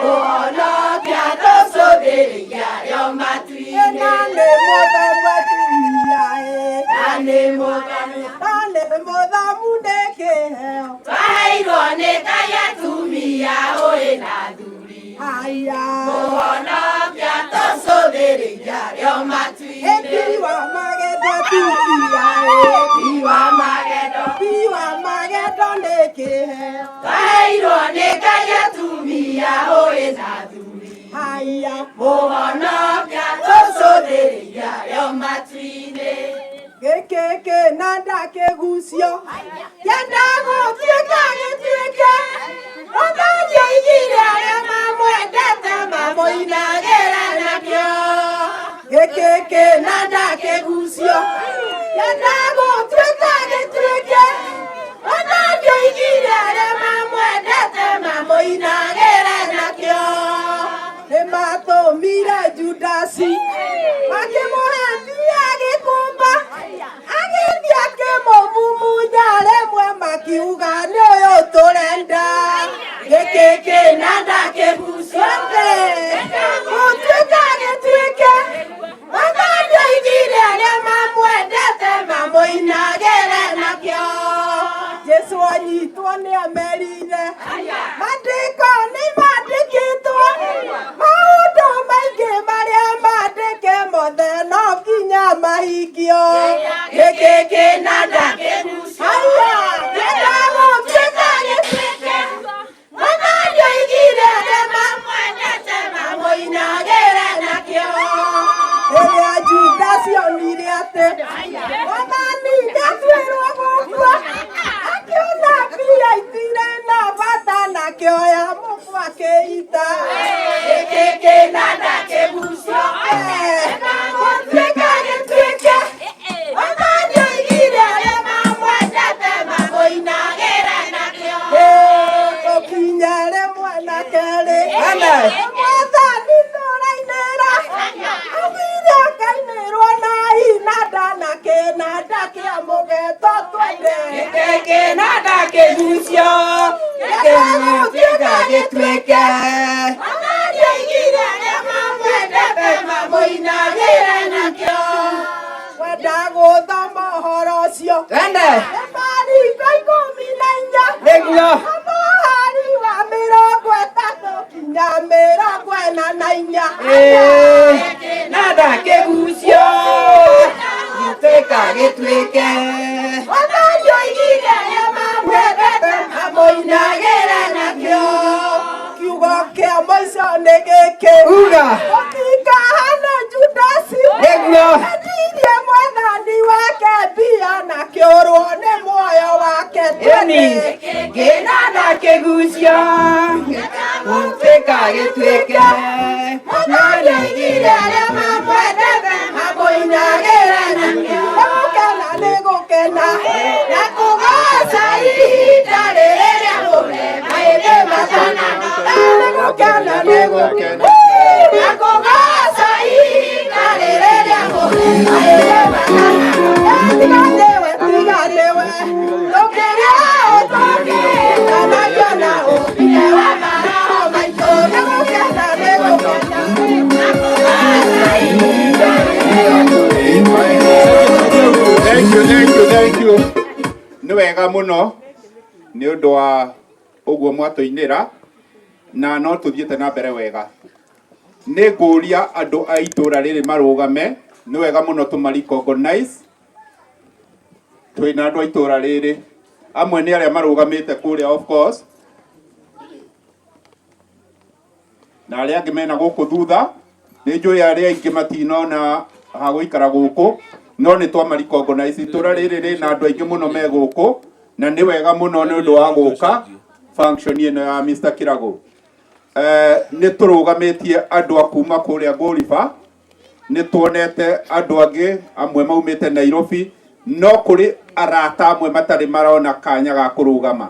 Mũhonokia tũcũthĩrĩria arĩ o matu-inĩ. Na nĩ mũthamu atumia ĩ. Na nĩ mũthamu. Na nĩ mũthamu nĩ kĩheo. Twaheirwo nĩ Ngai atumia ũrĩ na athuri. Haya. Mũhonokia tũcũthĩrĩria arĩ o matu-inĩ. Tiwa magendo atumia ĩ. Tiwa magendo. Tiwa magendo nĩ kĩheo. Twaheirwo nĩ Ngai atumia ũrĩ na athuri. Haya. Mũhonokia tũcũthĩrĩria arĩ o matu-inĩ. Gĩkĩ kĩnanda kĩgucio kĩenda gũtuĩka gĩtuĩke Mwathani oigire arĩa mamwendete mamũinagĩra nakĩo. Gĩkĩ kĩnanda kĩgucio kĩenda gũtuĩka gĩtuĩke Mwathani oigire arĩa mamwendete mamũinagĩra nakĩo. Nĩmatũmire Judasi makĩmũhe mbia gĩkũmba agĩthiĩ akĩmũmumunya rĩmwe makiuga nĩ ũyũ tũrenda. Gĩkĩ kĩnanda kĩgucio gũtuĩka gĩtuĩke Mwathani oigire arĩa mamwendete mamũinagĩre nakĩo. Jesũ anyitwo nĩ amerire mandĩko nĩ mandĩkĩtwo maũndũ maingĩ marĩa mandĩke mothe no nginya mahingio. Gĩkĩ kĩnanda kĩgucio. Haya, kĩenda gũtuĩka gĩtuĩke Mwathani oigire arĩa mamwendete mamũinagĩre nakĩo. Rĩrĩa Judasi onire atĩ Mwathani nĩatuĩrwo gũkua, akĩona mbia itirĩ na bata na akĩoya mũkwa akĩita. Gĩkĩ kĩnanda kĩgucio. Gũtuĩka gĩtuĩke Mwathani oigire arĩa mamwendete mamũinagĩre nakĩo. Gũkinya rĩmwe na kerĩ Mwathani tũrainĩra augire akainĩrwo na inanda na kĩnanda kĩa mũgeto twende. Gĩkĩ kĩnanda kĩgucio. Gĩtuĩka gĩtuĩke Mwathani oigire arĩa mamwendete mamũinagĩre nakĩo. Wenda gũthoma ũhoro ũcio Twende. Nĩ mariko 14 Nĩguo. Na mũhari wa 34 nginya 44. Kĩnanda kĩgucio. Gĩtuĩka gĩtuĩke. Mwathani oigire arĩa mamwendete mamũinagĩre nakĩo. Kiugo kĩa mũico nĩ gĩkĩ. Uga. Mũtikahane Judasi. Nĩguo. Endirie mwathani wake mbia na kĩũrwo nĩ muoyo wake. Ĩni. Kĩnanda kĩgucio. Gĩtuĩka gĩtuĩke. Mwathani oigire arĩa mamwendete mamũinagĩre nakĩo. Nĩgũkena nĩgũkena na kũgoca ihinda rĩrĩ rĩa mũre maĩndĩ matana. Nĩgũkena nĩgũkena na kũgoca ihinda rĩrĩ rĩa mũre maĩndĩ matana. Tiga nĩwe, tiga nĩwe, tũkĩrĩa ũtũkĩta na ũkĩte wa maroho maitũ. Nĩgũkena nĩgũkena na kũgoca ihinda Thank you, thank you, thank you. Nĩ wega mũno nĩ ũndũ wa ũguo mwatũinĩra na no tũthiĩte na mbere wega. Nĩ ngũria andũ a itũra rĩrĩ marũgame, nĩ wega mũno tũma recognize twĩna andũ a itũra rĩrĩ. Amwe nĩ arĩa marũgamĩte kũrĩa, of course, na arĩa angĩ mena gũkũ thutha. Nĩ njũĩ arĩa aingĩ matinona ha gũikara gũkũ, no nĩ twamarikongonaici. Itũra rĩrĩ rĩna andũ aingĩ mũno me gũkũ, na nĩ wega mũno nĩ ũndũ wa gũka function ĩno ya Mr. Kirago. Nĩ tũrũgamĩtie andũ a kuma kũrĩa Ngũriba, nĩ tuonete andũ angĩ amwe maumĩte Nairobi, no kũrĩ arata amwe matarĩ marona kanya ga kũrũgama.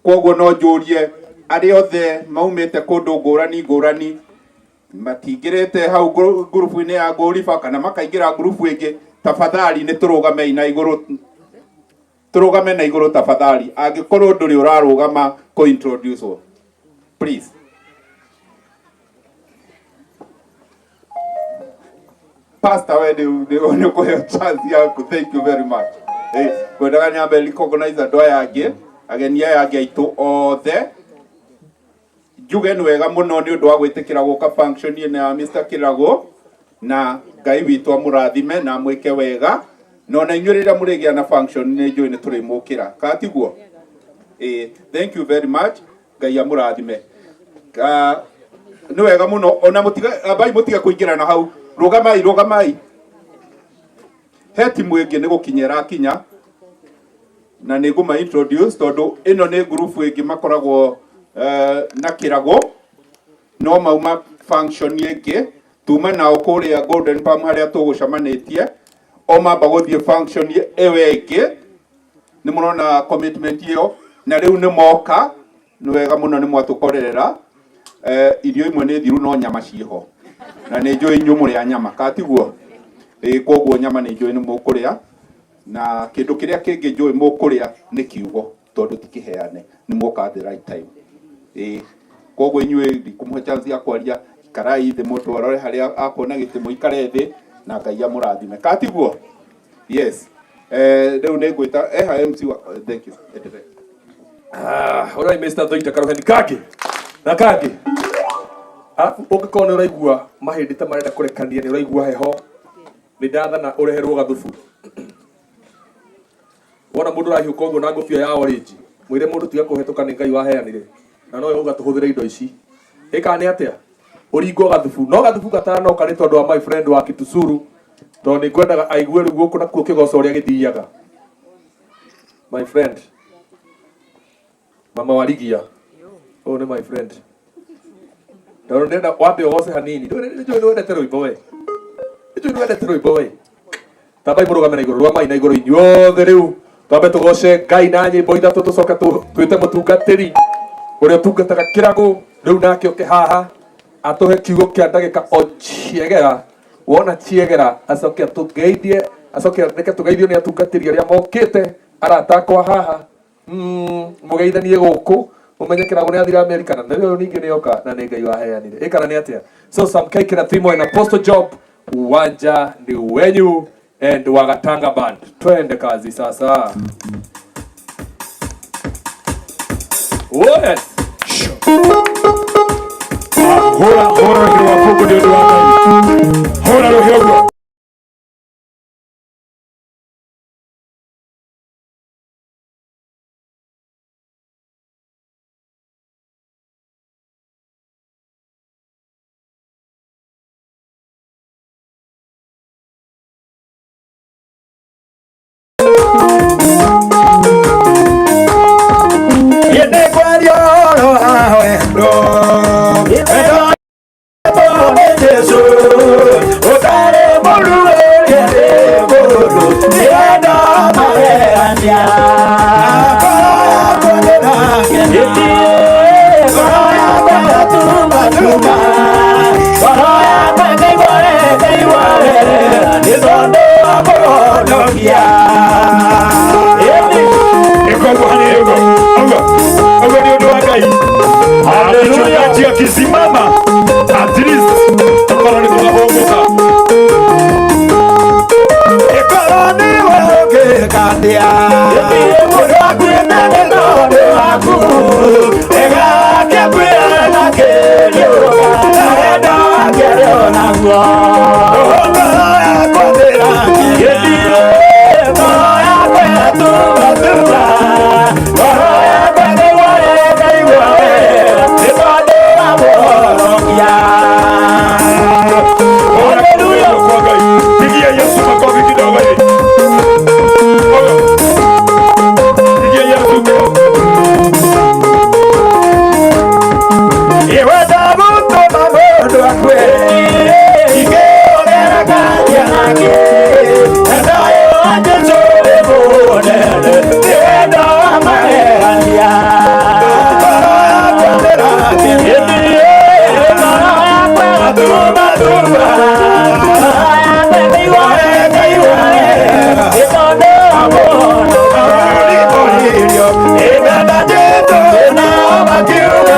Koguo no njũrie arĩa othe maumĩte kũndũ ngũrani ngũrani matingĩrĩte hau ngurubu-inĩ ya Ngũriba kana makaingĩra ngurubu ĩngĩ, tafadhali nĩ tũrũgamei na igũrũ, tũrũgame na igũrũ tafadhali. Angĩkorwo ndũrĩ ũrarũgama kũ introduce wo, please. Pastor, we nĩ ũkũheo chance yaku. Thank you very much. Ngwendaga nyambe recognize andũ aya angĩ, ageni aya angĩ aitũ othe. Njuge nĩ wega mũno nĩ ũndũ wa gwĩtĩkĩra gũka function ĩno ya Mr. Kirago, na Ngai witũ amũrathime na amwĩke wega, na ona inyuĩ rĩrĩa mũrĩgĩa na function nĩ njũĩ nĩ tũrĩmũkĩra, kana tiguo? Thank you very much. Ngai amũrathime. Nĩ wega mũno. Ona mũtiga ambai, mũtige kũingĩra na hau. Rũgamai, rũgamai. He timu ĩngĩ nĩ gũkinya ĩrakinya, na nĩ ngũma introduce tondũ ĩno nĩ ngurubu ĩngĩ makoragwo na Kĩrago, no mauma function ĩngĩ. Tuma nao kũrĩa Golden Palm harĩa tũgũcemanĩtie, o mamba gũthiĩ function ĩyo ĩngĩ. Nĩ mũrona commitment ĩyo, na rĩu nĩ moka. Nĩ wega mũno nĩ mwatũkorerera. Irio imwe nĩ thiru, no nyama ciĩho, na nĩ njũĩ inyuĩ mũrĩa nyama, ka tiguo? Ĩĩ, koguo nyama nĩ njũĩ nĩ mũkũrĩa, na kĩndũ kĩrĩa kĩngĩ njũĩ mũkũrĩa nĩ kiugo, tondũ ti kĩheane. Nĩ mwoka at the right time. Ĩĩ, koguo inyuĩ ndikũmũhe chance ya kwaria. Ikarai thĩ, mũndũ arore harĩa akuona gĩtĩ, mũikare thĩ, na Ngai amũrathime, ka tiguo? Yes. Rĩu nĩ ngwĩta eha MC wa, thank you, endelea. Ah, ũrai Mr. Thoita karoheni kangĩ na kangĩ. Arabu ũngĩkorwo nĩ ũraigua mahĩndĩ ta marenda kũrekania, nĩ ũraigua heho, nĩ ndathana ũreherwo gathubu. Wona mũndũ ũrahiũka ũguo na ngũbia ya orange, mwĩre mũndũ tiga kũhetũka, nĩ Ngai waheanire na nowe uga tũhũthĩre indo ici. Ĩka nĩ atĩa ũringwo gathubu, no gathubu gatanoka nĩ tondũ wa my friend wa Kitusuru, tondũ nĩ ngwendaga aigue rĩu gũkũ nakuo kĩgoco ũrĩa gĩthiaga. My friend Mama Warigia, ũyũ nĩ my friend, tondũ ndĩrenda wambe ũgoce hanini. Nĩ njũĩ nĩ wendete rwĩmbo we, nĩ njũĩ nĩ wendete rwĩmbo we. Tambai mũrũgame na igũrũ, rũgamai na igũrũ inyuothe. Rĩu twambe tũgoce Ngai na nyĩmbo ithatũ, tũcoke twĩte mũtungatĩri ũrĩa ũtungataga Kĩrago rĩu nake oke haha atũhe kiugo kĩa ndagĩka o ciegera wona ciegera, acoke atũgeithie, acoke reke tũgeithio nĩ atungatĩri arĩa mokĩte, arata akwa haha. Mũgeithanie gũkũ, mũmenye Kĩrago nĩ athira Amerika, na nĩ ningĩ nĩ oka, na nĩ Ngai waheanire. Ĩkana nĩ atĩa? So Sam K Kĩrathimo and Apostle Job, uwanja ni wenyu, and Wagatanga Band, twende kazi sasa. Oh yes. Hũra, hũra rũhĩ rwa bũngũ nĩ ũndũ wa Ngai. Hũra rũhĩ ũguo. Ĩkoguo harĩ ũguo ũguo ũguo nĩ ũndũ wa Ngai. Mchungaji akisimama, at least tũkorwo nĩ tũgahũngũka. Ĩkorwo nĩwe ũngĩka atĩa? Mũndũ akuĩte nĩ tondũ waku. Ĩgakĩambĩra na kĩriũka, na wendo wake arĩ o naguo. Ngoro yakwa ndĩrakĩrie, ngoro yakwa yatũma. Yesu makofi kidogo hivi. Pigia Yesu makofi. Iwe ndagũtũma mũndũ akue, ingĩongera karia nake. Wendo ũyũ wa Jesũ wĩ mũnene, nĩ wendo wa magegania. Ngoro yakwa ndĩrakena, ngoro yakwa ĩgathuma thuma. Ngoro yakwa ĩkaigua wega, nĩ tondũ wa mũndũ ũrĩkũririo. Ĩmenda Jesũ nao makiuga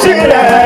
Shire.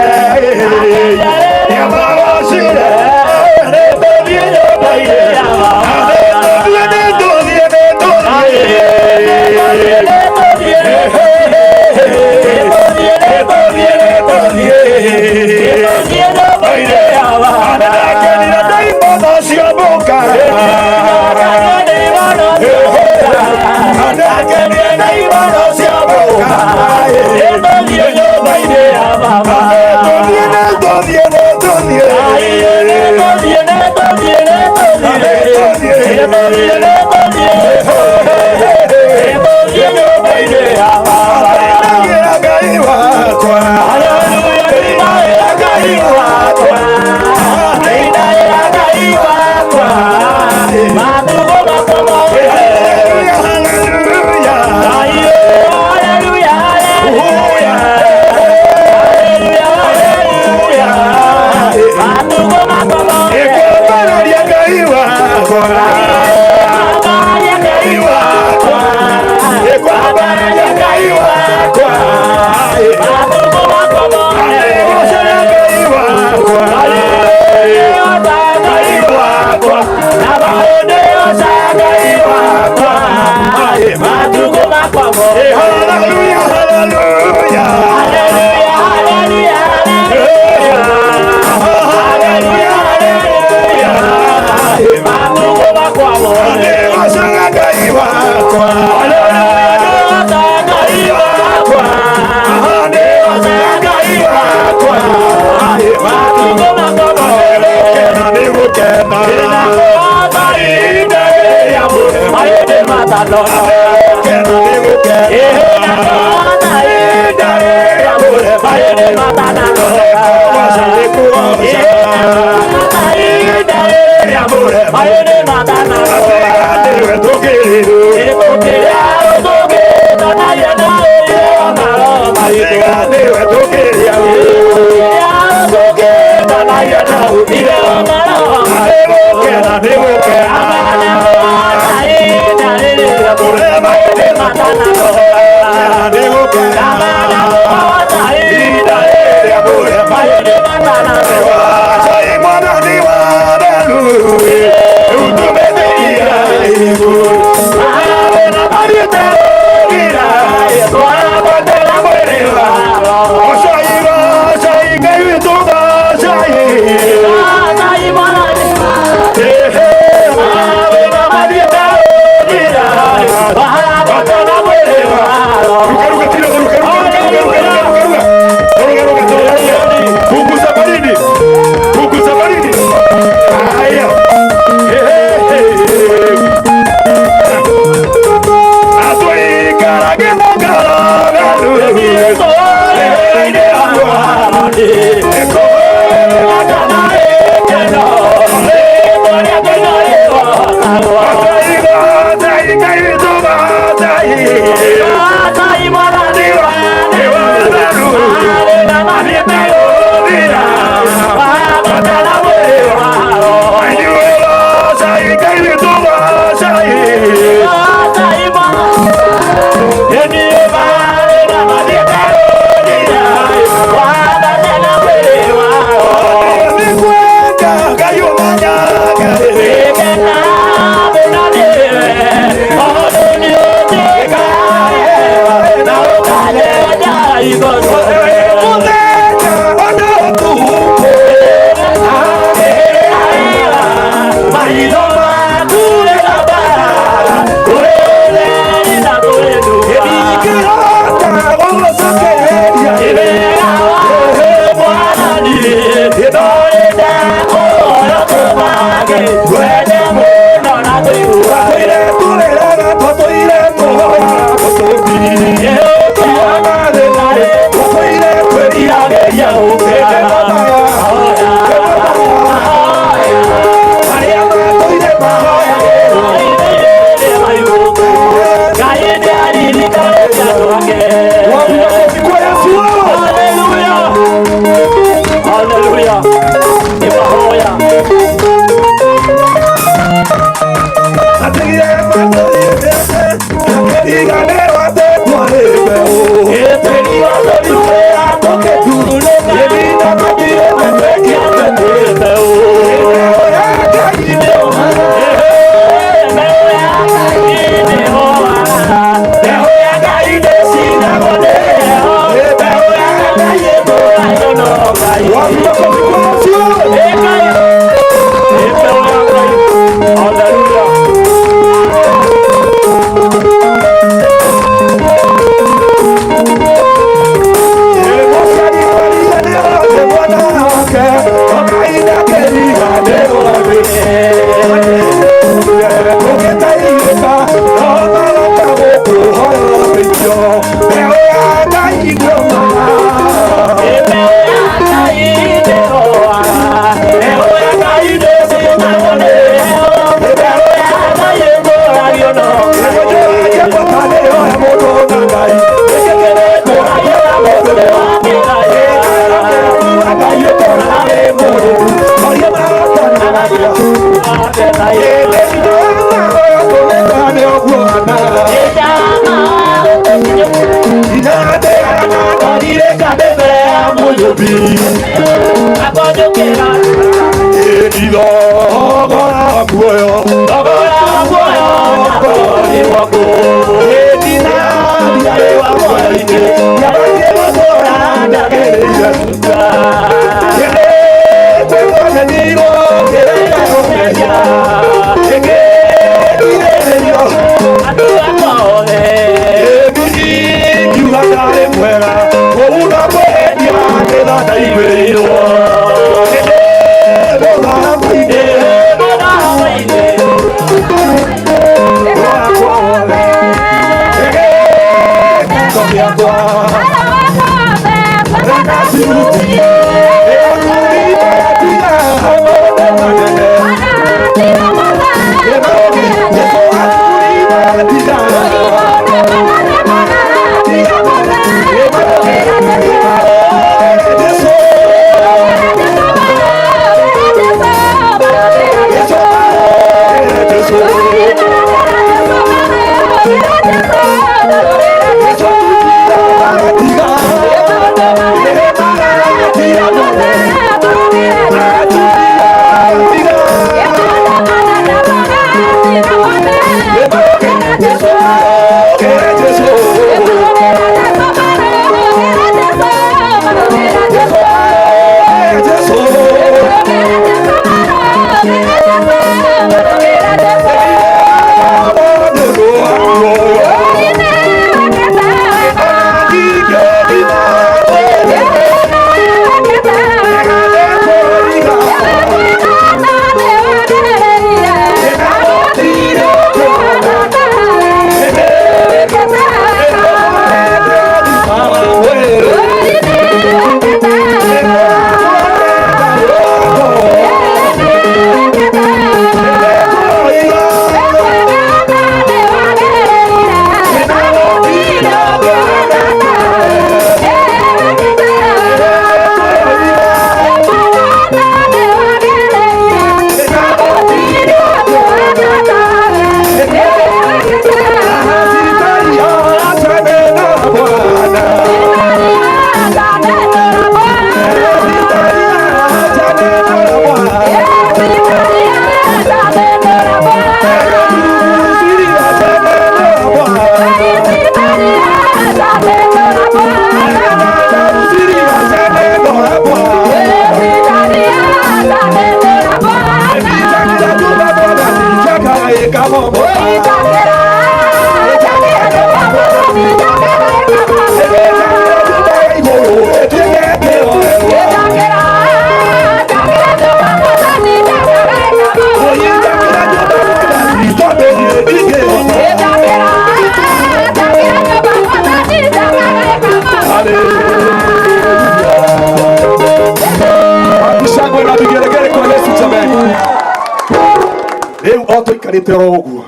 Ũikarĩte oro ũguo,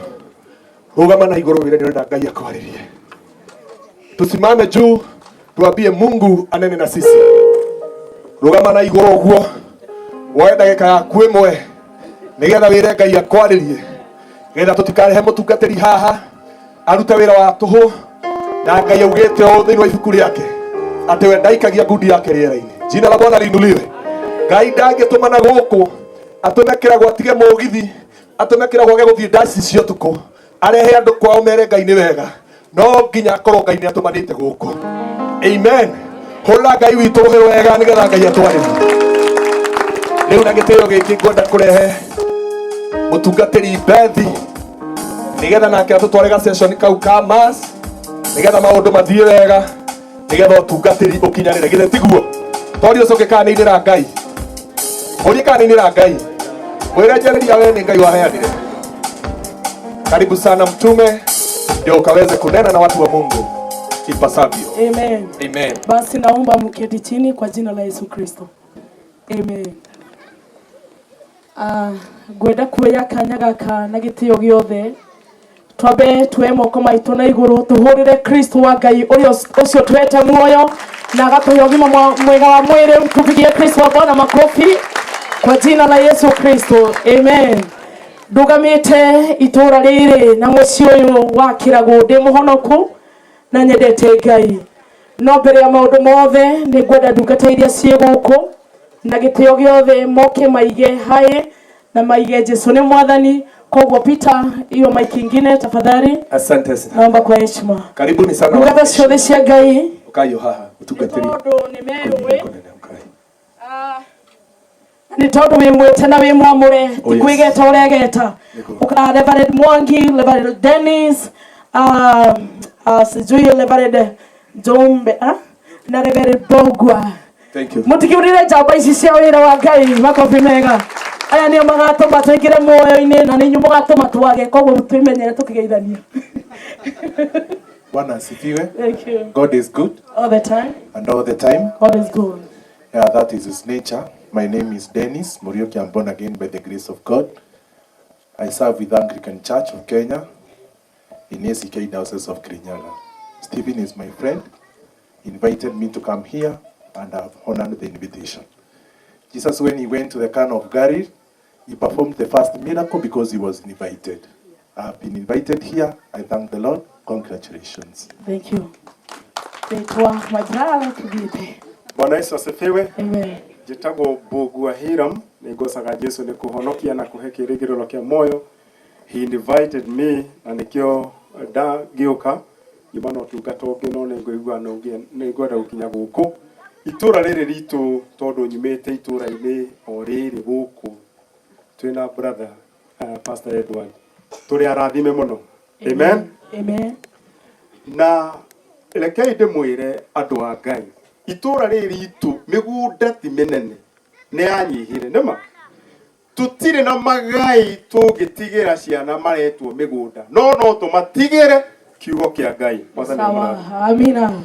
rũgama na igũrũ wĩre nĩ ũrenda Ngai akwarĩrie. Tusimame juu tuambie Mungu anene na sisi. Rũgama na igũrũ ũguo, woe ndagĩka yaku ĩmwe nĩgetha wĩre Ngai akwarĩrie, nĩgetha tũtikarehe mũtungatĩri haha arute wĩra wa tũhũ, na Ngai augĩte ũũ thĩinĩ wa ibuku rĩake atĩ we ndaikagia ngundi yake rĩera-inĩ. Jina la Bwana liinuliwe. Ngai ndangĩtũmana gũkũ atũme kĩragwo atige mũgithi, atũme kĩragwo age gũthiĩ ndaci cia ũtukũ, arehe andũ kwao mere Ngai nĩ wega. No nginya akorwo Ngai nĩ atũmanĩte gũkũ. Amen. Hũra Ngai witũ rũhĩ wega nĩgetha Ngai atwarĩrie. Rĩu na gĩtĩo gĩkĩ ngwenda kũrehe mũtungatĩri Bethi nĩgetha nake atũtware ga session kau ka mass, nĩgetha maũndũ mathiĩ wega, nĩgetha ũtungatĩri ũkinyanĩre. Githĩ tiguo? Toria ũcio ũngĩ kana nĩ inĩra Ngai. Ũrie kana nĩ inĩra Ngai. Mwĩre njarĩria we nĩ Ngai waheanire. Karibu sana mtume, ndio ukaweze kunena na watu wa Mungu ipasavyo. Amen. Amen. Basi naomba mketi chini kwa jina la Yesu Kristo. Amen. Ngwenda kuoya kanya gaka na gĩtĩo gĩothe, twambe tuoe moko maitũ na igũrũ tũhũrĩre Kristo wa Ngai ũrĩa ũcio twete muoyo na agatũhe ũgima mwega wa mwĩrĩ. Tupigie Kristo wa Bwana makofi kwa jina la Yesu Kristo. Amen. Ndũgamĩte itũra rĩrĩ na mũciĩ ũyũ wa Kĩragũ ndĩ mũhonoku na nyendete Ngai. No mbere ya maũndũ mothe nĩ ngwenda ndungata iria ciĩ gũkũ na gĩtĩo gĩothe moke maige haĩ na maige Jesu nĩ mwathani. Koguo Peter, hiyo mic ingine tafadhali. Asante sana. Naomba kwa heshima. Karibuni sana. Ndungata ciothe cia Ngai. Ukayo haha utungatĩri. Tondũ nĩ merũĩ. Nĩ tondũ wĩ mwĩte na wĩ mwamũre, Oh, yes. ti kwĩgeta ũregeta. Uka Reverend Mwangi, Reverend Dennis, sijui Reverend Jombe, na Reverend Bogwa. Thank you. Mũtikiurire njamba ici cia wĩra wa Ngai makobi mega. Aya nĩo magatũma tũingĩre muoyo-inĩ na nĩ inyuĩ mũgatũma twage, koguo twĩmenyere tũkĩgeithania. Bwana asifiwe. Thank you. God is good All the time. and all the time. God is good. Yeah, that is his nature. My name is Dennis Muriuki. I'm born again by the grace of God. I serve with Anglican Church of Kenya in ACK Diocese of Kirinyaga. Stephen is my friend. He invited me to come here and I've honored the invitation. Jesus, when he went to the Cana of Galilee, he performed the first miracle because he was invited. I've been invited here. I thank the Lord. Congratulations. Thank you. Naitwa Majala Kibite. Bwana Yesu asifiwe. Amen. Njĩtagwo Mbũgua Hiram, nĩ ngocaga Jesu nĩ kũhonokia na kũhe kĩĩrĩgĩrĩro kĩa muoyo. He invited me na nĩkĩo ndagĩũka nyuma na ũtungata ũngĩ, no nĩ ngũigua nĩ ngwenda gũkinya gũkũ itũra rĩrĩ ritũ, tondũ nyumĩte itũra-inĩ o rĩrĩ gũkũ twĩna brother Pastor Edward, tũrĩ arathime mũno. Amen. Amen. Na rekei ndĩmwĩre andũ a Ngai, itũra rĩrĩ ritũ mĩgũnda ti mĩnene, nĩ yanyihire nĩma tũtirĩ na magai tũngĩtigĩra ciana maretwo mĩgũnda, no no tũmatigĩre kiugo kĩa Ngai. Mwathani Sawa. amũrathime. Amina.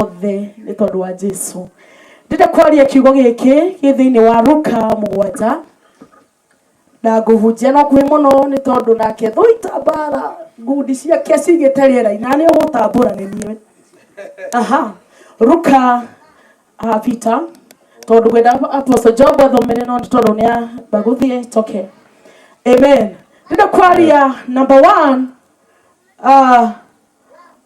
Othe nĩ tondũ wa Jesu. Ndĩrenda kwaria kiugo gĩkĩ gĩ thĩinĩ wa Luka 7, na ngũhunjia no kuhĩ mũno nĩ tondũ nake thũita mbara ngundi ciake cigĩte rĩera-inĩ na nĩ ũgũtambũra nĩ niĩ. Aha, Luka Peter, tondũ ngwenda Apostle Job athomere no nĩ tondũ nĩ amba gũthiĩ. It's okay. Amen. Ndĩrenda kwaria number one,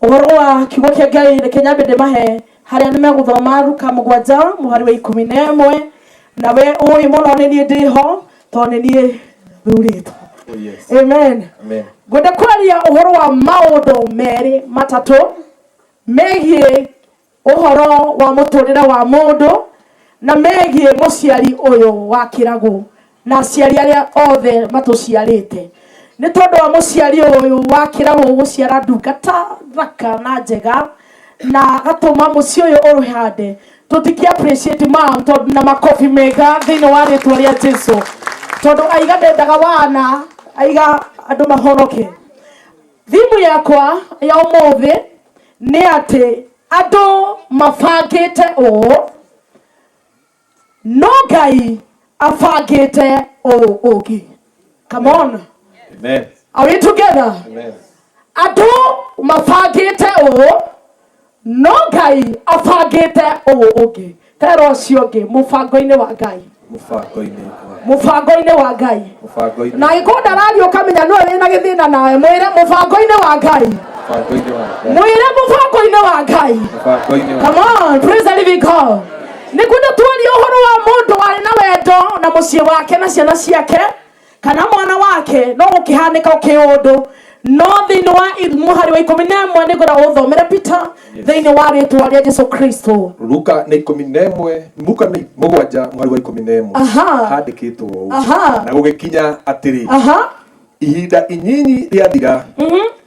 ũhoro wa kiugo kĩa Ngai. Reke nyambe ndĩmahe harĩa nĩ megũthoma Luka 7 mũhari wa 11, nawe ũĩ mũno nĩ niĩ ndĩho tondũ nĩ niĩ thurĩtwo. Oh, yes. Amen. Amen. Ngwenda kwaria ũhoro wa maũndũ merĩ matatũ megiĩ ũhoro wa mũtũrĩre wa mũndũ na megiĩ mũciari ũyũ wa kĩragũ na aciari arĩa othe matũciarĩte, nĩ tondũ wa mũciari ũyũ wa kĩragũ gũciara ndungata thaka na njega na agatũma mũciĩ ũyũ ũhande. Tũtingĩ appreciate mom tondũ na makobi mega thĩinĩ wa rĩtwa rĩa Jesu, tondũ aiga ndendaga wana aiga andũ mahonoke. Thimu yakwa ya ũmũthĩ nĩ atĩ andũ mabangĩte ũũ, no Ngai abangĩte ũũ ũngĩ. Come on. Amen. Are we together? Amen. Andũ mabangĩte ũũ, no Ngai abangĩte ũũ ũngĩ. Tera ũcio ũngĩ, mũbango-inĩ wa Ngai. Mũbango-inĩ wa Mũbango-inĩ wa Ngai. Mũbango-inĩ. Na angĩkorwo ndararia ũkamenya nĩwe wĩna gĩthĩna nawe, mwĩre mũbango-inĩ wa Ngai. Mũbango-inĩ wa Ngai. Mwĩre mũbango-inĩ wa Ngai. Mũbango-inĩ wa Come on, praise the living God. Nĩ kwenda twarie ũhoro wa mũndũ warĩ na wendo na mũciĩ wake na ciana ciake kana mwana wake, no gũkĩhanĩka kĩũndũ no thĩinĩ wa mũhari wa 11 nĩ ngwenda ũthomere Peter thĩinĩ wa rĩtwa rĩa Jesu Kristo. Luka nĩ 11, Luka nĩ 7 mũhari wa 11. Handĩkĩtwo ũũ: na gũgĩkinya atĩrĩ, ihinda inyinyi rĩathira,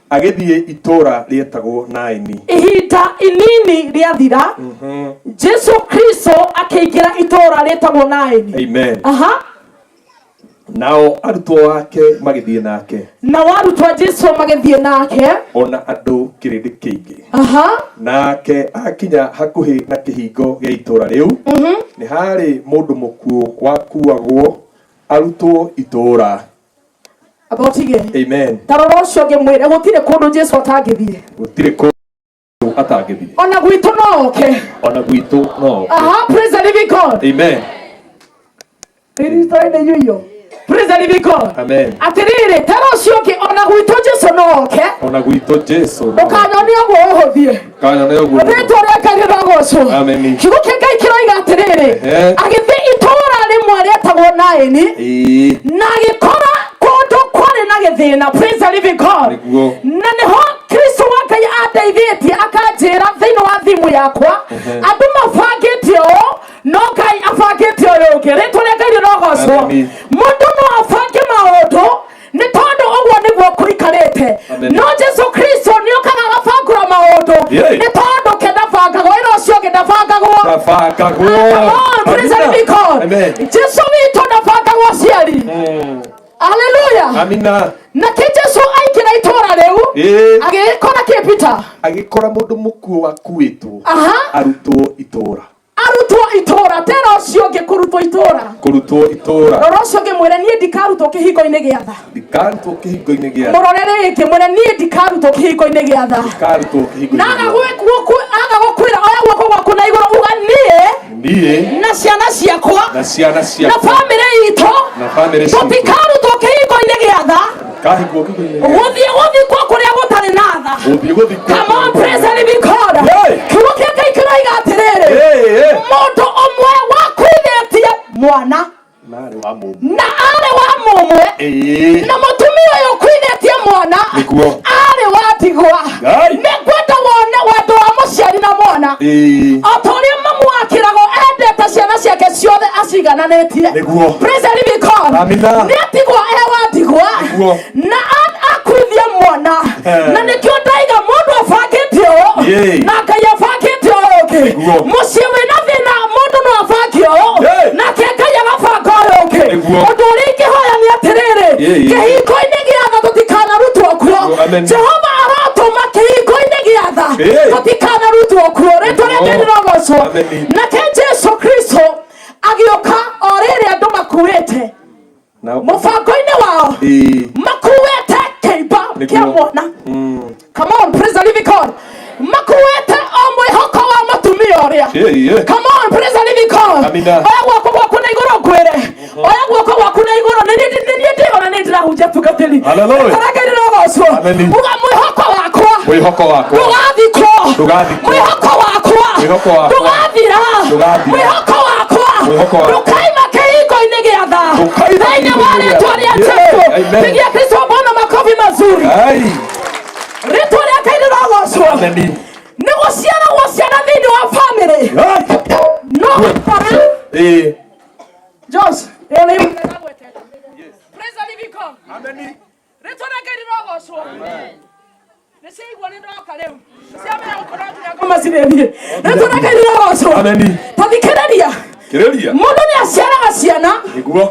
agĩthiĩ itũũra rĩetagwo Naini. Ihinda inini rĩathira, Jesu Kristo akĩingĩra itũũra rĩtagwo Naini. Amen. Nao arutwo ake magĩthiĩ nake. Nao arutwo a Jesu magĩthiĩ nake. Ona andũ kĩrĩndĩ kĩingĩ. Nake akinya hakuhĩ na kĩhingo gĩa itũũra rĩu, nĩ harĩ mũndũ mũkuũ wakuagwo arutwo itũũra. Amba ũtige. Amen. Ta rora ũcio ũngĩ, mwĩre gũtirĩ kũndũ Jesu atangĩthiĩ. Gũtirĩ kũndũ atangĩthiĩ. Ona gwitũ no oke. Ona gwitũ no oke. Aha, praise the living God. Amen. Rĩrĩtwa-inĩ inyuĩ. Praise the living God. Amen. Atĩrĩrĩ, tera ũcio ũngĩ, ona gwitũ Jesu no oke. Ona gwitũ Jesu no oke. Ndũkanyonie ũguo ũhũthie. Kanyone ũguo. Rĩtwa rĩa Ngai rĩrogocwo. Amen. Kiugo kĩa Ngai kĩroiga atĩrĩrĩ, agĩthiĩ itũũra rĩmwe rĩetagwo Naini na agĩkora kũndũ kwarĩ na gĩthĩna. Praise the living God. Nĩguo. Na nĩho Kristo wa Ngai andeithĩtie akanjĩra thĩinĩ wa thimũ yakwa, andũ mabangĩte ũũ no Ngai abangĩte ũyũ ũngĩ. Rĩtwa rĩa Ngai rĩrogocwo. Amen. Mũndũ no abange maũndũ nĩ tondũ ũguo nĩguo kũikarĩte, Amen. no Jesu Kristo nĩ okaga agabangũra maũndũ, nĩ tondũ ke ndabangagwo, ĩra ũcio ũngĩ, ndabangagwo. Ndabangagwo. Come on, praise the living God. Amen. Jesu witũ ndabangagwo aciari. Haleluya. Amina. Nake Jesu aingĩra itũũra rĩu, agĩkora kĩ, Peter? Agĩkora mũndũ mũkuũ wakuĩtwo arutwo itũũra. Arutwo itũũra. Tera ũcio ũngĩ, kũrutwo itũũra. Kũrutwo itũũra. Rora ũcio ũngĩ, mwĩre, niĩ ndikarutwo kĩhingo-inĩ gĩa tha. Ndikarutwo kĩhingo-inĩ gĩa Mũrore rĩngĩ, mwĩre, niĩ ndikarutwo kĩhingo-inĩ gĩa tha. Ndikarutwo kĩhingo-inĩ Na gĩa aga gũkwĩra, oya guoko gwaku na igũrũ, uga, niĩ niĩ na ciana ciakwa na ciana na ciakwa bamĩrĩ itũ na bamĩrĩ citũ tũtikarutwo kĩhingo-inĩ gĩa tha. Kahingwo kĩhingo-inĩ gĩa Gũthiĩ gũthikwo kũrĩa gũtarĩ na tha. Gũthiĩ gũthikwo. Come on, praise the living God. Hey! Kiugo kĩa Ngai kĩroiga atĩrĩrĩ, Hey, hey. mũndũ ũmwe wakuithĩtie mwana Na arĩ wa mũmwe. Na arĩ wa mũmwe. Na mũtumia ũyũ ũkuithĩtie mwana Nĩguo. arĩ wa ndigwa. Ngai. Nĩ ngwenda wone wendo wa mũciari na mwana, o ta ũrĩa mamu wakĩragwo endete ciana ciake ciothe acigananĩtie. Nĩguo. Praise the living God. Amina. Nĩ atigwo e wa ndigwa Nĩguo. na akuithie mwana. Na nĩkĩo ndaiga mũndũ abangĩte ũũ na Ngai abangĩte ũũ ũngĩ. Nĩguo. Mũciĩ wĩna thĩna, mũndũ no abange ũũ nake Ngai agabanga ũyũ ũngĩ. Nĩguo. Ũndũ ũrĩa ingĩhoya nĩ atĩrĩrĩ, kĩhingo-inĩ gĩa tha tũtikanarutwo kuo. Nĩguo, amen. Jehova aratũma kĩhingo-inĩ gĩa tha. Ĩĩ. Tũtikanarutwo kuo. Rĩtwa rĩa Ngai rĩrogocwo. Amen. Nake Jesu Kristo agĩũka o rĩrĩ andũ makuĩte Na mũbango-inĩ wao, Ĩĩ. makuĩte kĩimba kĩa Nĩguo. mwana. Come on, praise the living God. Makuĩte o mwĩhoko wa mũtumia ũrĩa. Ĩĩ, ĩĩ. Come on, praise the living God. Amina. Oya guoko gwaku na igũrũ ngwĩre. Oya guoko gwaku na igũrũ. Nĩ niĩ nĩ niĩ ndĩrona nĩ ndĩrahunjia tungatĩri. Hallelujah. Rĩtwa rĩa Ngai rĩrogocwo. Amen. Uga mwĩhoko wakwa Mwĩhoko wakwa. ndũgathikwo. Ndũgathikwo. Mwĩhoko wakwa Mwĩhoko wakwa. ndũgathira. Ndũgathira. Mwĩhoko wakwa Mwĩhoko wakwa. ndũkaima kĩhingo-inĩ gĩa tha. Ndũkaima Thĩinĩ wa kĩhingo-inĩ gĩa rĩtwa tha. rĩa Jesũ. Yeah, amen. Pigia Kristo Bwana makofi mazuri. Ai. Rĩtwa rĩa Ngai rĩrogocwo. Amen. Nĩ gũciaragwo ciana thĩinĩ wa famĩlĩ no gũkora. Ĩĩ. Josh, rĩo nĩ Praise the living God. Rĩtwa rĩa Ngai rĩrogocwo. Nĩ ciaigua nĩ ndoka rĩu. Ciamenya gũkorwo nginya ngoma cirĩthiĩ. Rĩtwa rĩa Ngai rĩrogocwo. Amen. Ta thikĩrĩria. Kĩrĩria. Mũndũ nĩ aciaraga ciana Nĩguo.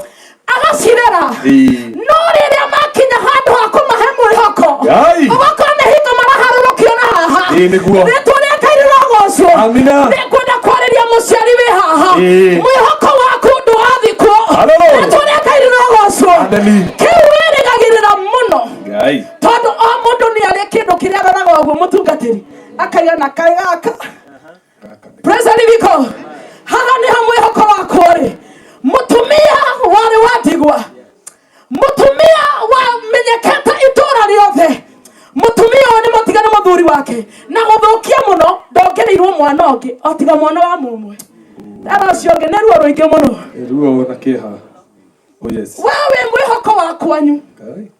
agacirera, Ĩĩ. no rĩrĩa makinya handũ ha kũmahe mwĩhoko, Ai. ũgakora nĩ hingo maraharũrũkio na haha. Ĩĩ, nĩguo. Rĩtwa rĩa Ngai rĩrogocwo. Amina. Nĩngwenda kwarĩria mũciari wĩ haha. Ĩĩ. Mwĩhoko waku ndũgathikwo. Hallelujah. Rĩtwa rĩa Ngai rĩrogocwo. Amen. Kĩu wĩrĩgagĩrĩra mũno, Ngai. tondũ o mũndũ nĩ arĩ kĩndũ kĩrĩa aroraga ũguo mũtungatĩri akaiga na kaĩ gaka. Praise the living God. Haha nĩho mwĩhoko wakwa ũrĩ. Mũtumia warĩ wa ndigwa, mũtumia wamenyekete itũra rĩothe, mũtumia ũyũ nĩ mũtigane mũthuri wake na gũthũkia mũno, ndongereirwo mwana ũngĩ o tiga mwana wa mũmwe. Tara ũcio ũngĩ nĩ ruo rũingĩ mũno. Ruo na kĩeha. Oh yes. We wĩ mwĩhoko wa kwanyu. Ngai.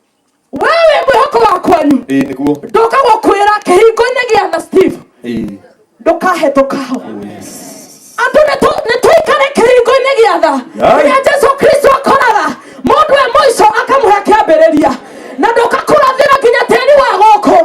We wĩ mwĩhoko wa kwanyu. Ĩĩ, nĩguo. Ndoka gũkwĩra kĩhingo-inĩ gĩa tha, Steve, Ĩĩ. ndũkahetũka ho. Andũ nĩ tũikare kĩhingo-inĩ gĩa tha. Ai. Rĩrĩa Jesu Kristo akoraga mũndũ e mũico akamũhe kĩambĩrĩria, na ndũkakũrathĩra nginya tĩri wa gũkũ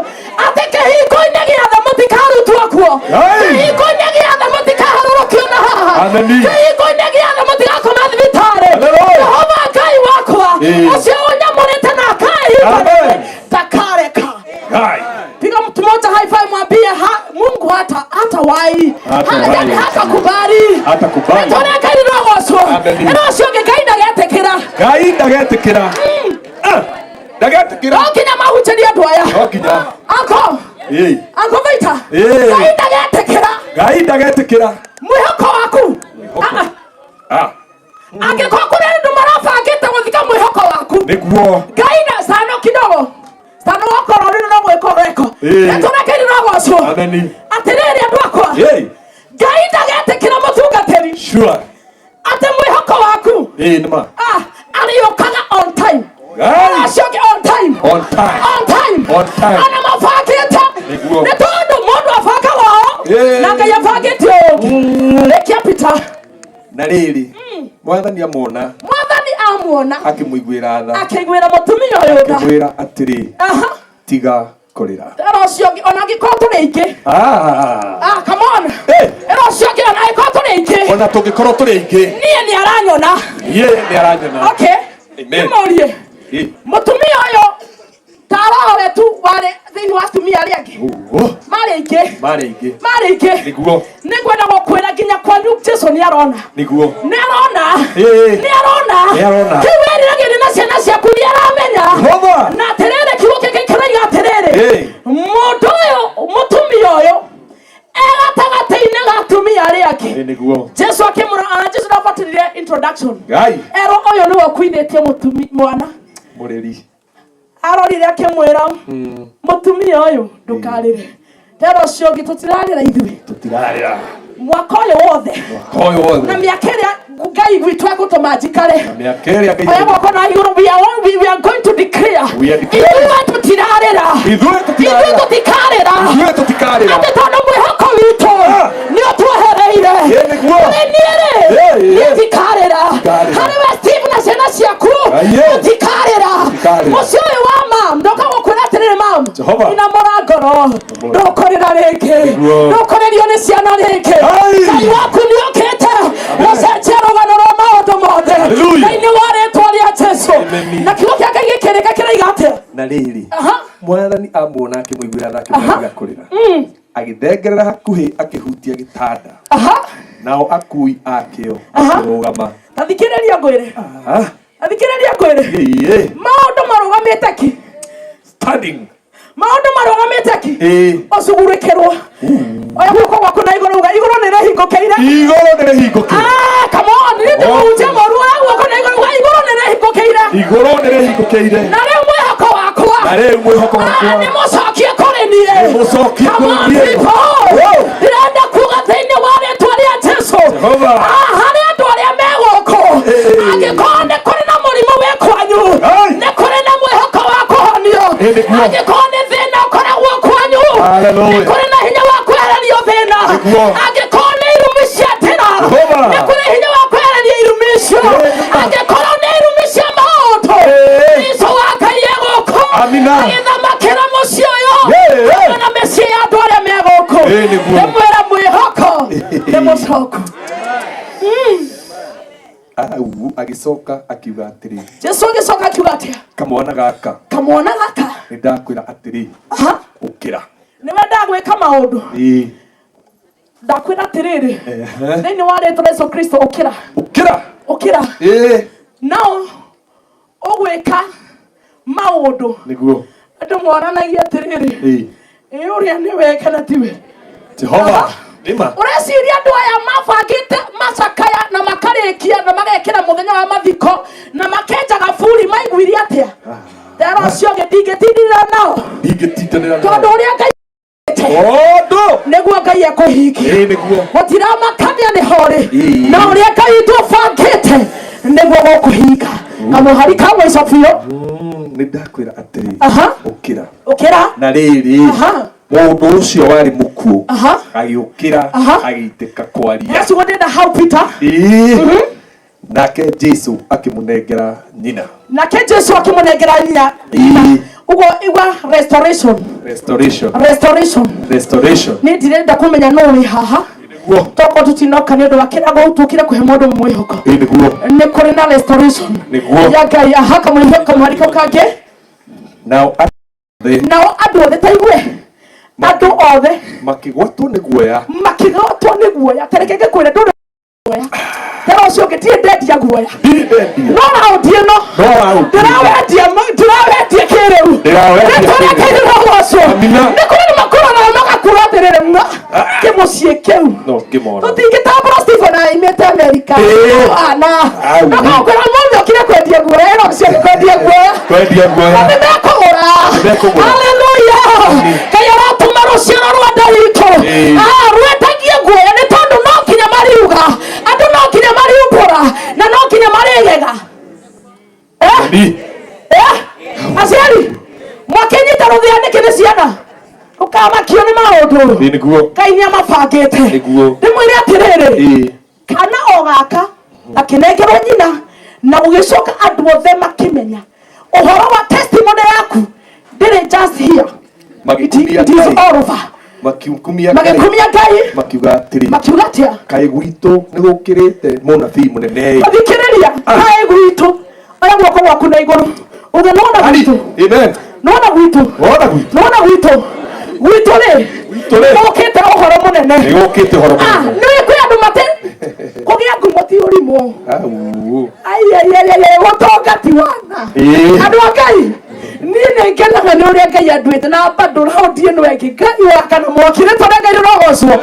atĩ kĩhingo-inĩ gĩa tha mũtikarutwo kuo. Ai. Kĩhingo-inĩ gĩa tha mũtikaharũrũkio na haha. Amen. Kĩhingo-inĩ gĩa tha mũtigakoma thibitarĩ. Hallelujah. Jehova Ngai wakwa Ĩĩ. ũcio ũnyamũrĩte na akaihinda Amen. ndakareka. Ngai. Piga mtu mmoja high five, mwambie ha, Mungu hata wai Hata wai. hata kubali. Hatakubali. Rĩtwa rĩa Ngai rĩrogocwo. Amen. Ĩno ũcio ũngĩ Ngai ndagetĩkĩra. Ngai ndagetĩkĩra. Ah, ndagetĩkĩra. No nginya mahunjĩrie andũ aya. No nginya. Anko, Ĩĩ. Anko Vita. Ĩĩ. Ngai ndagetĩkĩra. Ngai ndagetĩkĩra. Mwĩhoko waku. Ah, Ah, angĩkorwo kũrĩ andũ marabangĩte gũthika mwĩhoko waku. Nĩguo. Ngai na sano kidogo. Sano wakorwo rĩu no gwĩka ũreka. Ĩĩ. Rĩtwa rĩa Ngai rĩrogocwo. Amen. Atĩrĩrĩ andũ akwa. Ĩĩ. Ngai ndagetĩkĩra mũtungatĩri Sure. atĩ mwĩhoko waku Ĩĩ, nĩma. ah, arĩũkaga on time. Ai. Ũcio ũngĩ on time. On time. On time. On time. Ona mabangĩte. Nĩguo. Nĩ tondũ mũndũ abangaga ũũ Ĩĩ. na Ngai abangĩte ũũ ũngĩ. Rĩkia Peter. Na rĩrĩ, mwathani amuona Mwathani amuona akĩmũiguĩra tha, akĩiguĩra mũtumia ũyũ tha. akĩmwĩra atĩrĩ, Aha. tiga kũrĩra. Ĩra ũcio ũngĩ ona angĩkorwo tũrĩ aingĩ. Ah. Ah, come on. Ĩra ũcio ũngĩ ona angĩkorwo tũrĩ aingĩ. Ona tũngĩkorwo tũrĩ aingĩ, Niĩ nĩ aranyona. niĩ nĩ aranyona. Okay. Amen. Ndĩmũrie. Ĩĩ. Mũtumia ũyũ tarore tu warĩ thĩinĩ wa atumia arĩa angĩ. Ũguo. Marĩ aingĩ. Marĩ aingĩ. Marĩ aingĩ. Nĩguo. Nĩngwenda gũkwĩra nginya kwanyu Jesu nĩ arona. Nĩguo. Nĩ arona. Ĩĩ. Nĩ arona. Nĩ arona. Kĩu wĩriragĩria na ciana ciaku nĩ aramenya. Jehova. Na atĩrĩrĩ, kiugo gĩkĩ kĩroiga atĩrĩrĩ. Ĩĩ. Mũndũ ũyũ, mũtumia ũyũ e gatagatĩ-inĩ ga atumia arĩa angĩ. Ĩĩ, nĩguo. Jesu akĩmũra, ona Jesu ndabatarire introduction. Ngai. Erwo ũyũ nĩwe ũkuithĩtie mũtumi mwana. Mũrĩri. Arorire akĩmwĩra, mũtumia ũyũ ndũkarĩre. Tera ũcio ũngĩ tũtirarĩra ithuĩ. Tũtirarĩra. Mwaka ũyũ wothe Mwaka ũyũ wothe. na mĩaka ĩrĩa Ngai gwitũ egũtũma njikare. Na mĩaka ĩrĩa Ngai Oya guoko na igũrũ, we are going to declare. We are declaring. Ithuĩ tũtirarĩra. Ithuĩ tũtirarĩra. Ithuĩ tũtikarĩra. Ithuĩ tũtikarĩra. Atĩ tondũ mwĩhoko witũ nĩ ũtwehereire. Ĩĩ, nĩguo. Kũrĩ niĩ rĩ, Ĩĩ, ĩĩ. niĩ ndikarĩra. Ndikarĩra. Harĩ we Steve na ciana ciaku, Aiye. mũtikarĩra. Mũtikarĩra. Mũciĩ ũyũ wa mam, ndoka gũkwĩra atĩrĩrĩ mam, Jehova. inamũra ngoro, ndũkũrĩra rĩngĩ, Nĩguo. ndũkũrĩrio nĩ ciana rĩngĩ. Ngai waku nĩ okĩte gũcenjia rũgano rwa maũndũ mothe Hallelujah. thĩinĩ wa rĩtwa rĩa Jesu. Na kiugo kĩa Ngai gĩkĩrĩka kĩroiga atĩa? Na rĩrĩ, Aha. mwathani amuona akĩmũiguĩra tha akĩmwĩra tiga kũrĩra. Agĩthengerera hakuhĩ akĩhutia gĩtanda. Nao akui akĩo makĩrũgama. Ta thikĩrĩria ngwĩre. Ah, Ta thikĩrĩria ngwĩre. ĩĩ, Maũndũ marũgamĩte ki. Standing. Maũndũ marũgamĩte ki. Ĩĩ. Ũcugurĩkĩrwo. Oya guoko gwaku na igũrũ uga igũrũ nĩ rĩhingũkĩire. Igũrũ nĩ rĩhingũkĩire. Ah, come on, nĩ ndĩmũhunjia mũru oya guoko na igũrũ uga igũrũ nĩ rĩhingũkĩire. Igũrũ nĩ rĩhingũkĩire. Na rĩu mwĩhoko wakwa. Na rĩu mwĩhoko wakwa. Ah, nĩ mũcokie kũrĩ niĩ. Nĩ mũcokie Come kũrĩ on, niĩ. people. Wow. Ndĩrenda kuga thĩinĩ wa rĩtwa rĩa Jesu. Jehova. Ah, harĩ andũ arĩa me gũkũ. Angĩkorwo nĩ kũrĩ na mũrimũ wĩ kwanyu. Nĩ kũrĩ na mwĩhoko wa kũhonio. Ĩ, nĩguo. Angĩkorwo nĩ thĩna ũkoragwo kwanyu. Hallelujah. Nĩ kũrĩ na hinya wa kwehererio thĩna. Nĩguo. Angĩkorwo nĩ irumi cia njĩra. Jehova. Nĩ kũrĩ hinya wa kwehereria irumi icio. Angĩkorwo nĩ irumi cia maũndũ. Kristo wa Ngai e gũkũ. Amina. Agĩthamakĩra mũciĩ ũyũ. Ĩ, ĩ. Hamwe na mĩciĩ ya andũ arĩa me gũkũ. Ĩ, nĩguo. Ndĩmwĩra mwĩhoko nĩ mũcoku. Au, agĩcoka akiuga atĩrĩ, Jesu agĩcoka akiuga atĩa? kamwana gaka Kamwana gaka nĩ ndakwĩra atĩrĩ, ũkĩra. nĩ wendaga gwĩka maũndũ. Ĩĩ. Ndakwĩra atĩrĩrĩ Ehe. thĩinĩ wa rĩtwa rĩa Yesu Kristo ũkĩra. Ũkĩra. Ũkĩra. Ĩĩ. Nao ũgwĩka maũndũ Nĩguo. andũ moranagia atĩrĩrĩ Ĩĩ. ĩ ũrĩa nĩwe kana tiwe. Jehova. Nĩma. Ũreciria andũ aya mabangĩte macakaya na makarĩkia na magekĩra mũthenya wa mathiko na makenja gaburi maiguire atĩa? Tera ũcio ũngĩ ndingĩtindĩrĩra nao Ndingĩtindanĩra tondũ nao. ũrĩa Ngai Tondũ. nĩguo Ngai ekũhingia. Ĩĩ, nĩguo. Gũtiramakania nĩ horĩ Ĩĩ. na ũrĩa Ngai witũ ũbangĩte nĩguo gũkũhinga. Kamũhari ka mũico biũ. Nĩ ndakwĩra atĩrĩ, Aha. ũkĩra. Ũkĩra. Na rĩrĩ, Aha. mũndũ ũcio warĩ mũkuũ Aha. agĩũkĩra Aha. agĩitĩka kwaria. Yesu ndĩrenda hau Peter. Ĩĩ. Nake Jesu akĩmũnengera nyina. Nake Jesu akĩmũnengera nyina. Ĩĩ. Ũguo igua restoration. Restoration. Restoration. Restoration. Nĩ ndirenda kũmenya nũ wĩ haha. Tokorwo tũtinoka nĩ ũndũ wa kĩrago tũkire kũhe mũndũ mwĩhoko. Ĩĩ, nĩguo. Nĩ kũrĩ na restoration. Nĩguo. Ya Ngai aha kamũhari kau kangĩ. Nao andũ othe Nao andũ othe ta igue. Andũ othe makĩgwatwo nĩ guoya. makĩgwatwo nĩ guoya. Ta reke ngĩkwĩre ndũrĩ guoya. Tera ũcio ũngĩ ndirĩ ndendia guoya. Ndirĩ ndendia. No raundi ĩno No raundi. ndĩrawendia ndĩrawendia kĩrĩu. Ndĩrawendia Rĩtwa rĩa Ngai rĩrogocwo. Amina. Nĩ kũrĩ andũ makũranaga magakũra atĩrĩrĩ mwa kĩmũciĩ kĩu. No ngĩmona. Tũtingĩtambũra Stephen aimĩte Amerika. Ĩĩ. Ana. Au. Ndũgakwĩra mũthĩ ũkire kwendia guoya ĩno ũcio nĩ kwendia guoya. Kwendia guoya. Na nĩmekũgũra. Nĩmekũgũra. Haleluya. Ngai aratũma rũciaro rwa nda witũ. Ĩĩ. Ah, rwetagie guoya nĩ tondũ no nginya mariuga. Andũ no nginya mariumbũra na no nginya marĩgega. Ni. Eh? Aciari, mwakĩnyita rũthĩa nĩkĩ nĩ ciana? Ũkamakio nĩ maũndũ. Ĩĩ, nĩguo. Ngai nĩ amabangĩte. Nĩguo. Ndĩmwĩre atĩrĩrĩ. Ĩĩ. Kana o gaka gakĩnengerwo nyina na gũgĩcoka andũ othe makĩmenya ũhoro wa testimony yaku ndĩrĩ just here. Magĩkumia It is Ngai. all over. Makikumia Ngai. Magĩkumia Ngai. Makiuga atĩrĩ. Makiuga atĩa? Kaĩ gwitũ nĩ gũkĩrĩte mũnabii mũnene. Thikĩrĩria kaĩ gwitũ oya guoko gwaku na igũrũ uge nona gwitũ Amen. nona gwitũ Wona gwitũ. nona gwitũ gwitũ rĩ Gwitũ rĩ. gũkĩte ũhoro mũnene Nĩ gũkĩte ũhoro Ah, mũnene. nĩ kwĩ andũ mate kũgĩa ngumo ti ũrimũ Au. aiaiaiai gũtonga ti wana Ĩĩ. andũ a Ngai niĩ nĩ ngenaga nĩ ũrĩa Ngai anduĩte na bado raundi ĩno ĩngĩ Ngai wakana mwaki rĩtwa rĩa Ngai rĩrogocwo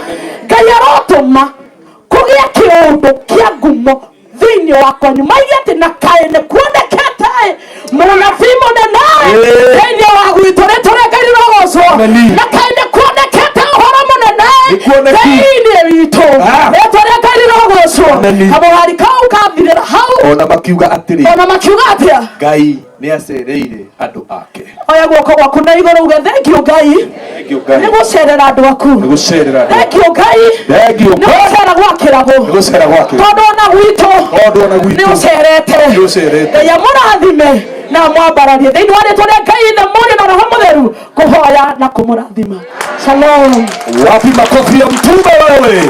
Ngai arotũma kũgĩa kĩũndũ kĩa ngumo thĩinĩ wa kwanyu maige atĩ na kaĩ nĩ kuonekete mũnabii mũnene Ĩĩ. thĩinĩ wa gwitũ rĩtwa rĩa Ngai rĩrogocwo Ameni. na kaĩ nĩ kuonekete ũhoro mũnene Nĩ kuoneki. thĩinĩ witũ Ah. rĩtwa rĩa Ngai rĩrogocwo Ameni. kamũhari kau kathirĩra hau Ona makiuga atĩrĩ. ona makiuga atĩa Ngai nĩ acereire andũ ake. oya guoko gwaku na igũrũ uge thank you Ngai Thank you Ngai. nĩ gũcerera andũ aku Nĩ gũcerera andũ. thank you Ngai Thank you nĩ Ngai. gũcera gwa kĩrago Nĩ gũcera gwa kĩrago. tondũ ona gwitũ Tondũ ona gwitũ. nĩ ũcerete Nĩ ũcerete. Ngai amũrathime na amwambararie thĩinĩ wa rĩtwa rĩa Ngai na Mũriũ na Roho Mũtheru kũhoya na kũmũrathima shalom Wapi makofi ya mtume wewe?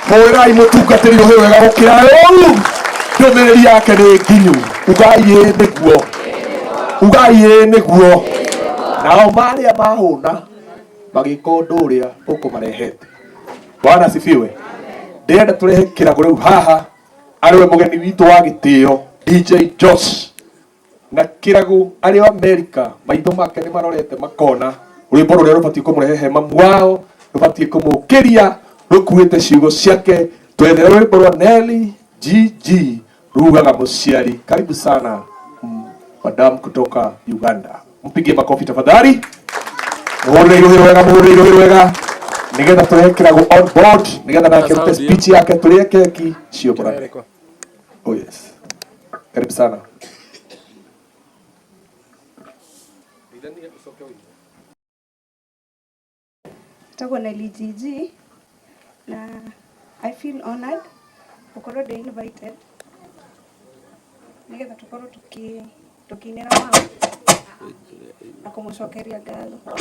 Hũrai mũtungatĩri ũyũ wega gũkĩra ũũ. Ndũmĩrĩri yake nĩ nginyu. Ugai ĩĩ nĩguo. Ugai ĩĩ nĩguo. Nao marĩa mahũna Magĩka ũndũ ũrĩa ũkũmarehete. Bwana asifiwe. Ndĩrenda tũrehe kĩrago rĩu haha arĩ we mũgeni witũ wa gĩtĩo DJ Josh na kĩrago arĩ o Amerika maitho make nĩ marorete makona rwĩmbo rũrĩa rũbatiĩ kũmũrehe hema mwao rũbatiĩ kũmũkĩria rũkuĩte ciugo ciake. Twethere rwĩmbo rwa Nelly GG rugaga mũciari. Karibu sana madam kutoka Uganda, mpigie makofi tafadhali, muhurire iruhi rwega, muhurire iruhi rwega nigetha turehe kĩrago on board nigetha nake rute speech yake turie keki cio mũrane. Oh yes, karibu sana. Njĩtagwo Nelly GG na I feel honored gũkorwo ndĩ invited nĩgetha tũkorwo tũkĩinĩra mama na kũmũcokeria ngatho.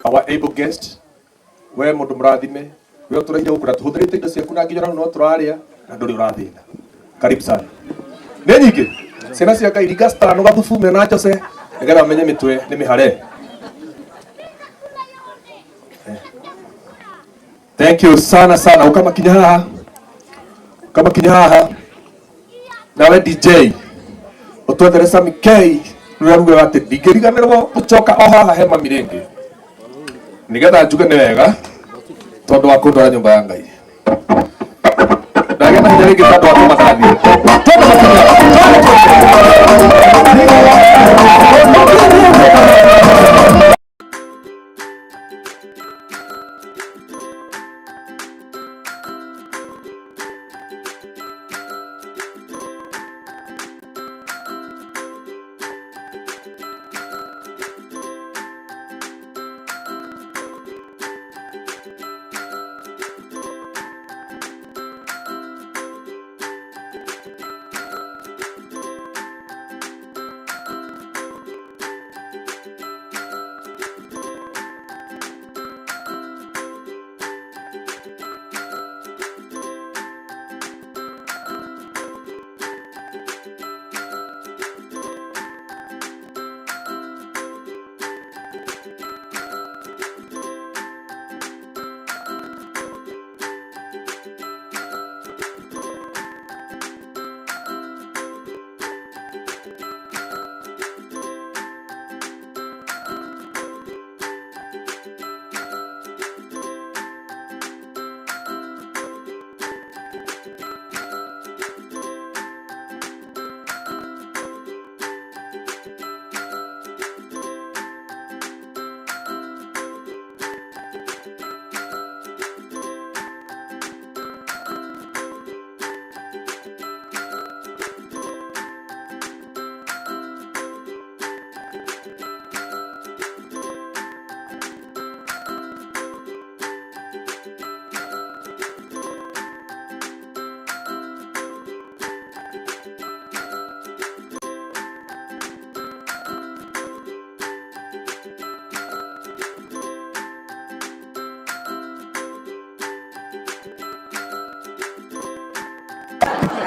Our able guest, we mundu murathime, we uturaire guku na tuhũthĩrĩte indo ciaku na nginya no tũrarĩa na ndũrĩ ũrathĩna. Karibu sana. Nĩ nyingĩ ciana cia Ngai ringa citano gathubu mena Jose nĩgetha menye mĩtwe nĩ mĩhare. Thank you sana sana. Ukamakinya haha, ukamakinya haha. Nawe DJ utwethere Sami K rũrĩa rugaga atĩ ndingĩriganĩrwo gũcoka o haha he mami rĩngĩ nĩgetha njuge nĩ wega tondũ wa kũndwara nyũmba ya Ngai. Ndagĩa na hinya rĩngĩ tondũ wa kũmathathiĩ.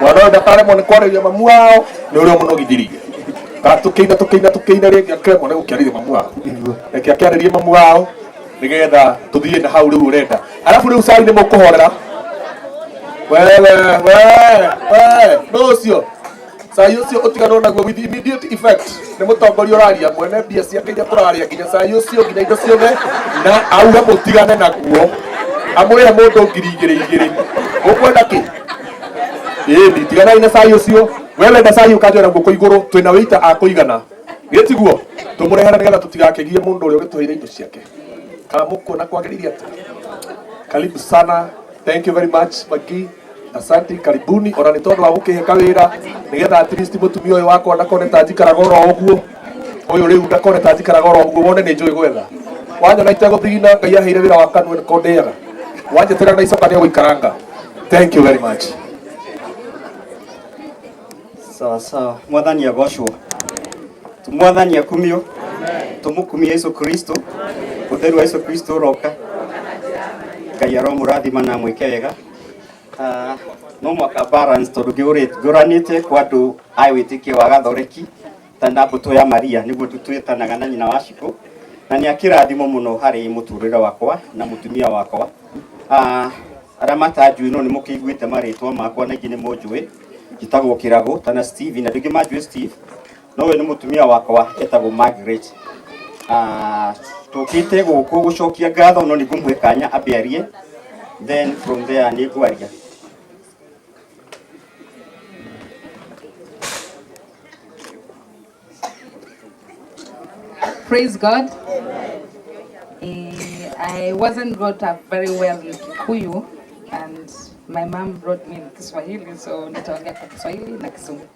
Mwana ũyũ ndakaremwo nĩ kwarĩria mamu wao nĩ ũrĩa ũmũnogithirie. Kana tũkĩina tũkĩina tũkĩina rĩngĩ akĩremwo nĩ gũkĩarĩria mamu wao. Reke akĩarĩrie mamu wao nĩgetha tũthiĩ na hau rĩu ũrenda. Arabu rĩu cai nĩ mũkũhorera. Wewe we we no ũcio cai ũcio ũtiganwo naguo with immediate effect. Nĩ mũtongoria ũraria mwene mbia ciake iria tũrarĩa nginya cai ũcio nginya indo ciothe na auga mũtigane naguo. Amũrĩhe mũndũ 2,000 ũkwenda kĩ? Ĩĩ tiganai na cai ũcio. We wenda cai ũkanjoera guoko igũrũ twĩna wĩita a kũigana. Gĩtiguo tũmũrehere nĩgetha tũtigakĩgie mũndũ ũrĩa ũgĩtũheire indo ciake. Kana mũkuona kwagĩrĩire atĩa? Karibu sana. Thank you very much Magi. Asante, karibuni. Ona nĩ tondũ wa gũkĩhe kawĩra nĩgetha at least mũtumia ũyũ wakwa ndakone ta njikaraga oro ũguo. Ũyũ rĩu ndakone ta njikaraga oro ũguo wone nĩ njũĩ gwetha. Wanyona itegũthigina Ngai aheire wĩra wa kanua nĩko ndĩaga. Wanjĩtĩra na icoka nĩegũikaranga. Thank you very much. Sawa sawa, mwathani agocwo, mwathani akumio, tumukumie Yesu Kristo, utheru wa Yesu Kristo uroka. Ngai aromurathima na mwike wega. No mwaka balance tondu ngũranĩte kwa andũ a wĩtĩkio wa Gathoreki ta na mbũtũ ya Maria nĩguo twĩtanaga na nyina wa Shiko, na nĩ akĩrathimo mũno harĩ mũtũrĩre wakwa na mũtumia wakwa. Arĩa matanjũĩ no nĩ mũkĩiguĩte marĩtwa makwa na ingĩ nĩ mũnjũĩ. Njĩtagwo Kĩrago tana Steve na ndingĩ manjũĩ Steve no we nĩ mũtumia wakwa etagwo Margaret. Tũkĩte gũkũ gũcokia ngatho no nĩ ngũmũhe kanya ambe arie, then from there nĩ ngwaria. Praise God. I wasn't brought up very well in Kikuyu, and my mom brought me in Kiswahili, so nitaongea kwa Kiswahili na Kizungu.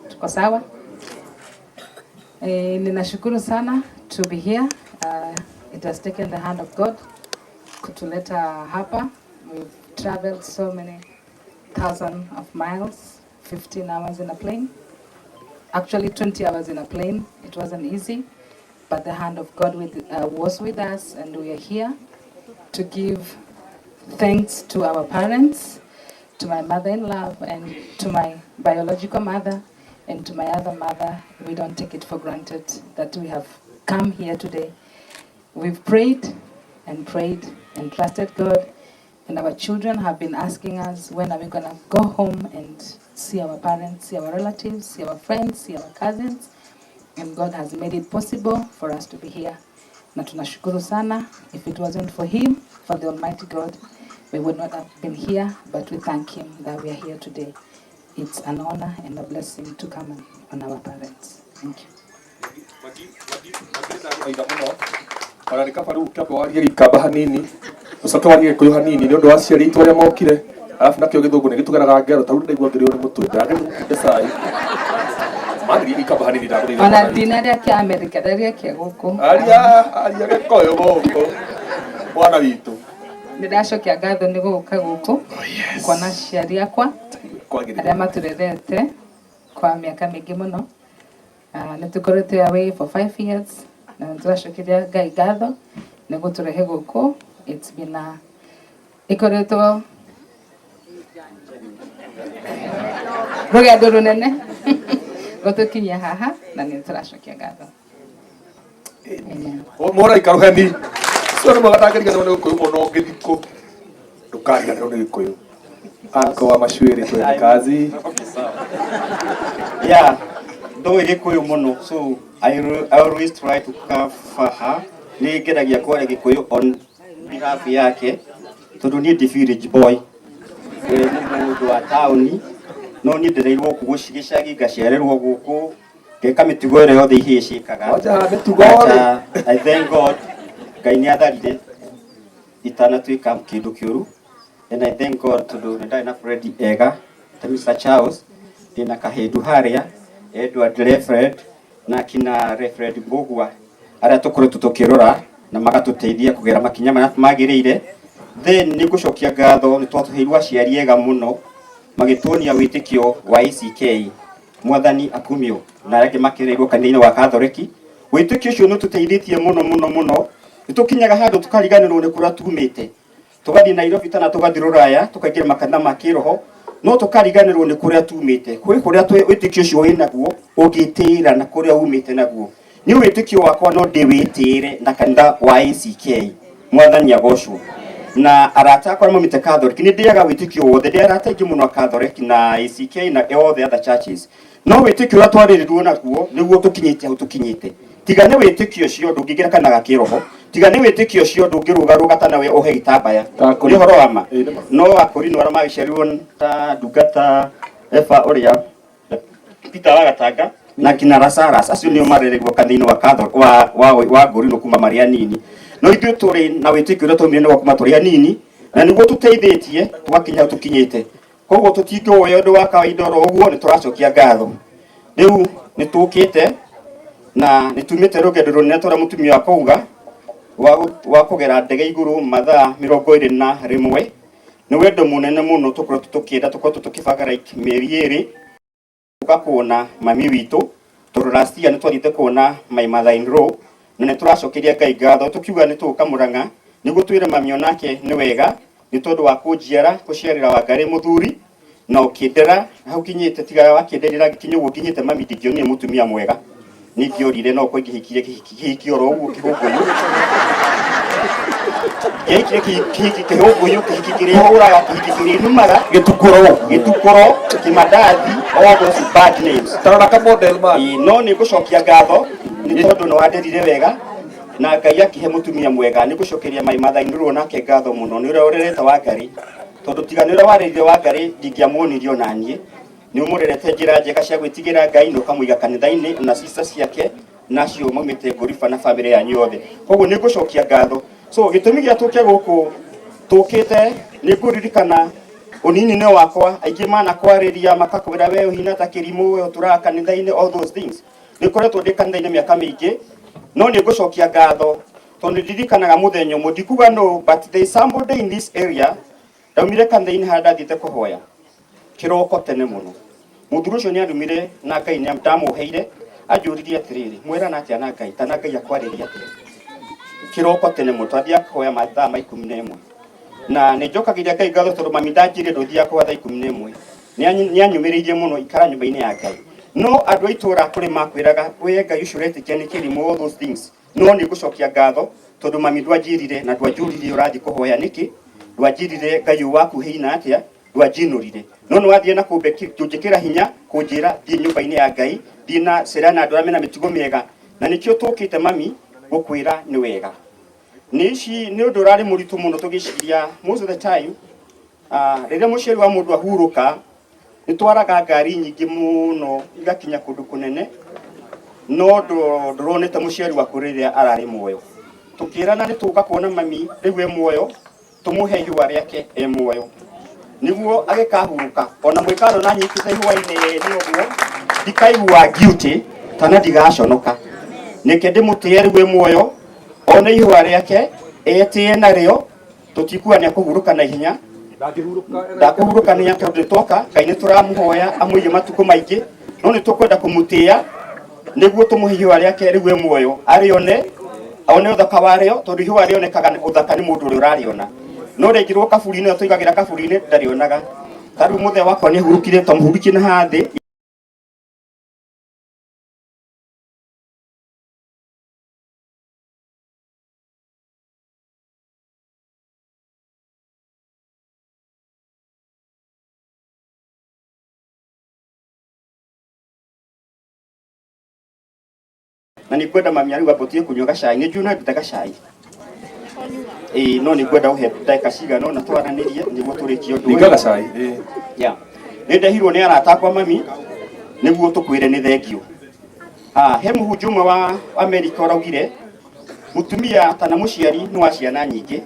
Tuko sawa? Ninashukuru sana to be here. It has taken the hand of God kutuleta hapa. We've traveled so many thousands of miles, 15 hours in a plane. Actually 20 hours in a plane. It wasn't easy. But the hand of God was with us, and we are here to give thanks to our parents, to my mother in love, and to my biological mother, and to my other mother. We don't take it for granted that we have come here today. We've prayed and prayed and trusted God, and our children have been asking us, when are we going to go home and see our parents, see our relatives, see our friends, see our cousins? And God has made it possible for us to be here. Na tunashukuru sana. If it wasn't for him, for the Almighty God, we would not have been here, but we thank him that we are here today. It's an honor and a blessing to come on our parents. Thank you. Maitha muno ona nä kaba rä u kä warie gĩikamba hanini ũcoke warie gĩkũyũ hanini nĩ ũndũ wa aciari aitũ arĩa mokire arabu nakĩo gĩthũngũ nĩ gĩtũgeraga ngero ta rĩu ndaigua ngĩrĩo nĩ mũtwe ndagĩrĩire cai manirie gĩikamba hanini ndagũthaitha. Ona ndinaria kia America, ndaria kia gũkũ. Aria aria gĩkũyũ gũkũ mwana witũ. Nĩ ndacokia ngatho nĩ gũka gũkũ kuona aciari akwa Kwagĩrĩire. Arĩa matũrerete kwa mĩaka mĩingĩ mũno. Ah, nĩ tũkoretwo away for 5 years na nĩ tũracokeria Ngai ngatho nĩ gũtũrehe gũkũ. It's been a ĩkoretwo rũgendo rũnene gũtũkinyia haha na nĩ tũracokia ngatho. Amen. Mũraika rũheni cio nĩ mwega ndangĩriganĩrwo nĩ gĩkũyũ mũno ngĩthikũ ndũkariganĩrwo nĩ gĩkũyũ anko wa macuĩrĩ twende kazi. Yeah, ndoĩ gĩkũyũ mũno, so I always try to cover her. Nĩ ngeragia kwaria gĩkũyũ on behalf yake tondũ niĩ ndĩ village boy. We nĩ mũndũ wa taũni no niĩ ndereirwo gũkũ gĩcagi, ngaciarĩrwo gũkũ, ngeka mĩtugo ĩrĩa yothe ihĩĩ ciĩkaga. Wanja mĩtugo But, rĩ. I thank God Ngai nĩ atharire itanatuĩka kĩndũ kĩũru, and I thank God tondũ nĩ ndarĩ na friend ega ta Mr. Charles, ndĩna kahĩndu harĩa Edward Reverend na kina Reverend Mbugua arĩa tũkoretwo tũkĩrora na magatũteithia kũgera makinya marĩa magĩrĩire. Then nĩ ngũcokia ngatho nĩ twatũheirwo aciari ega mũno magĩtuonia wĩtĩkio wa ACK, mwathani akumio, na arĩa angĩ makĩreirwo kanitha-inĩ wa Katholiki. Wĩtĩkio ũcio nĩ ũtũteithĩtie mũno mũno mũno. Nĩ tũkinyaga handũ tũkariganĩrwo nĩ kũrĩa tumĩte, tũgathiĩ Nairobi kana tũgathiĩ rũraya, tũkaingĩra makanitha ma kĩroho, no tũkariganĩrwo nĩ kũrĩa tumĩte. Kwĩ kũrĩa wĩtĩkio ũcio wĩnaguo ũngĩtĩĩra na kũrĩa umĩte naguo. Nĩ wĩtĩkio wakwa no ndĩwĩtĩĩre na kanitha wa ACK, mwathani agocwo. Na arata akwa maumĩte Catholic, nĩ ndĩaga wĩtĩkio wothe, ndĩ arata aingĩ mũno a Catholic na ACK na all the other churches, no wĩtĩkio ũrĩa twarĩrĩrwo naguo nĩguo tũkinyĩte hau tũkinyĩte. Tiga nĩ wĩtĩkio ũcio ndũngĩingĩra kana ga kĩroho, tiga nĩ wĩtĩkio ũcio ndũngĩrũgarũga ta nawe ũhe gĩtambaya. Nĩ ũhoro wa ma no akũrinũ arĩa magĩciarirwo ta ndungata Eva ũrĩa Peter wa Gatanga na kina Lazarus, acio nĩo marereirwo kanitha-inĩ wa Catholic wa Ngũrinũ kuma marĩ anini, no ithuĩ tũrĩ na wĩtĩkio ũrĩa twaumire naguo kuma tũrĩ anini na nĩguo tũteithĩtie tũgakinya hau tũkinyĩte. Koguo tũtingĩwoya ũndũ wa kawaida oro ũguo. Nĩ tũracokia ngatho. Rĩu nĩ tũkĩte na nĩ tumĩte rũgendo rũnene tũrĩa mũtumia wakwa auga wa kũgera ndege igũrũ mathaa 21. Nĩ wendo mũnene mũno tũkoretwo tũkĩenda, tũkoretwo tũkĩbanga like mĩeri 2 gũka kuona mami witũ, tondũ last year nĩ twathiĩte kuona my mother in law, na nĩ tũracokeria Ngai ngatho tũkiuga nĩ tũgũka Mũrang'a nĩguo twĩre mami onake nĩ wega nĩ tondũ wa kũnjiara, kũciarĩra Wangarĩ mũthuri na ũkĩndera hau kinyĩte. Tiga wakĩnderera ngĩkinya ũguo nginyĩte, mami, ndingĩonire mũtumia mwega, ningĩorire no ko ingĩhikirie kĩhiki oro ũguo kĩhũngũyũ, kĩhikire kĩhiki kĩhũngũyũ, kĩhiki kĩrĩa hũraga, kĩhiki kĩrĩa inumaga. Gĩtukũro. Gĩtukũro, kĩmandathi, all those bad names. Tarora ka model man. Ĩĩ, no nĩ ngũcokia ngatho nĩ tondũ nĩ wanderire wega na Ngai akĩhe mũtumia mwega. Nĩ ngũcokeria my mother in law nake ngatho mũno nĩ ũrĩa ũrerete Wangarĩ, tondũ tiga nĩ ũrĩa warerire Wangarĩ ndingĩamuonirie onaniĩ. Nĩ ũmũrerete njĩra njega cia gwĩtigĩra Ngai na ũkamũiga kanitha-inĩ na sister ciake nacio maumĩte Ngũriba na bamĩrĩ yanyu yothe. Koguo nĩ ngũcokia ngatho. So gĩtũmi gĩa tũke gũkũ tũkĩte nĩ ngũririkana ũnini-inĩ wakwa, aingĩ manakwarĩria makakwĩra we ũhina ta kĩrimũ, we ũtũraga kanitha-inĩ, all those things. Nĩ ngoretwo ndĩ kanitha-inĩ mĩaka mĩingĩ, no nĩ ngũcokia ngatho tondũ ndirikanaga mũthenya ũmwe, ndikuga no, but there is somebody in this area. Ndaumire kanitha-inĩ harĩa ndathiĩte kũhoya kĩroko tene mũno, mũthuri ũcio nĩ andumire na Ngai nĩ ndamuoheire. Anjũririe atĩrĩrĩ, mwerana atĩa na Ngai, kana Ngai akwarĩria atĩa? Kĩroko tene mũno twathiaga kũhoya mathaa ma 11. Na nĩ njokagĩria Ngai ngatho tondũ mami ndanjĩrire ndũthiaga kũhoya thaa 11. Nĩ anyũmĩrĩirie mũno ikara nyũmba-inĩ ya Ngai. No andũ a itũũra kũrĩ makwĩraga we Ngai ũcio ũretĩkia nĩ kĩrimũ, all those things. No nĩ ngũcokia ngatho tondũ mami ndwanjĩrire na ndwanjũririe ũrathiĩ kũhoya nĩkĩ, ndwanjĩrire Ngai ũyũ waku heina atĩa, ndwanjinũrire. No nĩ wathiĩ na kũnjĩkĩra hinya kũnjĩra thiĩ nyũmba-inĩ ya Ngai, thiĩ na cera na andũ arĩa mena mĩtugo mĩega. Na nĩkĩo tũkĩte mami gũkwĩra nĩ wega. Nĩ ici nĩ ũndũ ũrarĩ mũritũ mũno tũgĩciria most of the time, rĩrĩa mũciari wa mũndũ ahurũka, nĩ twaraga ngari nyingĩ mũno igakinya kũndũ kũnene, no ndũronete mũciari waku rĩrĩa ararĩ muoyo. Tũkĩrana nĩ tũka kuona mami rĩu e muoyo, tũmũhe ihũa rĩake e muoyo, nĩguo agĩkahurũka. Ona mwĩkano na nyitĩte ihũa inene ũguo, ndikaigua guilty kana ndigaconoka. Nĩke ndĩmũtĩe rĩu e muoyo, one ihũa rĩake etĩe narĩo. Tũtikuga nĩ akũhurũka na ihenya, ndakũhurũka nĩ tondũ toka. Ngai nĩ tũramũhoya amũige matukũ maingĩ, no nĩ tũkwenda kũmũtĩĩa nĩguo tũmũhe ihũa rĩake rĩu e muoyo, arĩone, one ũthaka warĩo, tondũ ihũa rĩonekaga ũthaka nĩ mũndũ ũrĩa ũrarĩona. No rĩngĩrwo kaburi-inĩ, tũigagĩra kaburi-inĩ, ndarĩonaga. Ta rĩu mũthee wakwa nĩ ahurũkire, twamũhurũkie na haha thĩ. Na nĩ ngwenda mami arauga mbũtie kũnyua gacai, nĩ njũĩ no endete gacai. Ĩĩ, no nĩ ngwenda ũhe ndagĩka cigana ũna twaranĩrie nĩguo tũrĩkie ũndũ ũyũ. Ringa gacai, ĩĩ. Yeah. Nĩ ndehirwo nĩ arata akwa mami nĩguo tũkwĩre nĩ thengio. He mũhunjia ũmwe wa Amerika ũraugire mũtumia kana mũciari nĩ wa ciana nyingĩ,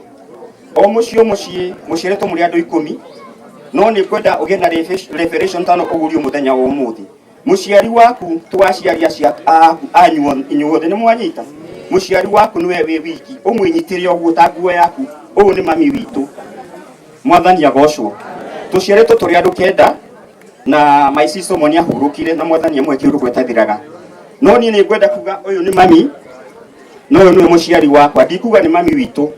o mũciĩ o mũciĩ mũciarĩtwo mũrĩ andũ 10, no nĩ ngwenda ũgĩe na revelation tano ũgurio mũthenya wa ũmũthĩ. Mũciari waku ti wa aciari acio aku anyu inyuothe, nĩ mwanyita. Mũciari waku nĩwe wĩ wiki, ũmwĩnyitĩre ũguo ta nguo yaku. Ũyũ nĩ mami witũ, Mwathani agocwo. Tũciarĩtwo tũrĩ andũ 9, na my sister ũmwe nĩ ahurũkire na Mwathani amũhe kĩũndũ gwetathiraga. No niĩ nĩ ngwenda kuga ũyũ nĩ mami, na ũyũ nĩwe mũciari wakwa. Ndikuga nĩ mami witũ,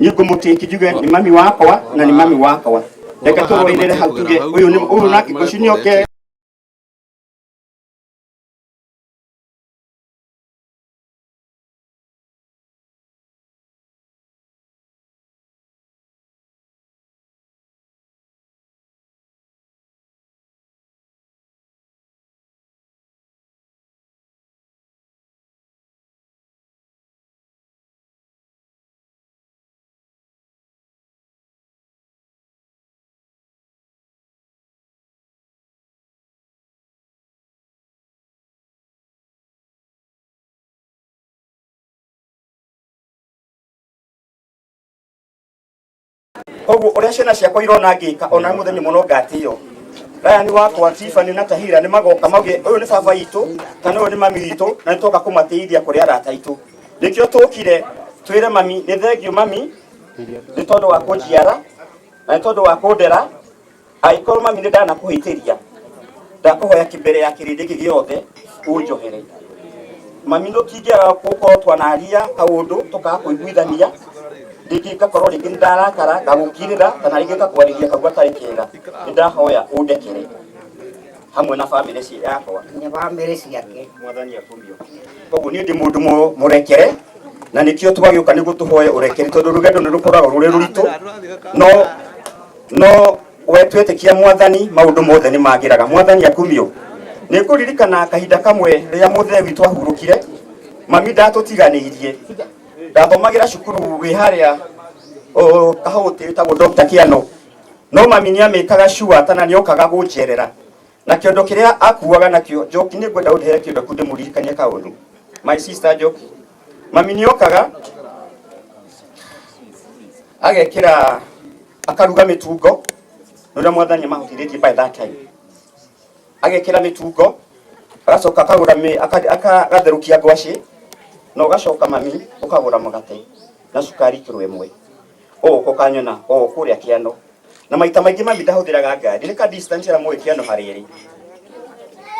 niĩ ngũmũtĩki njuge nĩ mami wakwa na nĩ mami wakwa. Reke tũrũĩrĩre hau tuge ũyũ nĩ ũyũ nake ũcio nĩ oke. Koguo ũrĩa ciana ciakwa irona ngĩka, ona mũthenya mũno ngatĩo. Ryan wakwa, Tiffany na Tahira nĩ magoka mauge ũyũ nĩ baba witũ kana ũyũ nĩ mami witũ, na nĩ twoka kũmatĩithia kũrĩ arata aitũ. Nĩkĩo tũkire twĩre mami nĩ thengio mami, nĩ tondũ wa kũnjiara na nĩ tondũ wa kũndera. Angĩkorwo mami nĩ ndanakũhĩtĩria, ndakũhoya mbere ya kĩrĩndĩ gĩkĩ gĩothe ũnjohere. Mami ndũtingĩaga gũkorwo twanaria kaũndũ tũkaga kũiguithania, rĩngĩ ngakorwo rĩngĩ nĩ ndarakara ngagũkirĩra, kana rĩngĩ ngakwarĩria kaguo gatarĩ kega. Nĩ ndahoya ũndekere hamwe na bamĩrĩ yakwa na bamĩrĩ ciake. Mwathani akumio. Koguo niĩ ndĩ mũndũ mũrekere, na nĩkĩo twagĩũka nĩguo tũhoe ũrekeri, tondũ rũgendo nĩ rũkoragwo rũrĩ rũritũ, no we twetĩkia Mwathani maũndũ mothe nĩ magĩraga. Mwathani akumio. Nĩ ngũririkana kahinda kamwe rĩrĩa mũthee witũ ahurũkire, mami ndatũtiganĩirie. Ndathomagĩra cukuru wĩ harĩa Kahũtĩ wĩtagwo Dr. Kĩano, no mami nĩ amĩkaga sure kana nĩ okaga gũnjerera na kĩondo kĩrĩa akuaga nakĩo. Njoki, nĩ ngwenda ũndehere kĩondo kĩu ndĩmũririkanie kaũndũ. My sister Njoki, mami nĩ okaga agekĩra akaruga mĩtungo, nĩ ũrĩa Mwathani amahotithĩtie by that time, agekĩra mĩtungo, agacoka akagũra agatherũkia ngwacĩ, na ũgacoka mami ũkagũra mũgate na cukari kiro 1, ũgũka ũkanyona o kũrĩa kĩano. Na maita maingĩ mami ndahũthĩraga ngari, nĩ ka distance ya mũĩ kĩano harĩa ĩrĩ.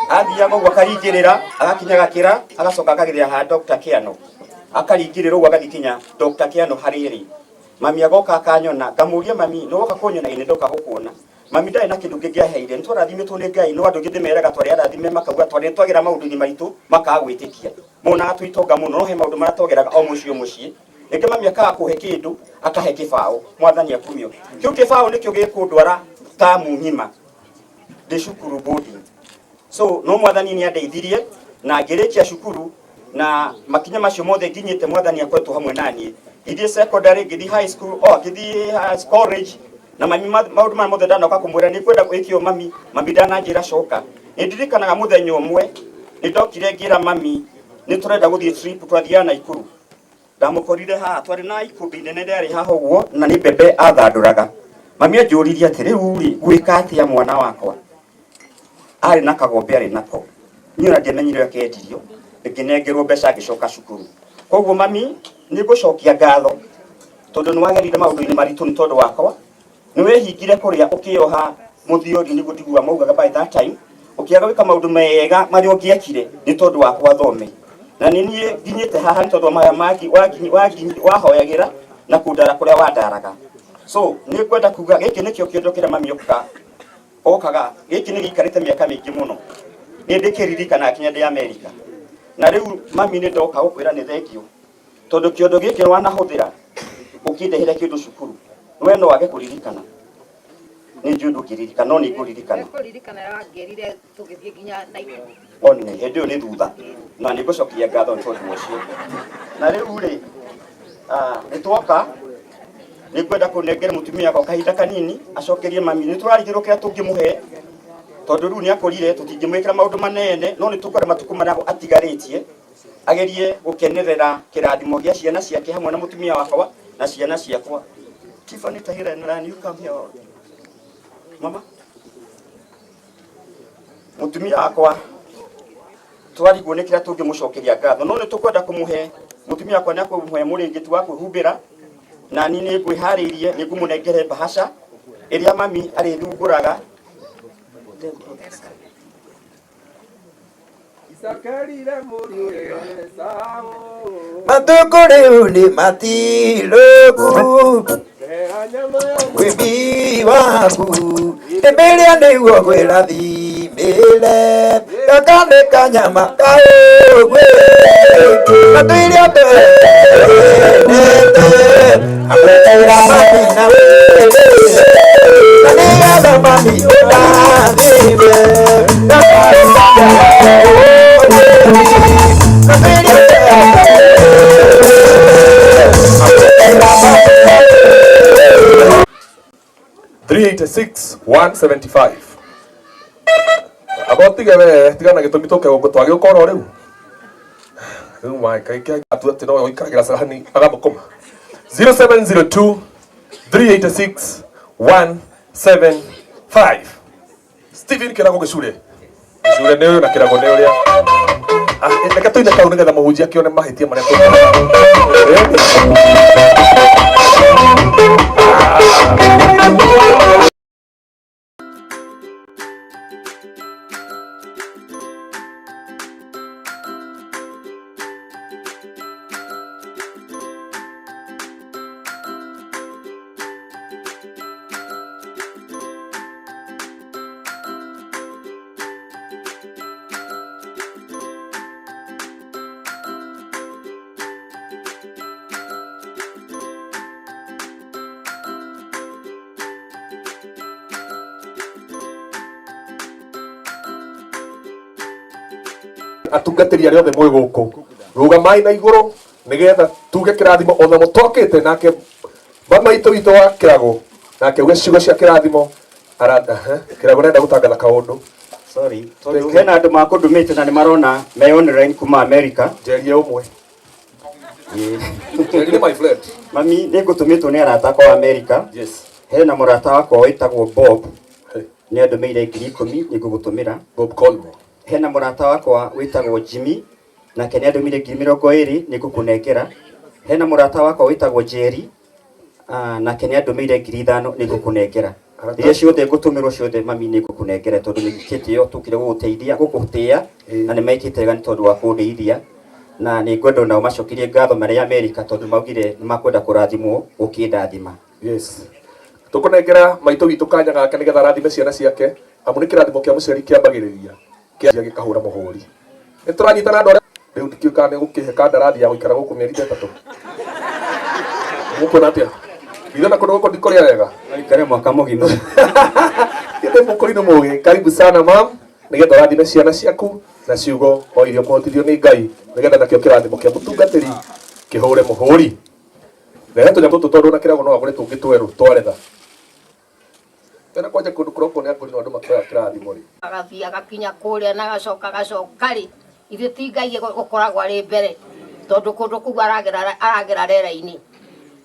Athiaga ũguo akaringĩrĩra, agakinya gakĩra, agacoka akagĩrĩra ha Dr. Kĩano. Akaringĩrĩra ũguo agathiĩ kinya Dr. Kĩano harĩa ĩrĩ. Mami agoka akanyona, ngamũria mami, nĩ woka kũnyona? Ĩ nĩ ndoka gũkuona. Mami ndarĩ na kĩndũ kĩngĩ aheire, nĩ twarathimĩtwo nĩ Ngai, no andũ aingĩ ndĩmeraga twarĩ arathime makauga twarĩ twagera maũndũ-inĩ maritũ makaga gwĩtĩkia. Monaga twĩ itonga mũno, no he maũndũ marĩa twageraga o mũciĩ o mũciĩ. Rĩngĩ mami akaga kũhe kĩndũ, akahe kĩbaũ, Mwathani akumio. Kĩu kĩbaũ nĩkĩo gĩkũndwara tamu ng'ima ndĩ cukuru boarding. So no Mwathani nĩ andeithirie na ngĩrĩkia cukuru na makinya macio mothe nginyĩte Mwathani akoretwo hamwe naniĩ. Ngĩthiĩ secondary, ngĩthiĩ high school, oh, ngĩthiĩ college na mami maũndũ maya mothe ndanoka kũmwĩra nĩ ngwenda gwĩkio mami, mami ndananjĩra coka. Nĩ ndirikanaga mũthenya ũmwe nĩ ndokire ngĩra mami nĩ tũrenda gũthiĩ trip, twathiaga Naikuru. Ndamũkorire haha, twarĩ na ikũmbĩ inene rĩarĩ haha ũguo na nĩ mbembe athandũraga. Mami anjũririe atĩ rĩu rĩ ngwĩka atĩa mwana wakwa? Arĩ na kagombe arĩ nako. Niĩ ona ndiamenyire ũrĩa kendirio, ngĩnengerwo mbeca ngĩcoka cukuru. Koguo mami nĩ ngũcokia ngatho tondũ nĩ wagerire maũndũ-inĩ maritũ nĩ tondũ wakwa. Nĩ wehingire kũrĩa ũkĩoha mũthiori nĩguo ndiguaga maugaga by that time, ũkĩaga gwĩka maũndũ mega marĩa ũngĩekire nĩ tondũ wakwa thome. Na nĩ niĩ nginyĩte haha nĩ tondũ wa maya wahoyagĩra na kũndara kũrĩa wandaraga. So nĩ ngwenda kuga gĩkĩ nĩkĩo kĩondo kĩrĩa mami okaga, gĩkĩ nĩ gĩikarĩte mĩaka mĩingĩ mũno. Nĩ ndĩkĩririkanaga kinya ndĩ Amerika. Na rĩu mami nĩ ndoka gũkwĩra nĩ thengiũ tondũ kĩondo gĩkĩ wanahũthĩra ũkĩndehera kĩndũ cukuru, we no wage kũririkana. Nĩ njũĩ ndũngĩririkana, no nĩ ngũririkana. Kũririkana wangĩrire tũgĩthiĩ nginya Naikuru. One hĩndĩ ĩyo nĩ thutha na nĩ ngũcokia ngatho nĩ tondũ ũcio. Na rĩu rĩ, nĩ twoka nĩ ngwenda kũnengera mũtumia wakwa kahinda kanini acokerie mami. Nĩ tũrarigĩrwo kĩrĩa tũngĩmũhe tondũ rĩu nĩ akũrire, tũtingĩmwĩkĩra maũndũ manene, no nĩ tũkwenda matukũ marĩa atigarĩtie agerie gũkenerera kĩrathimo gĩa ciana ciake hamwe na mũtumia wakwa na ciana ciakwa. Tiffany Tahira and Ryan, you come here. Mama, mũtumia wakwa twarigwo nĩ kĩrĩa tũngĩmũcokeria ngatho, no nĩ tũkwenda kũmũhe. Mũtumia wakwa nĩ akũmũhe mũrĩngĩti wa kwĩhumbĩra, na niĩ nĩ ngwĩharĩirie nĩ ngũmũnengere mbahaca ĩrĩa mami arĩthungũraga. Matukũ rĩu nĩ matirũku wĩmbi waku ĩmĩrĩa nĩguo gwĩrathimĩre gaka nĩ kanyama kaũgwĩ matũ iria twendete amwĩra mami na wĩrĩre na nĩgetha mami ũndathime gaka nĩ kanyama kaũgwĩ matũ iria 386 175. Aba tige we tigana gĩtũmi tũke gũkũ twagĩũka oro rĩu. Rĩu maĩ kaingĩ atua atĩ no ũikaragĩra cahani agathũkũma. 0702 386 175. Stephen Kĩrago gĩcure. Gĩcure nĩ ũyũ na Kĩrago nĩ ũrĩa. Reke tũine kau nĩgetha mũhunjia akĩone mahĩtia marĩa twĩkaga. Atungatĩri arĩa othe mwĩ gũkũ, rũgamai na igũrũ nĩgetha tuge kĩrathimo ona mũtokĩte nake mama itũ witũ wa Kĩrago nake auge ciugo cia kĩrathimo. Kĩrago nenda gũtangatha kaũndũ. Sorry, tondũ hena andũ makũndũmĩte na nĩ marona me online kuma America. Njerie ũmwe. Njerie my friend. Mami, nĩ ngũtũmĩtwo nĩ arata akwa America. Yes. Hena mũrata wakwa wĩtagwo Bob. Nĩ andũmĩire 10,000, nĩ ngũgũtũmĩra. Bob Colmo. Hena mũrata wakwa wĩtagwo Jimmy, nake nĩ andũmĩire 20,000, nĩ ngũkũnengera. Hena mũrata wakwa wĩtagwo Jerry, nake nĩ andũmĩire 5,000, nĩ ngũkũnengera. Iria ciothe ngũtũmĩrwo ciothe mami nĩ ngũkũnengere tondũ nĩ gĩtĩo tũkire gũgũteithia gũkũtĩa na nĩ mekĩte wega nĩ tondũ wa kũndeithia na nĩ ngwenda onao macokerie ngatho marĩ Amerika tondũ maugire nĩ makwenda kũrathimwo ũkĩndathima. Yes. Tũkũnengera maitũ witũ kanya gake nĩgetha arathime ciana ciake amu nĩ kĩrathimo kĩa mũciari kĩambagĩrĩria kĩa gĩkahũra mũhũri. Nĩ tũranyitana andũ arĩa rĩu ndikĩũĩ kana nĩ gũkĩhe kandarathi ya gũikara gũkũ mĩeri ta ĩtatũ. Mũkuona atĩa? Ithe na kũndũ gũkũ ndikũrĩa wega. Aikare mwaka mũgima. Githĩ mũkũrinũ mũgĩ. Karibu sana mam, nĩgetha ũrathime ciana ciaku na ciugo o iria ũkũhotithio nĩ Ngai nĩgetha nakĩo kĩrathimo kĩa mũtungatĩri kĩhũre mũhũri. Rehe tũnyamũ tũtũ tondũ na kĩrago no agũre tũngĩ twerũ twaretha. Tena kwanja kũndũ kũrokwo nĩ akũrinũ andũ makoya kĩrathimo rĩ. Agathiĩ agakinya kũrĩa na agacoka agacoka rĩ, ithuĩ ti Ngai ũkoragwo arĩ mbere tondũ kũndũ kũu aragera aragera rĩera-inĩ.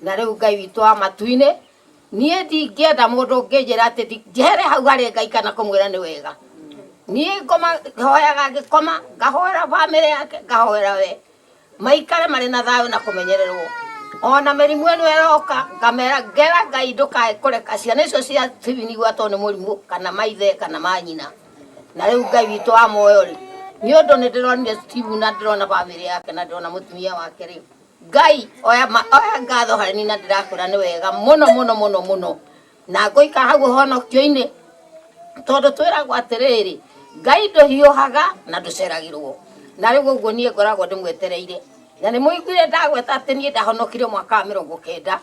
Na rĩu Ngai witũ wa matu-inĩ, niĩ ndingĩenda mũndũ ũngĩnjĩra atĩ njehere hau harĩ Ngai kana kũmwĩra nĩ wega. Niĩ ngoma hoyaga ngĩkoma, ngahoera bamĩrĩ yake, ngahoera we. Maikare marĩ na thayũ na kũmenyererwo. Ona mĩrimũ ĩno ĩroka, ngamera ngera Ngai ndũkae kũreka ciana icio cia Stephen igwatwo nĩ mũrimũ kana maithe kana manyina. Na rĩu Ngai witũ wa muoyo rĩ, nĩ ũndũ nĩ ndĩronire Steve na ndĩrona bamĩrĩ yake na ndĩrona mũtumia wake rĩ, Ngai oya, oya ngatho harĩ niĩ na ndĩrakwĩra nĩ wega mũno mũno mũno mũno. Na ngũikara hau ũhonokio-inĩ tondũ twĩragwo atĩrĩrĩ, Ngai ndũhiũhaga na ndũceragĩrwo. Na rĩu ũguo niĩ ngoragwo ndĩmwetereire. Na nĩ mũiguire ndagweta atĩ niĩ ndahonokire mwaka wa mĩrongo kenda,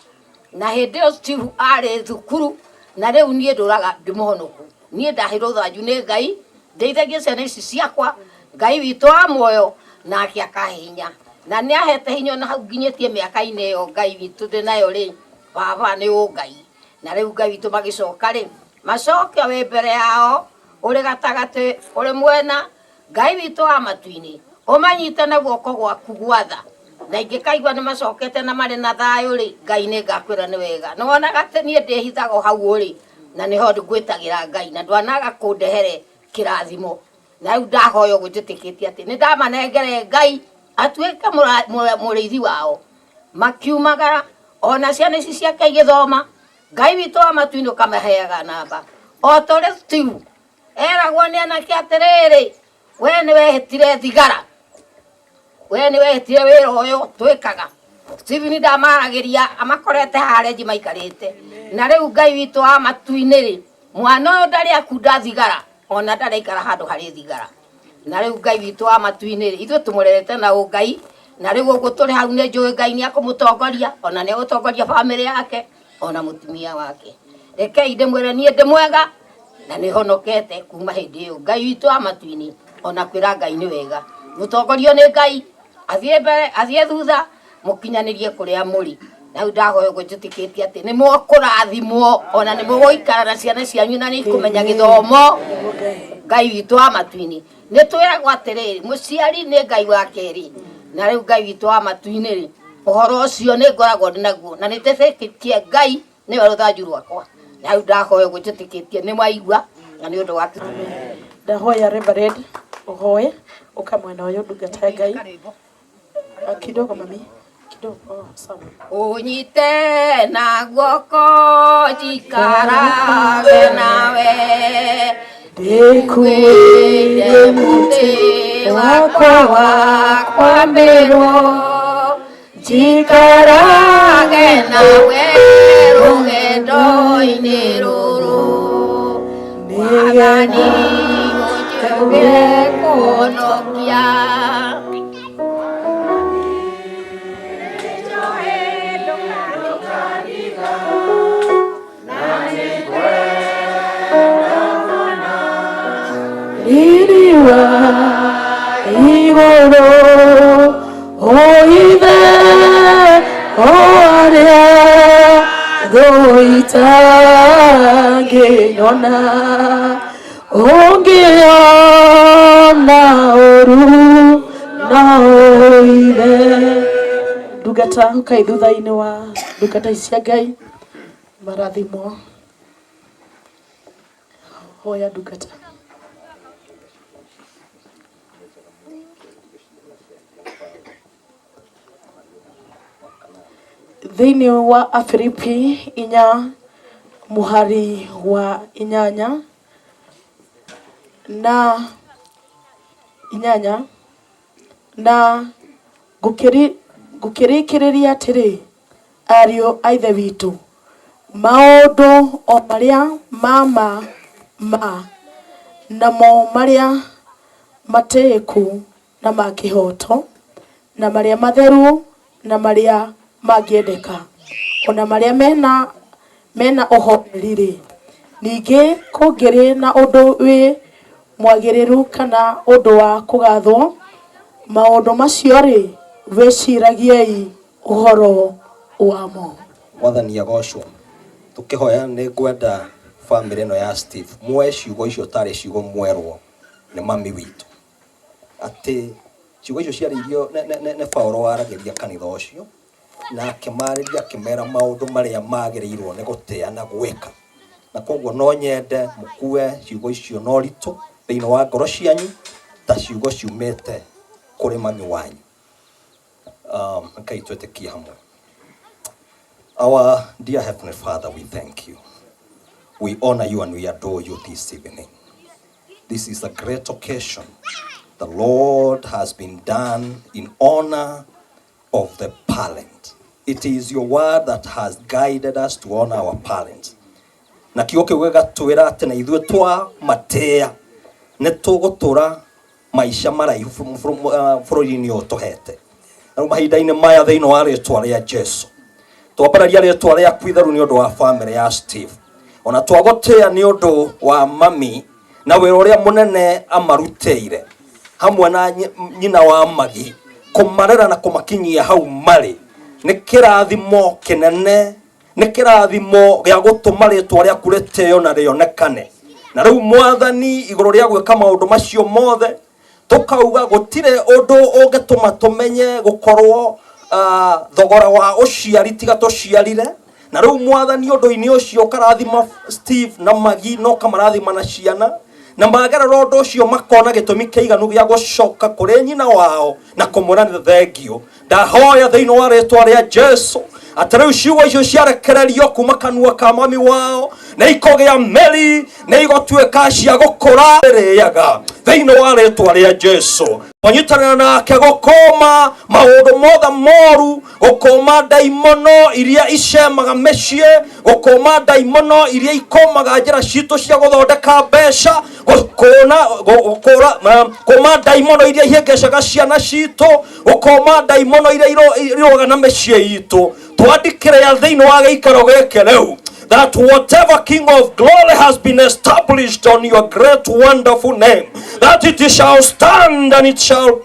na hĩndĩ ĩyo Steve arĩ thukuru, na rĩu niĩ ndũraga ndĩ mũhonoku. Niĩ ndaheirwo rũthanju nĩ Ngai, ndeithagie ciana ici ciakwa, Ngai witũ wa muoyo, nake akahe hinya. Na nĩ ahete hinya ona hau nginyĩtie mĩaka-inĩ ĩyo Ngai witũ ndĩ nayo rĩ, baba nĩ ũngai. Na rĩu Ngai witũ magĩcoka rĩ, macoke wĩ mbere yao, ũrĩ gatagatĩ, ũrĩ mwena, Ngai witũ wa matu-inĩ, ũmanyite na guoko gwaku gwatha. Na ingĩkaigua nĩ macokete na marĩ na thayũ rĩ, Ngai nĩ ngakwĩra nĩ wega. Nĩ wonaga atĩ niĩ ndĩhithaga o hau ũrĩ, na nĩho ngwĩtagĩra Ngai, na ndwanaga kũndehere kĩrathimo. Na rĩu ndahoya ũguo njĩtĩkĩtie atĩ nĩ ndamanengere Ngai atuĩke mũrĩithi wao. Makiumagara, ona ciana ici ciake igĩthoma, Ngai witũ wa matu-inĩ ũkamaheaga namba. O ta ũrĩa Steve eragwo nĩ anake atĩrĩrĩ, we nĩ wehĩtire thigara, we nĩ wehĩtire wĩra ũyũ twĩkaga. Stephen ndamaragĩria amakorete haha renji maikarĩte. Na rĩu Ngai witũ wa matu-inĩ rĩ, mwana ũyũ ndarĩ akunda thigara, ona ndarĩ aikara handũ harĩ thigara. Na rĩu Ngai witũ wa matu-inĩ rĩ, ithuĩ tũmũrerete na ũngai, na rĩu ũguo tũrĩ hau nĩ njũĩ Ngai nĩ akũmũtongoria, ona nĩ egũtongoria bamĩrĩ yake, ona mũtumia wake. Rekei ndĩmwĩre niĩ ndĩ mwega, na nĩ honokete kuma hĩndĩ ĩyo. Ngai witũ wa matu-inĩ, ona kwĩra Ngai nĩ wega. Mũtongorio nĩ Ngai, athiĩ mbere, athiĩ thutha, mũkinyanĩrie kũrĩa mũrĩ. Na rĩu ndahoya ũguo njĩtĩkĩtie atĩ nĩ mũkũrathimwo, ona nĩ mũgũikara na ciana cianyu na nĩ ikũmenya gĩthomo. Ngai witũ wa matu-inĩ. Nĩ twĩragwo atĩrĩrĩ, mũciari nĩ Ngai wa kerĩ. Na rĩu Ngai witũ wa matu-inĩ rĩ, ũhoro ũcio nĩ ngoragwo ndĩ naguo, na nĩ njĩtĩkĩtie Ngai nĩwe rũthanju rwakwa. Na rĩu ndahoya ũguo njĩtĩkĩtie nĩ mwaigua, na nĩ ũndũ wa Ndahoya Reverend ũhoe ũka mwena ũyũ ndungata ya Ngai. Kidogo mami, kidogo. Oh, sawa. Ũnyite na guoko njikarage nawe, Ndĩkuĩire mũtĩ wakwa wa kwambĩrwo, njikarage nawe rũgendo-inĩ rũrũ, Mwathani ũnjũge kũhonokia. Riri wa igũrũ o ithe o arĩa thũ itangĩnyona ũngĩona ũru no ũithe. Ndungata ũkai thutha-inĩ wa ndungata ici cia Ngai marathimwo. Hoya ndungata. Thĩinĩ wa Afilipi inya Mũhari wa inyanya na inyanya na ngũkĩrĩkĩrĩria atĩrĩ, ariũ a Ithe witũ, maũndũ o marĩa ma ma ma, namo marĩa matĩĩku na ma kĩhooto, na marĩa matheru na marĩa mangĩendeka, o na marĩa mena ũhoreri-rĩ, ningĩ kũngĩrĩ na ũndũ wĩ mwagĩrĩru kana ũndũ wa kũgathwo, maũndũ macio-rĩ, wĩciragiei ũhoro wamo. Mwathani agocwo. Tũkĩhoya nĩ ngwenda famĩlĩ ĩno ya Steve muoe ciugo icio tarĩ ciugo mwerwo nĩ mami witũ, atĩ ciugo icio ciarĩirio nĩ Paũlũ waragĩria kanitha ũcio, na akĩmarĩria akĩmera maũndũ marĩa magĩrĩirwo nĩ gũtĩa na gwĩka. Na koguo no nyende mũkue ciugo icio na ũritũ thĩinĩ wa ngoro cianyu ta ciugo ciumĩte kũrĩ mami wanyu. Rekei twĩtĩkie hamwe. Our dear Heavenly Father, we thank you. We honor you and we adore you this evening. This is a great occasion. The Lord has been done in honor of the parent. It is your word that has guided us to honor our parents. Na kiugo kĩu gĩgatwĩra atĩ na ithuĩ twamatĩĩa nĩ tũgũtũra maica maraihu bũrũri-inĩ ũyũ tũhete. Na rĩu mahinda-inĩ maya thĩinĩ wa rĩtwa rĩa Jesu, twambararia rĩtwa rĩaku itheru nĩ ũndũ wa famĩlĩ ya Steve. Ona twagũtĩĩa nĩ ũndũ wa mami na wĩra ũrĩa mũnene amarutĩire hamwe na nyina wa Magi, kũmarera na kũmakinyia hau marĩ, nĩ kĩrathimo kĩnene, nĩ kĩrathimo gĩa gũtũma rĩtwa rĩaku rĩtĩo na rĩonekane. Na rĩu Mwathani, igũrũ rĩa gwĩka maũndũ macio mothe, tũkauga gũtirĩ ũndũ ũngĩtũma tũmenye gũkorwo thogora wa ũciari tiga tũciarire. Na rĩu Mwathani, ũndũ-inĩ ũcio ũkarathima Steve na Magi na ũkamarathima na ciana, na magerera ũndũ ũcio makona gĩtũmi kĩiganu gĩa gũcoka kũrĩ nyina wao na kũmwĩra nĩ thengio. Ndahoya thĩinĩ wa rĩtwa rĩa Jesu atĩ rĩu ciugo icio ciarekererio kuma kanua ka mami wao nĩ ikũgĩa mĩri, nĩ igũtuĩka cia gũkũra rĩaga thĩinĩ wa rĩtwa rĩa Jesu. Kũnyitanĩra nake gũkũma maũndũ mothe moru, gũkũma ndaimono iria icemaga mĩciĩ, gũkũma ndaimono iria ikũmaga njĩra citũ cia gũthondeka mbeca, gũkũma ndaimono iria ihĩngĩcaga ciana citũ, gũkũma ndaimono iria irũaga na mĩciĩ itũ. Twandĩkĩre thĩinĩ wa gĩikaro gĩkĩ rĩu that whatever, King of Glory, has been established on your great wonderful name, that it shall stand and it shall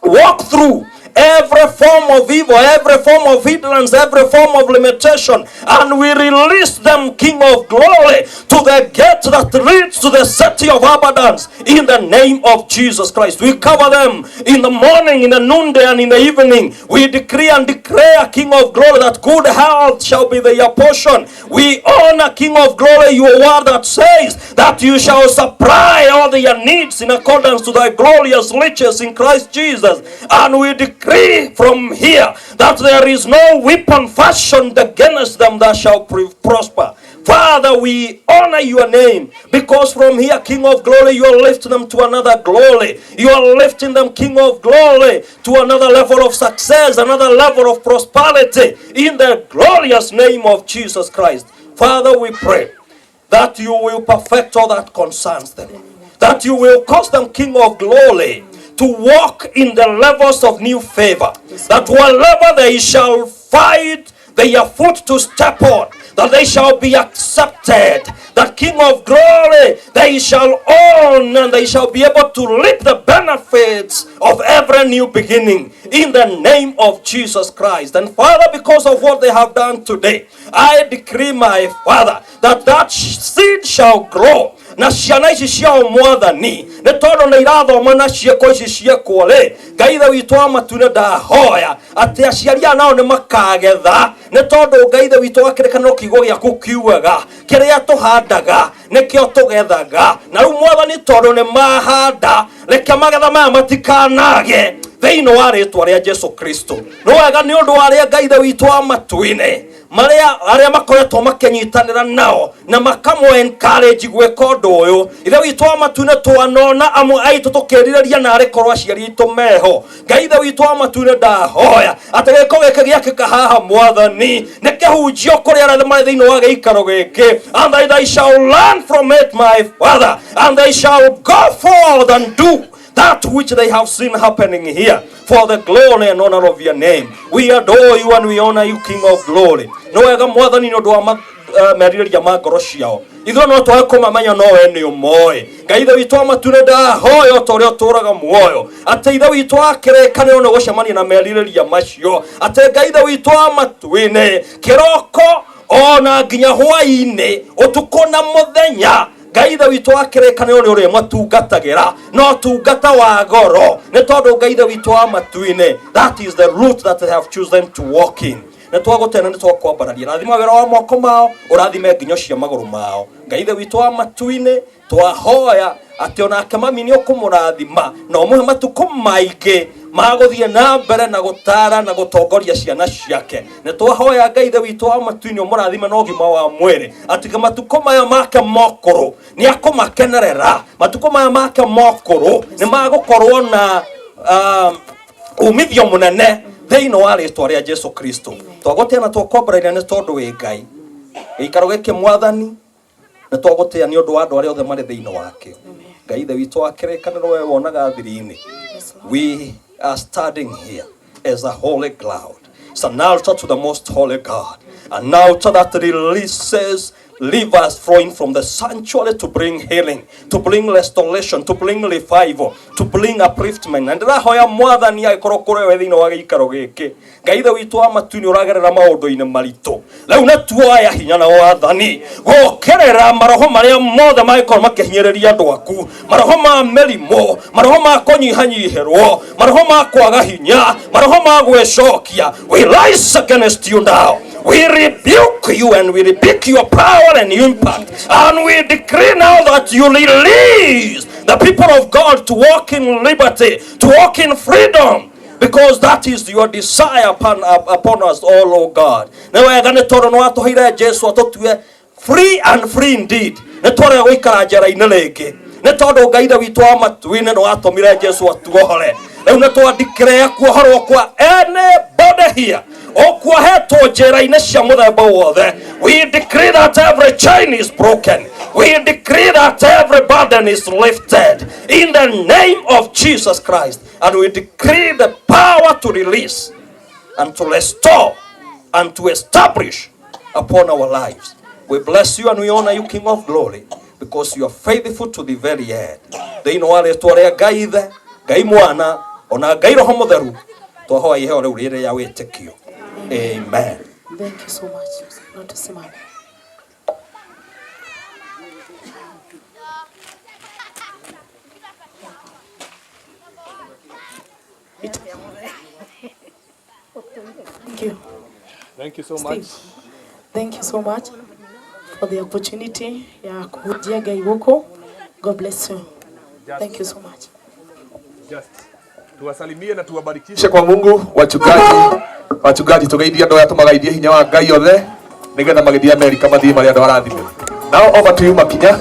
walk through every form of evil, every form of hindrance, every form of limitation, and we release them, King of Glory, to the gate that leads to the city of abundance, in the name of Jesus Christ. We cover them in the morning, in the noonday, and in the evening. We decree and declare, King of Glory, that good health shall be their portion. We honor, King of Glory, your word that says that you shall supply all their needs in accordance to thy glorious riches in Christ Jesus. And we decree from here that there is no weapon fashioned against them that shall prosper. Father, we honor your name, because from here, King of Glory, you are lifting them to another glory. You are lifting them, King of Glory, to another level of success, another level of prosperity, in the glorious name of Jesus Christ. Father, we pray that you will perfect all that concerns them, that you will cause them, King of Glory, to walk in the levels of new favor, that wherever they shall find their foot to step on, that they shall be accepted, that, King of Glory, they shall own and they shall be able to reap the benefits of every new beginning, in the name of Jesus Christ. And Father, because of what they have done today, I decree, my Father, that that seed shall grow. Na ciana ici ciao Mwathani, nĩ tondũ nĩ irathoma na ciĩko ici ciekwo rĩ, Ngai Ithe witũ wa matu-inĩ, ndahoya atĩ aciari aya nao nĩ makagetha, nĩ tondũ Ngai Ithe witũ wa kĩrĩkanĩro, kiugo gĩaku kiugaga kĩrĩa tũhandaga nĩkĩo tũgethaga. Na rĩu Mwathani, tondũ nĩ mahanda, reke magetha maya matikanage thĩinĩ wa rĩtwa rĩa Jesu Kristo. Nĩ wega nĩ ũndũ wa rĩa Ngai Ithe witũ wa matu-inĩ. Maria aria makoretwo makinyitanira nao na makamũ encourage gwĩka ũndũ ũyũ. Ithe witũ wa matu-inĩ, twanona amwe aitũ tũkĩrirĩria na arĩ korwo aciari aitũ meho. Ngai ithe witũ wa matu-inĩ, ndahoya atĩ gĩko gĩkĩ gĩakĩka haha, Mwathani, nĩ kĩhunjio kũrĩ arĩa marĩ thĩinĩ wa gĩikaro gĩkĩ, and that they shall learn from it, my Father, and they shall go forth and do that which they have seen happening here for the glory and honor of your name. We adore you and we honor you, King of glory. Nĩ wega, Mwathani, nĩ ũndũ wa merirĩria ma ngoro ciao. Ithuĩ no twage kũmamenya, no we nĩ ũmoĩ. Ngai ithe witũ wa matu-inĩ, ndahoya o ta ũrĩa ũtũũraga muoyo atĩ ithe witũ wa kĩrĩkanĩro nĩ gũcemania na merirĩria macio, atĩ Ngai ithe witũ wa matu-inĩ, kĩroko ona nginya hwaĩ-inĩ, ũtukũ na mũthenya, Ngai ithe witũ wa kĩrĩkanĩro nĩ ũrĩa matungatagĩra no tungata wa goro, nĩ tondũ Ngai ithe witũ wa matu-inĩ, that is the route that they have chosen to walk in. Nĩ twagũtena, nĩ twakwambararia. Rathima wĩra wa moko mao, ũrathime nginyo cia magũrũ mao. Ngai ithe witũ wa matu-inĩ, twahoya atĩ onake mami nĩ ũkũmũrathima na ũmũhe matukũ maingĩ ma gũthiĩ na mbere na gũtara na gũtongoria ciana ciake. Nĩ twahoya, Ngai ithe witũ wa matu-inĩ, ũmũrathime na ũgima wa mwĩrĩ, atĩ matukũ maya make mokũrũ nĩ akũmakenerera, matukũ maya make mokũrũ nĩ magũkorwo na umithio mũnene thĩinĩ wa rĩtwa rĩa Jesu Kristo. Twagũtĩa na twakwambararia nĩ tondũ wĩ Ngai. Gĩikaro gĩkĩ, Mwathani, nĩ twagũtĩa nĩ ũndũ wa andũ arĩa othe marĩ thĩinĩ wakĩo. Ngai ithe witũ wa kĩrĩkanĩro, we wonaga thiri-inĩ. We are standing here as a holy cloud. It's an altar to the most holy God, an altar that releases rivers flowing from the sanctuary to bring healing, to bring restoration, to bring revival, to bring upliftment. Na ndĩrahoya, Mwathani, agĩkorwo kũrĩ we thĩinĩ wa gĩikaro gĩkĩ, Ngai ithe witũ wa matu-inĩ, ũragerera maũndũ-inĩ maritũ rĩu, nĩ tuoya hinya na wathani gũkĩrĩra maroho marĩa mothe mangĩkorwo makĩhinyĩrĩria andũ aku, maroho ma mĩrimũ, maroho ma kũnyihanyihĩrwo, maroho ma kwaga hinya, maroho ma gwĩcokia. We rise against you now. We rebuke you and we rebuke your power and impact, and we decree now that you release the people of God to walk in liberty, to walk in freedom, because that is your desire upon us all, O God. Nĩ wega nĩ tondũ nĩ watũheire Jesu atũtue free and free indeed. Nĩ twarega gũikara njera-inĩ rĩngĩ nĩ tondũ Ngai ithe witũ wa matu-inĩ nĩ watũmire Jesu atuohore. Rĩu nĩ twandikĩrĩa kuohorwo kwa anybody here ũkuohetwo njĩra-inĩ cia mũthemba wothe. We decree that every chain is broken. We decree that every burden is lifted in the name of Jesus Christ, and we decree the power to release and to restore and to establish upon our lives. We bless you and we honor you, King of glory, because you are faithful to the very end. Thĩinĩ wa rĩtwa rĩa Ngai Ithe, Ngai Mwana, ona Ngai Roho Mũtheru, twahoya iheo rĩu rĩrĩ ya wĩtĩkio. Amen. Thank you so much. No tusimame. Thank you. Thank you so much. Steve, thank you so much for the opportunity ya kuhujia Ngai gũkũ. God bless you. Thank you so much. Just tuwasalimie na tuwabarikishe kwa Mungu wachungaji, wachungaji tugeithie andũ aya, tũmagaithie hinya wa Ngai othe nigetha magĩthiĩ Amerika mathiĩ marĩ andũ arathime. Now over to you, Makinya.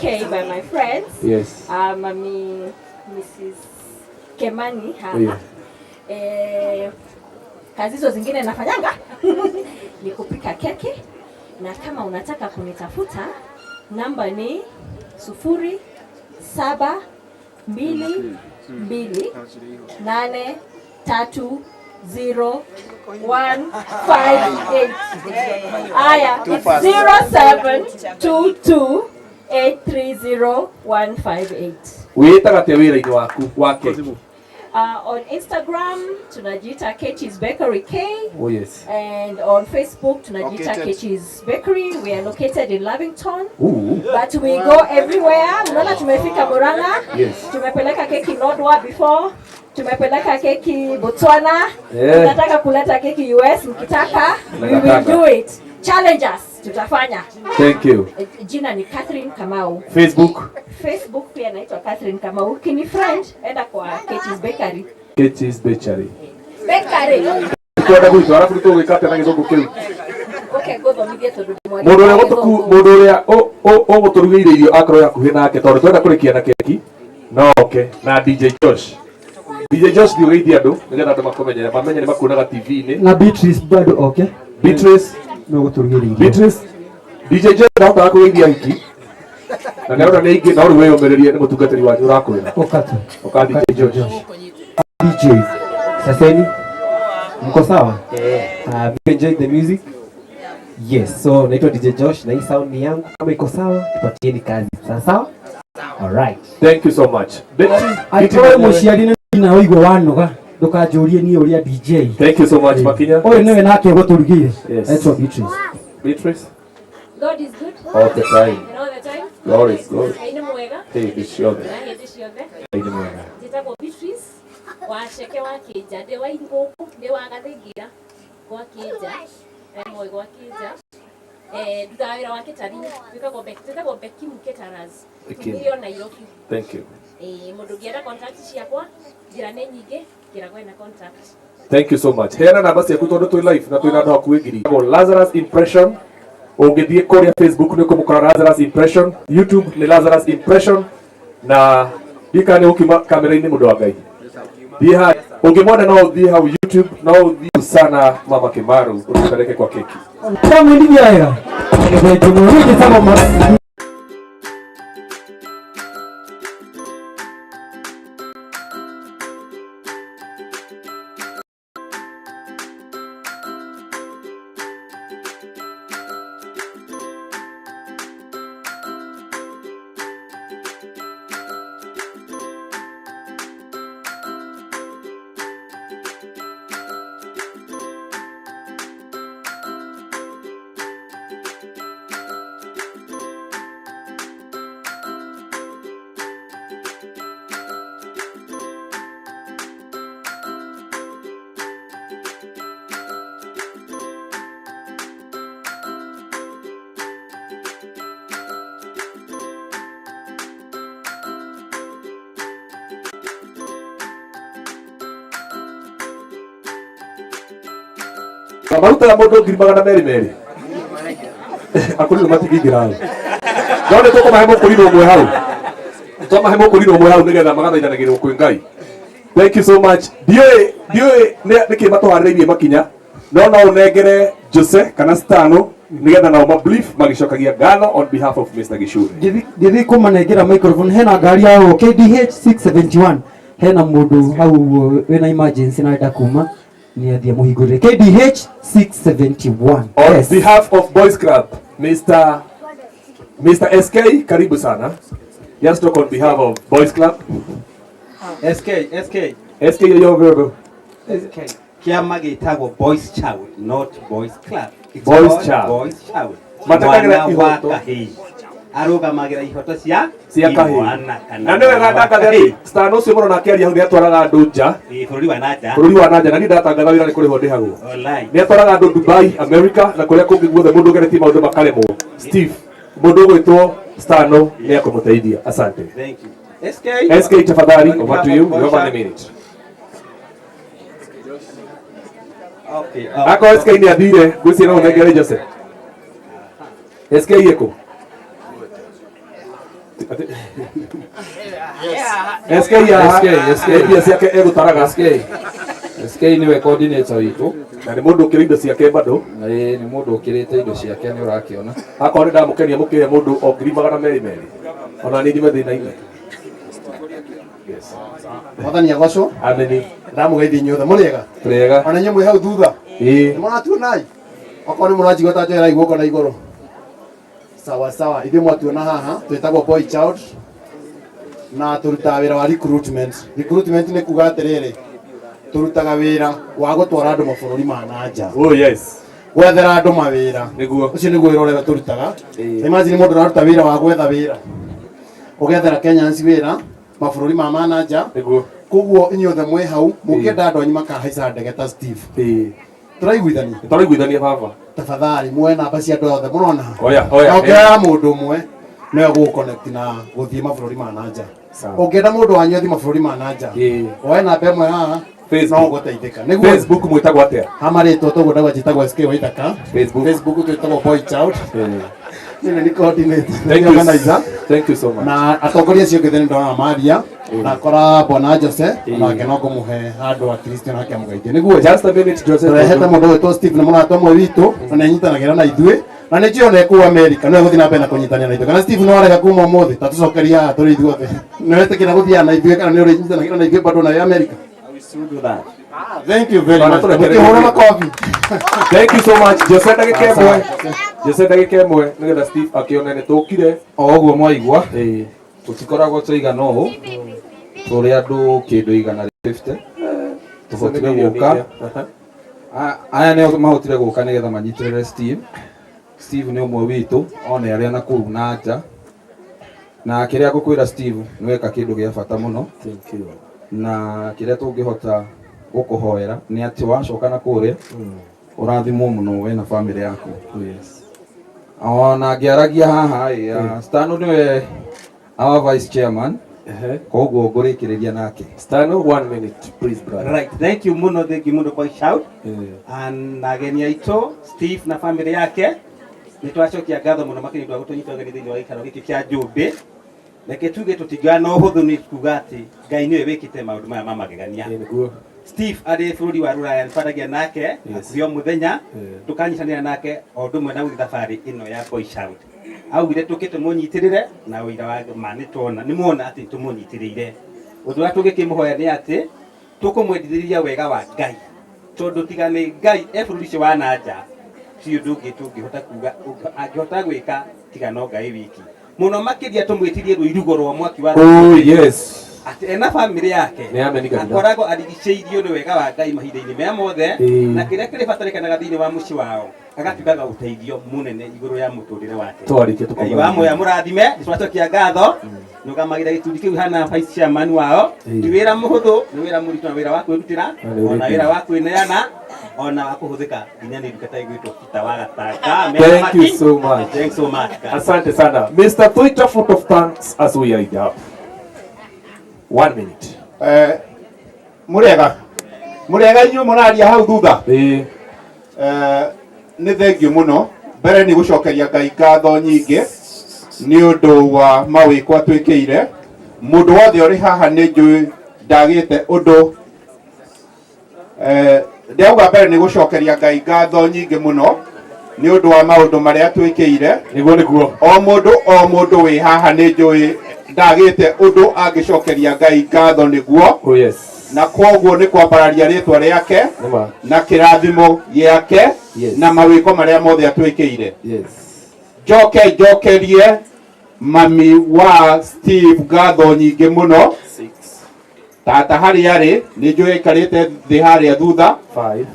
K by my friends. Yes. Mami Mrs. Kemani hapa. Yeah. Kazi hizo zingine nafanyanga ni kupika keki, na kama unataka kunitafuta namba ni 0722830158. Aya, Too fast. 0722830158. Wĩtaga atĩa wĩra-inĩ waku wa keki? On Instagram tunajiita Ketch's Bakery K. Oh yes. And on Facebook tunajiita Located. Ketch's Bakery. We are located in Lavington. Ooh. But we go everywhere. Unaona tumefika Murang'a. Yes. Tumepeleka keki Lodwar before. Tumepeleka keki Botswana. Yeah. Tunataka kuleta keki US mkitaka. We will Tunataka. do it. Challenge us. Tutafanya. Thank you. Jina ni Catherine Kamau. Facebook. Facebook pia naitwa Catherine Kamau. Ukini friend enda kwa Ketch's Bakery. Ketch's Bakery. Bakery. Twenda gwitũ arabu nĩ tũgwĩka atĩa na gĩthũngũ kĩu? Okay, ngũthomithie tondũ ndĩ mwarimũ Mũndũ ũrĩa wa gũtũku gĩthũngũ. mũndũ ũrĩa ũgũtũrugĩire irio akorwo hakuhĩ nake tondũ twenda kũrĩkia na keki no oke na DJ Josh. DJ Josh thiĩ ũgeithie andũ nĩgetha andũ makũmenyere mamenye nĩ makuonaga TV-inĩ. Na Beatrice bado okay. Beatrice no gũtũrugĩra irio. Beatrice DJ Josh ndahotaga kũgeithia hiki na nĩarona nĩ aingĩ no rĩu wĩyũmĩrĩrie nĩ mũtungatĩri wanyu ũrakwĩra. Ũka tu. Ũka DJ Josh. DJs. Saseni. Mko sawa? Yeah. You enjoyed the music? Yes, so naitwa DJ Josh na hii sound ni yangu. Kama iko sawa, tupatieni kazi. Sawa sawa? All right. Thank you so much. Betty, Angĩkorwo mũciari nĩ na ũigua wanoga ndũkanjũrie niĩ ũrĩa DJ. Thank you so much Makinya. Ũyũ nĩwe nake ũgũtũrugĩire. Yes. Etwo Beatrice. Beatrice. God is good. All the time. And all the time. God is good. Ngai nĩ mwega. Hĩndĩ ciothe. Na hĩndĩ ciothe. Ngai nĩ mwega. Njĩtagwo Beatrice wa Ceke wa Kĩnja. Ndĩ wa gũkũ, ndĩ wa Gathingira gwa Kĩnja. Moi gwa Kĩnja. Ndutaga wĩra wa catering. Twĩtagwo Bekimu Caterers. Bekimu. Tumire o Nairobi. Thank you. Mũndũ ũngĩenda contact ciakwa, njĩra nĩ nyingĩ, ngĩragwo ena contact. Thank you so much. Heana namba ciaku tondũ twĩ live na twĩ na andũ hakuhĩ ngiri. Lazarus Impression. Ũngĩthiĩ kũrĩa Facebook nĩ ũkũmũkora Lazarus Impression, YouTube nĩ Lazarus Impression na ndiũĩ kana nĩ ũkiuma kamera-inĩ mũndũ wa Ngai. Thiĩ ha ũngĩmwona no ũthiĩ hau YouTube no ũthiĩ sana Mama Kimaru ũtũpereke kwa keki. Ndamwendithia wega. Thank you. Mũno. Njĩtagwo Na marutaga mũndũ ngiri magana merĩ merĩ akũrinũ matingĩingĩra hau no nĩ tũkũmahe mũkũrinũ ũmwe hau twamahe mũkũrinũ ũmwe hau nĩgetha magathaithanagĩrwo kwĩ Ngai. Thank you so much. Ndiũĩ nĩkĩ matũharĩrĩirie makinya no no ũnengere Jose kana Stano nĩgetha nao mablief magĩcokagia ngatho on behalf of Mr. Gichure. Ngĩthiĩ kũmanengera microphone hena ngari ya KDH 671 hena mũndũ hau ũguo wĩna emergency na arenda kuma nĩ athiĩ amũhingũrĩre KDH 671. On behalf of Boys Club, Mr. SK, karibu sana. Just talk on behalf of Boys Club. SK, SK. SK, you're available. SK. Kĩama gĩtagwo Boys Child, not Boys Club. It's Boys called Child. Boys Child. Matakagĩra Mwana wa ihoto. kahĩĩ. Arũgamagĩra ihoto cia Cia kahĩĩ. imwana kana Na nĩ wega mwana wa ndangathe kahĩĩ. atĩ Stan ũcio mũrona akĩaria hau nĩ atwaraga andũ nja Ĩĩ, bũrũri wa na nja. bũrũri wa na nja na niĩ ndatangatha wĩra nĩ kũrĩhwo ndĩhagwo. Online. Nĩ atwaraga andũ Dubai, America na kũrĩa kũngĩ guothe mũndũ ũgeretie maũndũ makaremwo. Steve, mũndũ ũgwĩtwo Stano nĩ ekũmũteithia. Asante. Thank you. SK. SK tafadhali, On over to behalf you. of You have Boys one Child. minute. Okay. Akorwo SK nĩ athire, ngwĩciria no ũnengere Jose. SK ĩkũ? SK ya SK, SK. mbia ciake egũtaraga SK. SK nĩwe coordinator witũ na nĩ mũndũ ũkĩrĩ indo ciake bado. Ĩĩ, nĩ mũndũ ũkĩrĩte indo ciake nĩ ũrakĩona. Akorwo nĩ ndamũkenia mũkĩhe mũndũ o 200,200 ona niĩ nyume thĩna-inĩ. Yes. Mwathani agocwo. Ameni. Ndamũgeithia inyuothe mũrĩega. Tũrĩega. Ona inyuĩ mwĩ hau thutha. Ĩĩ. Nĩ mũratuonai? Okorwo nĩ mũranjigua ta njoerai guoko na igũrũ. Sawa sawa, ithuĩ mwatuona haha twĩtagwo Boy Child na tũrutaga wĩra wa recruitment. Recruitment nĩ kuga atĩrĩrĩ, tũrutaga wĩra wa gũtwara andũ mabũrũri ma na nja. Oh yes. Gwethera andũ mawĩra. Nĩguo. Ũcio nĩguo wĩra ũrĩa tũrutaga. Imagine mũndũ ũraruta wĩra wa gwetha wĩra. Ũgethera Kenyans wĩra mabũrũri ma na nja. Nĩguo. Koguo inyuothe mwĩ hau mũngĩenda andũ anyu makahaica ndege ta Steve. Tũraiguithania? Tũraiguithania baba. Tafadhali muoe namba cia andũ othe mũrona. Oya, oya. Na ũngĩoya mũndũ ũmwe nĩwe gũgũ-connect na gũthiĩ mabũrũri ma na nja. Ũngĩenda mũndũ wanyu athiĩ mabũrũri ma na nja, oe namba ĩmwe haha no ũgũteithĩka. Nĩguo Facebook mwĩtagwo atĩa? Ha marĩtwa toguo ndauga njĩtagwo SK Waithaka. Facebook. Facebook twĩtagwo Boy Child. Niĩ nĩ coordinator. Thank you. Organizer. Thank you so much. Na atongoria acio angĩ nĩ ndona maria na akora bwana Jose onake no ngũmũhe handũ at least onake amũgeithie. Nĩguo Just a minute Jose. tũrehete mũndũ ũgwĩtwo Steve nĩ mũrata ũmwe witũ na nĩ anyitanagĩra na ithuĩ na nĩ njũĩ ona kũu America no egũthiĩ na mbere na kũnyitanĩra na ithuĩ kana Steve no arega kuma ũmũthĩ ta tũcokeria haha tũrĩ ithuothe nĩ wetĩkĩra gũthiaga na ithuĩ kana nĩ ũrĩnyitanagĩra na ithuĩ bado nawe America. Thank you very Bana, much. tũrekererie. Mũkĩhũra makobi. Thank you so much. Jose ndagĩka Sawa. ĩmwe. Jose ndagĩka ĩmwe nĩgetha Steve akĩone nĩ tũkire. O ũguo mwaigua tũtikoragwo tũigana ũũ tũrĩ andũ kĩndũ 150 tũhotire gũka. Aya nĩo mahotire gũka nĩgetha manyitĩrĩre Steve. Steve nĩ ũmwe witũ one arĩa na kũu na nja na kĩrĩa ngũkwĩra Steve nĩ weka kĩndũ gĩa bata mũno. Thank you. Na kĩrĩa tũngĩhota gũkũhoera nĩ atĩ wacoka na kũrĩa ũrathimwo mũno we na bamĩrĩ yaku. Yes. Ona ngĩaragia haha ĩ, Stano nĩwe our vice chairman koguo ngũrĩkĩrĩria nake. Stano, one minute please brother. Right, thank you muno, thank you muno kwa shout. And ageni aitũ Steve na family yake nĩ twacokia ngatho mũno makĩria nĩ ũndũ wa gũtũnyita ũgeni thĩinĩ wa gĩikaro gĩkĩ kĩa Njũmbĩ. Reke tuge tũtingĩoya na ũhũthũ nĩ kuga atĩ Ngai nĩwe wĩkĩte maũndũ maya ma magegania. Steve arĩ bũrũri wa Rũraya nĩtwaragia nake hakuhĩ o mũthenya tũkanyitanĩra nake o ũndũ ũmwe na gũthiĩ thabarĩ ĩno ya Boy Shout. Augire tũke tũmũnyitĩrĩre na ũira wa ma nĩ tuona nĩ muona atĩ tũmũnyitĩrĩire. Ũndũ ũrĩa tũngĩkĩmũhoya nĩ atĩ tũkũmwendithĩria wega wa Ngai tondũ tiga nĩ Ngai e bũrũri ũcio wa na nja ti ũndũ ũngĩ tũngĩhota kuga angĩhota gwĩka tiga no Ngai wiki. Mũno makĩria tũmwĩtirie rũirugo rwa mwaki wa Oh yes. atĩ ena bamĩrĩ yake Nĩ ameni kanitha. akoragwo arigicĩirio nĩ wega wa Ngai mahinda-inĩ maya mothe Ĩĩ. na kĩrĩa kĩrĩbatarĩkanaga thĩinĩ wa mũciĩ wao agatuĩkaga ũteithio mũnene igũrũ ya mũtũrĩre wake. Twarĩkia Ngai tũkauga. wa muoya mũrathime nĩtwacokia ngatho nũgamagĩra gĩkundi kĩu hana vice chairman wao Ĩĩ. ti wĩra mũhũthũ nĩ wĩra mũritũ na wĩra wa kwĩrutĩra Na nĩ ona ũrĩkia. wĩra wa kwĩneana ona wa kũhũthĩka nginya nĩ ndungata ĩgwĩtwo Peter wa Gatanga. Thank you so much. Thanks so much. guys. Asante sana. Mr. Twitter foot of thanks as we wind up. One minute. Mũrĩega mũrĩega inyuĩ mũraria hau thutha. Ĩĩ. Nĩ thengiũ mũno mbere nĩ gũcokeria Ngai ngatho nyingĩ nĩ ũndũ wa mawĩko atwĩkĩire. Mũndũ wothe ũrĩ haha nĩ njũĩ ndagĩte ũndũ. Ndauga mbere nĩ gũcokeria Ngai ngatho nyingĩ mũno nĩ ũndũ wa maũndũ marĩa atwĩkĩire. Nĩguo nĩguo. O mũndũ o mũndũ wĩ haha nĩ njũĩ ndagĩte ũndũ angĩcokeria Ngai ngatho nĩguo. Oh yes. Na kwoguo nĩ kwambararia rĩtwa rĩake Nĩma. na kĩrathimo gĩake Yes. na mawĩko marĩa mothe atwĩkĩire. Yes. Njoke njokerie mami wa Steve ngatho nyingĩ mũno. Tata harĩa arĩ nĩ njũĩ aikarĩte thĩ harĩa thutha.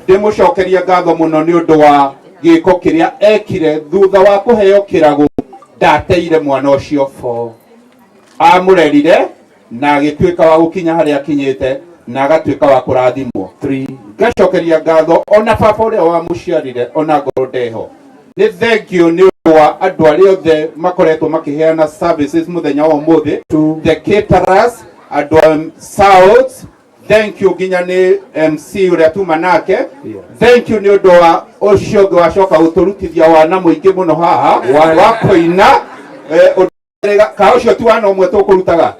Ndĩmũcokerie ngatho mũno nĩ ũndũ wa gĩko kĩrĩa ekire thutha wa kũheo kĩrago ndateire mwana ũcio. Amũrerire na agĩtuĩka wa gũkinya harĩa akinyĩte na agatuĩka wa kũrathimwo. Ngacokeria ngatho ona baba ũrĩa wamũciarire ona ngorwo ndeho. Nĩ thengiũ nĩ ũndũ wa andũ arĩa othe makoretwo makĩheana services mũthenya wa ũmũthĩ. The caterers, andũ a South, thank you nginya nĩ MC ũrĩa tuma nake. Thank you nĩ ũndũ wa ũcio ũngĩ wacoka gũtũrutithia wana mũingĩ mũno haha wa kũina. Ũndũ Ka ũcio ti wana ũmwe tũkũrutaga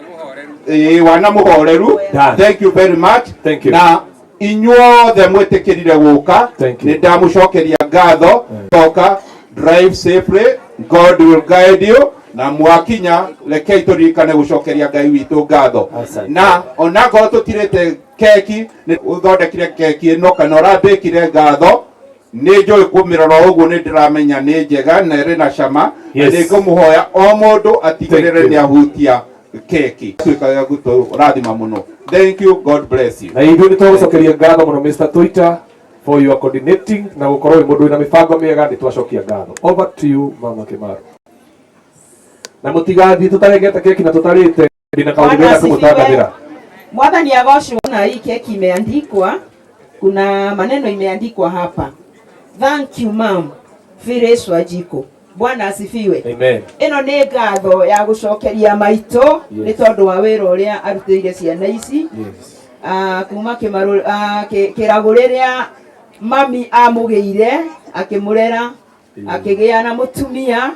ĩĩ wana mũhoreru. Thank you very much. Thank you. Na inyuothe mwĩtĩkĩrire gũka, nĩ ndamũcokeria ngatho. Coka, drive safely, God will guide you. Na mwakinya rekei tũririkane gũcokeria Ngai witũ ngatho. Na onakorwo tũtirĩte keki, nĩ ũthondekire keki ĩno kana ũrambĩkire ngatho, nĩ njũĩ kũmĩrora ũguo nĩ ndĩramenya nĩ njega na ĩrĩ na cama. Yes. Nĩ ngũmũhoya o mũndũ atigĩrĩre Thank you. nĩ ahutia keki tuĩkaga gũtũrathima mũno. Thank you, God bless you. Na ithuĩ nĩ twagũcokeria ngatho mũno Mr. Twitter for your coordinating na gũkorwo wĩ mũndũ wĩna mĩbango mĩega. Nĩ twacokia ngatho. Over to you, Mama Kimaru. Na mũtigathiĩ tũtarengete keki na tũtarĩte. Ndĩna kaũndũ Bwana ndĩrenda asifiwe. kũmũtangathĩra. Mwathani agocwo. Na hii keki imeandikwa, kuna maneno imeandikwa hapa, thank you ma'am, Phyllis Wanjikũ. Bwana asifiwe. Amen. Ĩno nĩ ngatho ya gũcokeria maitũ Yes. nĩ tondũ wa wĩra ũrĩa arutĩire ciana ici. Yes. Ah, kuma kĩmarũ ah, kĩragũ rĩrĩa mami amũgĩire akĩmũrera akĩgĩa na mũtumia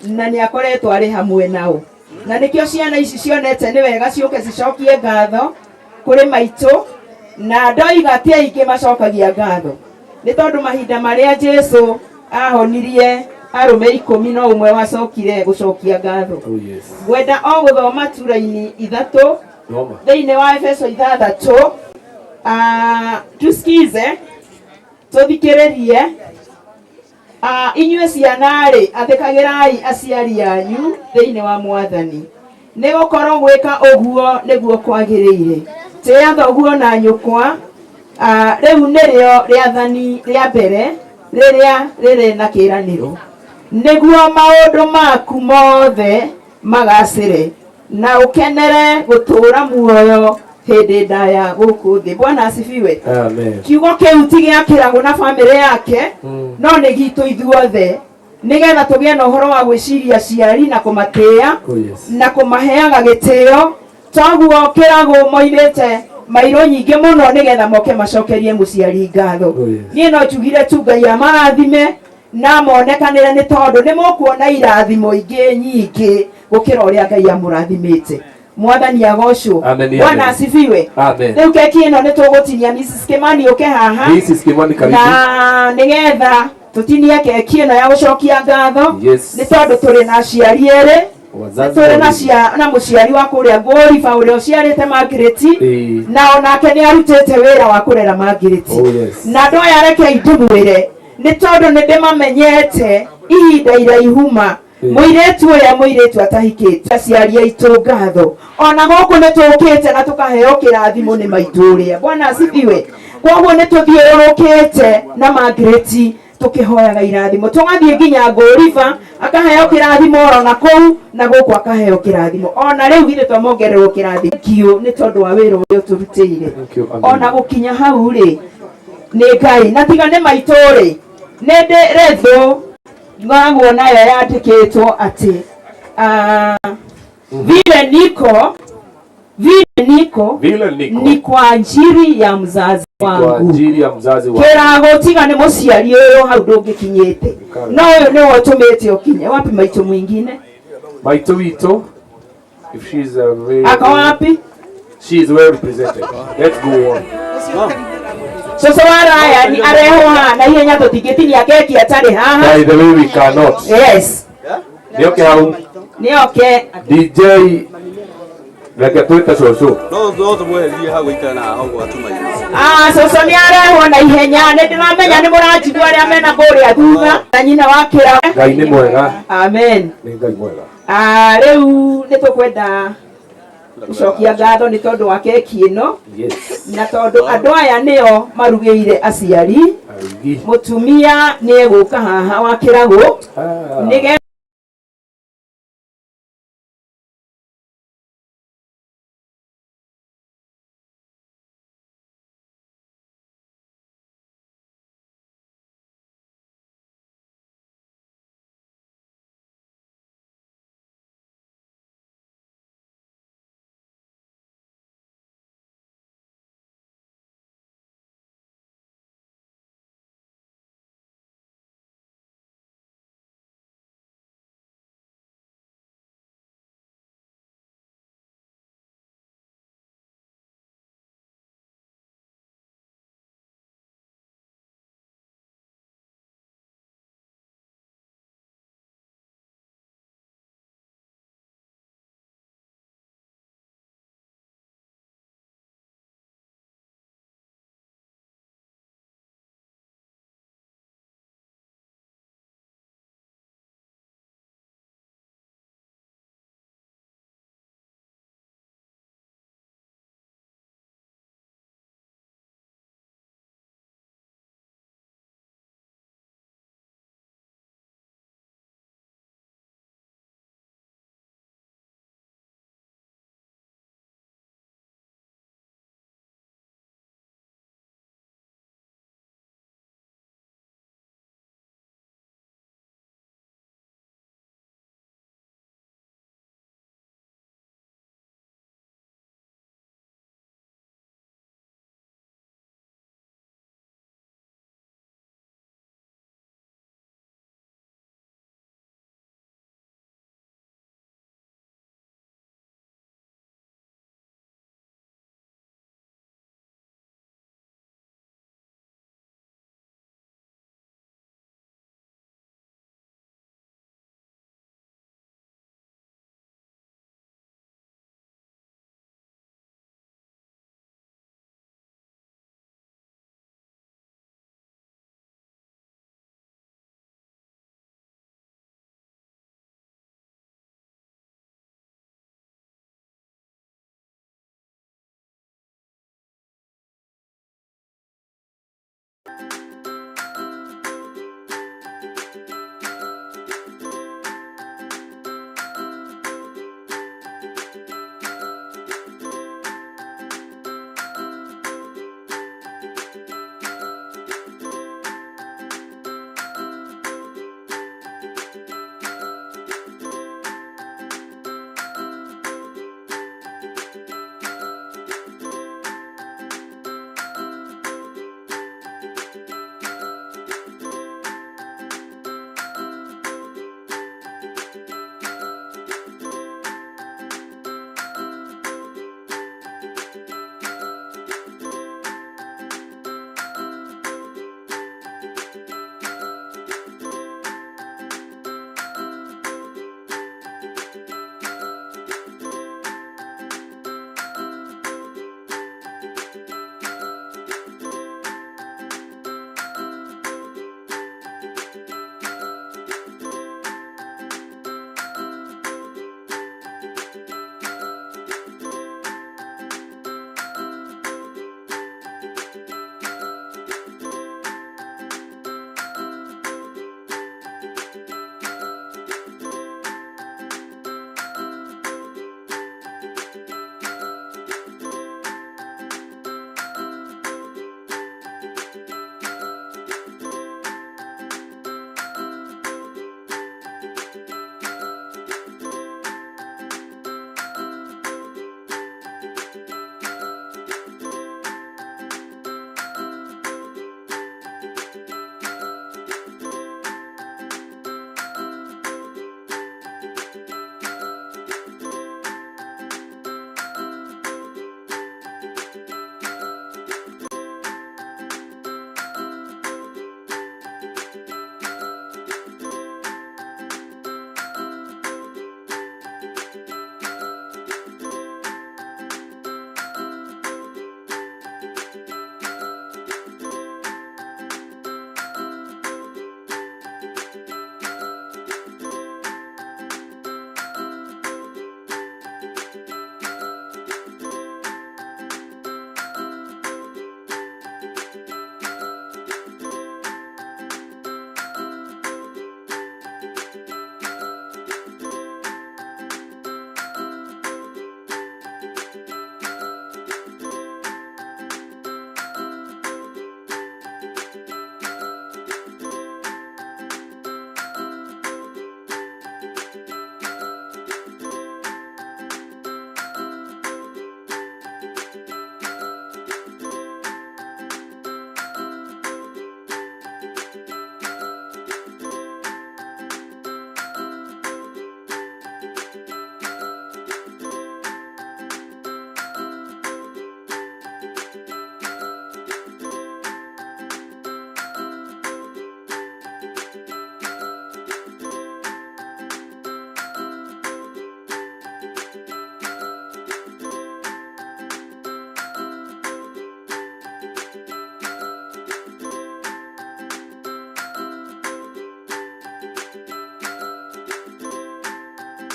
na nĩ akoretwo arĩ hamwe nao, na nĩkĩo ciana ici cionete nĩ wega ciũke cicokie ngatho kũrĩ maitũ. Na ndoiga ti aingĩ macokagia ngatho, nĩ tondũ mahinda marĩa Jesu ahonirie arũme 10 no ũmwe wacokire gũcokia ngatho. Oh yes. Ngwenda o gũthoma turaini 3 Thoma. thĩinĩ wa Efeso 6. Ah, tusikize, tũthikĩrĩrie. Ah, inyuĩ ciana rĩ, athĩkagĩrai aciari anyu thĩinĩ wa Mwathani, nĩ gũkorwo gwĩka ũguo nĩguo kwagĩrĩire. Tĩĩa thoguo na nyũkwa. Ah, rĩu nĩrĩo rĩathani rĩa mbere rĩrĩa rĩrĩ na kĩĩranĩro, nĩguo maũndũ maku mothe magacĩre na ũkenere gũtũũra muoyo hĩndĩ ndaya gũkũ thĩ. Bwana asifiwe. Amen. Kiugo kĩu ti gĩa kĩragũ na bamĩrĩ yake, no nĩ gitũ ithuothe, nĩgetha tũgĩe na ũhoro wa gwĩciria aciari na kũmatĩĩa Oh yes. na kũmaheaga gĩtĩo. Toguo kĩragũ moimĩte mairũ nyingĩ mũno nĩgetha moke macokerie mũciari ngatho. Oh yes. Niĩ no njugire tu Ngai amarathime na monekanĩre, nĩ tondũ nĩ mũkuona irathimo ingĩ nyingĩ gũkĩra ũrĩa Ngai amũrathimĩte. Mwathani agocwo. Amen, Bwana amen. asifiwe. Amen. Rĩu keki ĩno nĩ tũgũtinia. Mrs. Kimani ũke haha. Mrs. Kimani, karibu. Na nĩgetha tũtinie keki ĩno ya gũcokia ngatho. Yes. Nĩ tondũ tũrĩ na aciari erĩ, Wazazi tũrĩ na wawili. na mũciari wa kũrĩa Ngũriba ũrĩa ũciarĩte Margaret, Ĩĩ. na onake nĩ arutĩte wĩra wa kũrera Margaret. Oh yes. Na andũ aya rekei ndĩmwĩre, nĩ tondũ nĩ ndĩmamenyete ihinda iraihu ma. Ĩĩ. Mũirĩtu ũrĩa mũirĩtu atahikĩte, aciari aitũ ngatho. Ona gũkũ nĩ tũkĩte na tũkaheo kĩrathimo nĩ maitũ ũrĩa. Bwana asifiwe. Koguo nĩ tũthiũrũrũkĩte na Margaret tũkĩhoyaga irathimo, tũgathiĩ nginya Ngũriba akaheo kĩrathimo oro na kũu, na gũkũ akaheo kĩrathimo. Ona rĩu githĩ twamongererwo kĩrathimo kiũ nĩ tondũ wa wĩra ũrĩa ũtũrutĩire. Thank you. Amen. Ona gũkinya hau rĩ, nĩ Ngai. Na tiga nĩ maitũ rĩ, nĩ ndĩ rethũ ngoragwo nayo yandĩkĩtwo atĩ ah, vile niko, vile niko Vile niko ni kwa ajili ya mzazi kwa wangu. ajili ya mzazi wangu. Kĩrago tiga nĩ mũciari ũyũ hau ndũngĩkinyĩte, no ũyũ nĩwe ũtũmĩte ũkinye. Wapi maitũ mwingine? Maitũ witũ, if she's available. Ako wapi? She is well represented. Let's go on. Cũcũ wa Ryan arehwo haha na ihenya, tũtingĩtinia keki atarĩ haha. By the way, we cannot. Yes. Nĩoke hau. Nĩoke. DJ reke twĩte cũcũ. No tũmweherie hau aikare na hau gwatuma. Ah, cũcũ nĩ arehwo na ihenya. Nĩ ndĩramenya nĩ mũranjigua arĩa mena kũrĩa thutha na nyina wa kĩra. Ngai nĩ mwega. Amen. Nĩ Ngai mwega. Ah, rĩu nĩ tũkwenda gũcokia ngatho nĩ tondũ wa keki ĩno. Yes. Na tondũ andũ aya nĩo marugĩire aciari. Arugi. Mũtumia nĩ egũka haha wa kĩragũ nĩgetha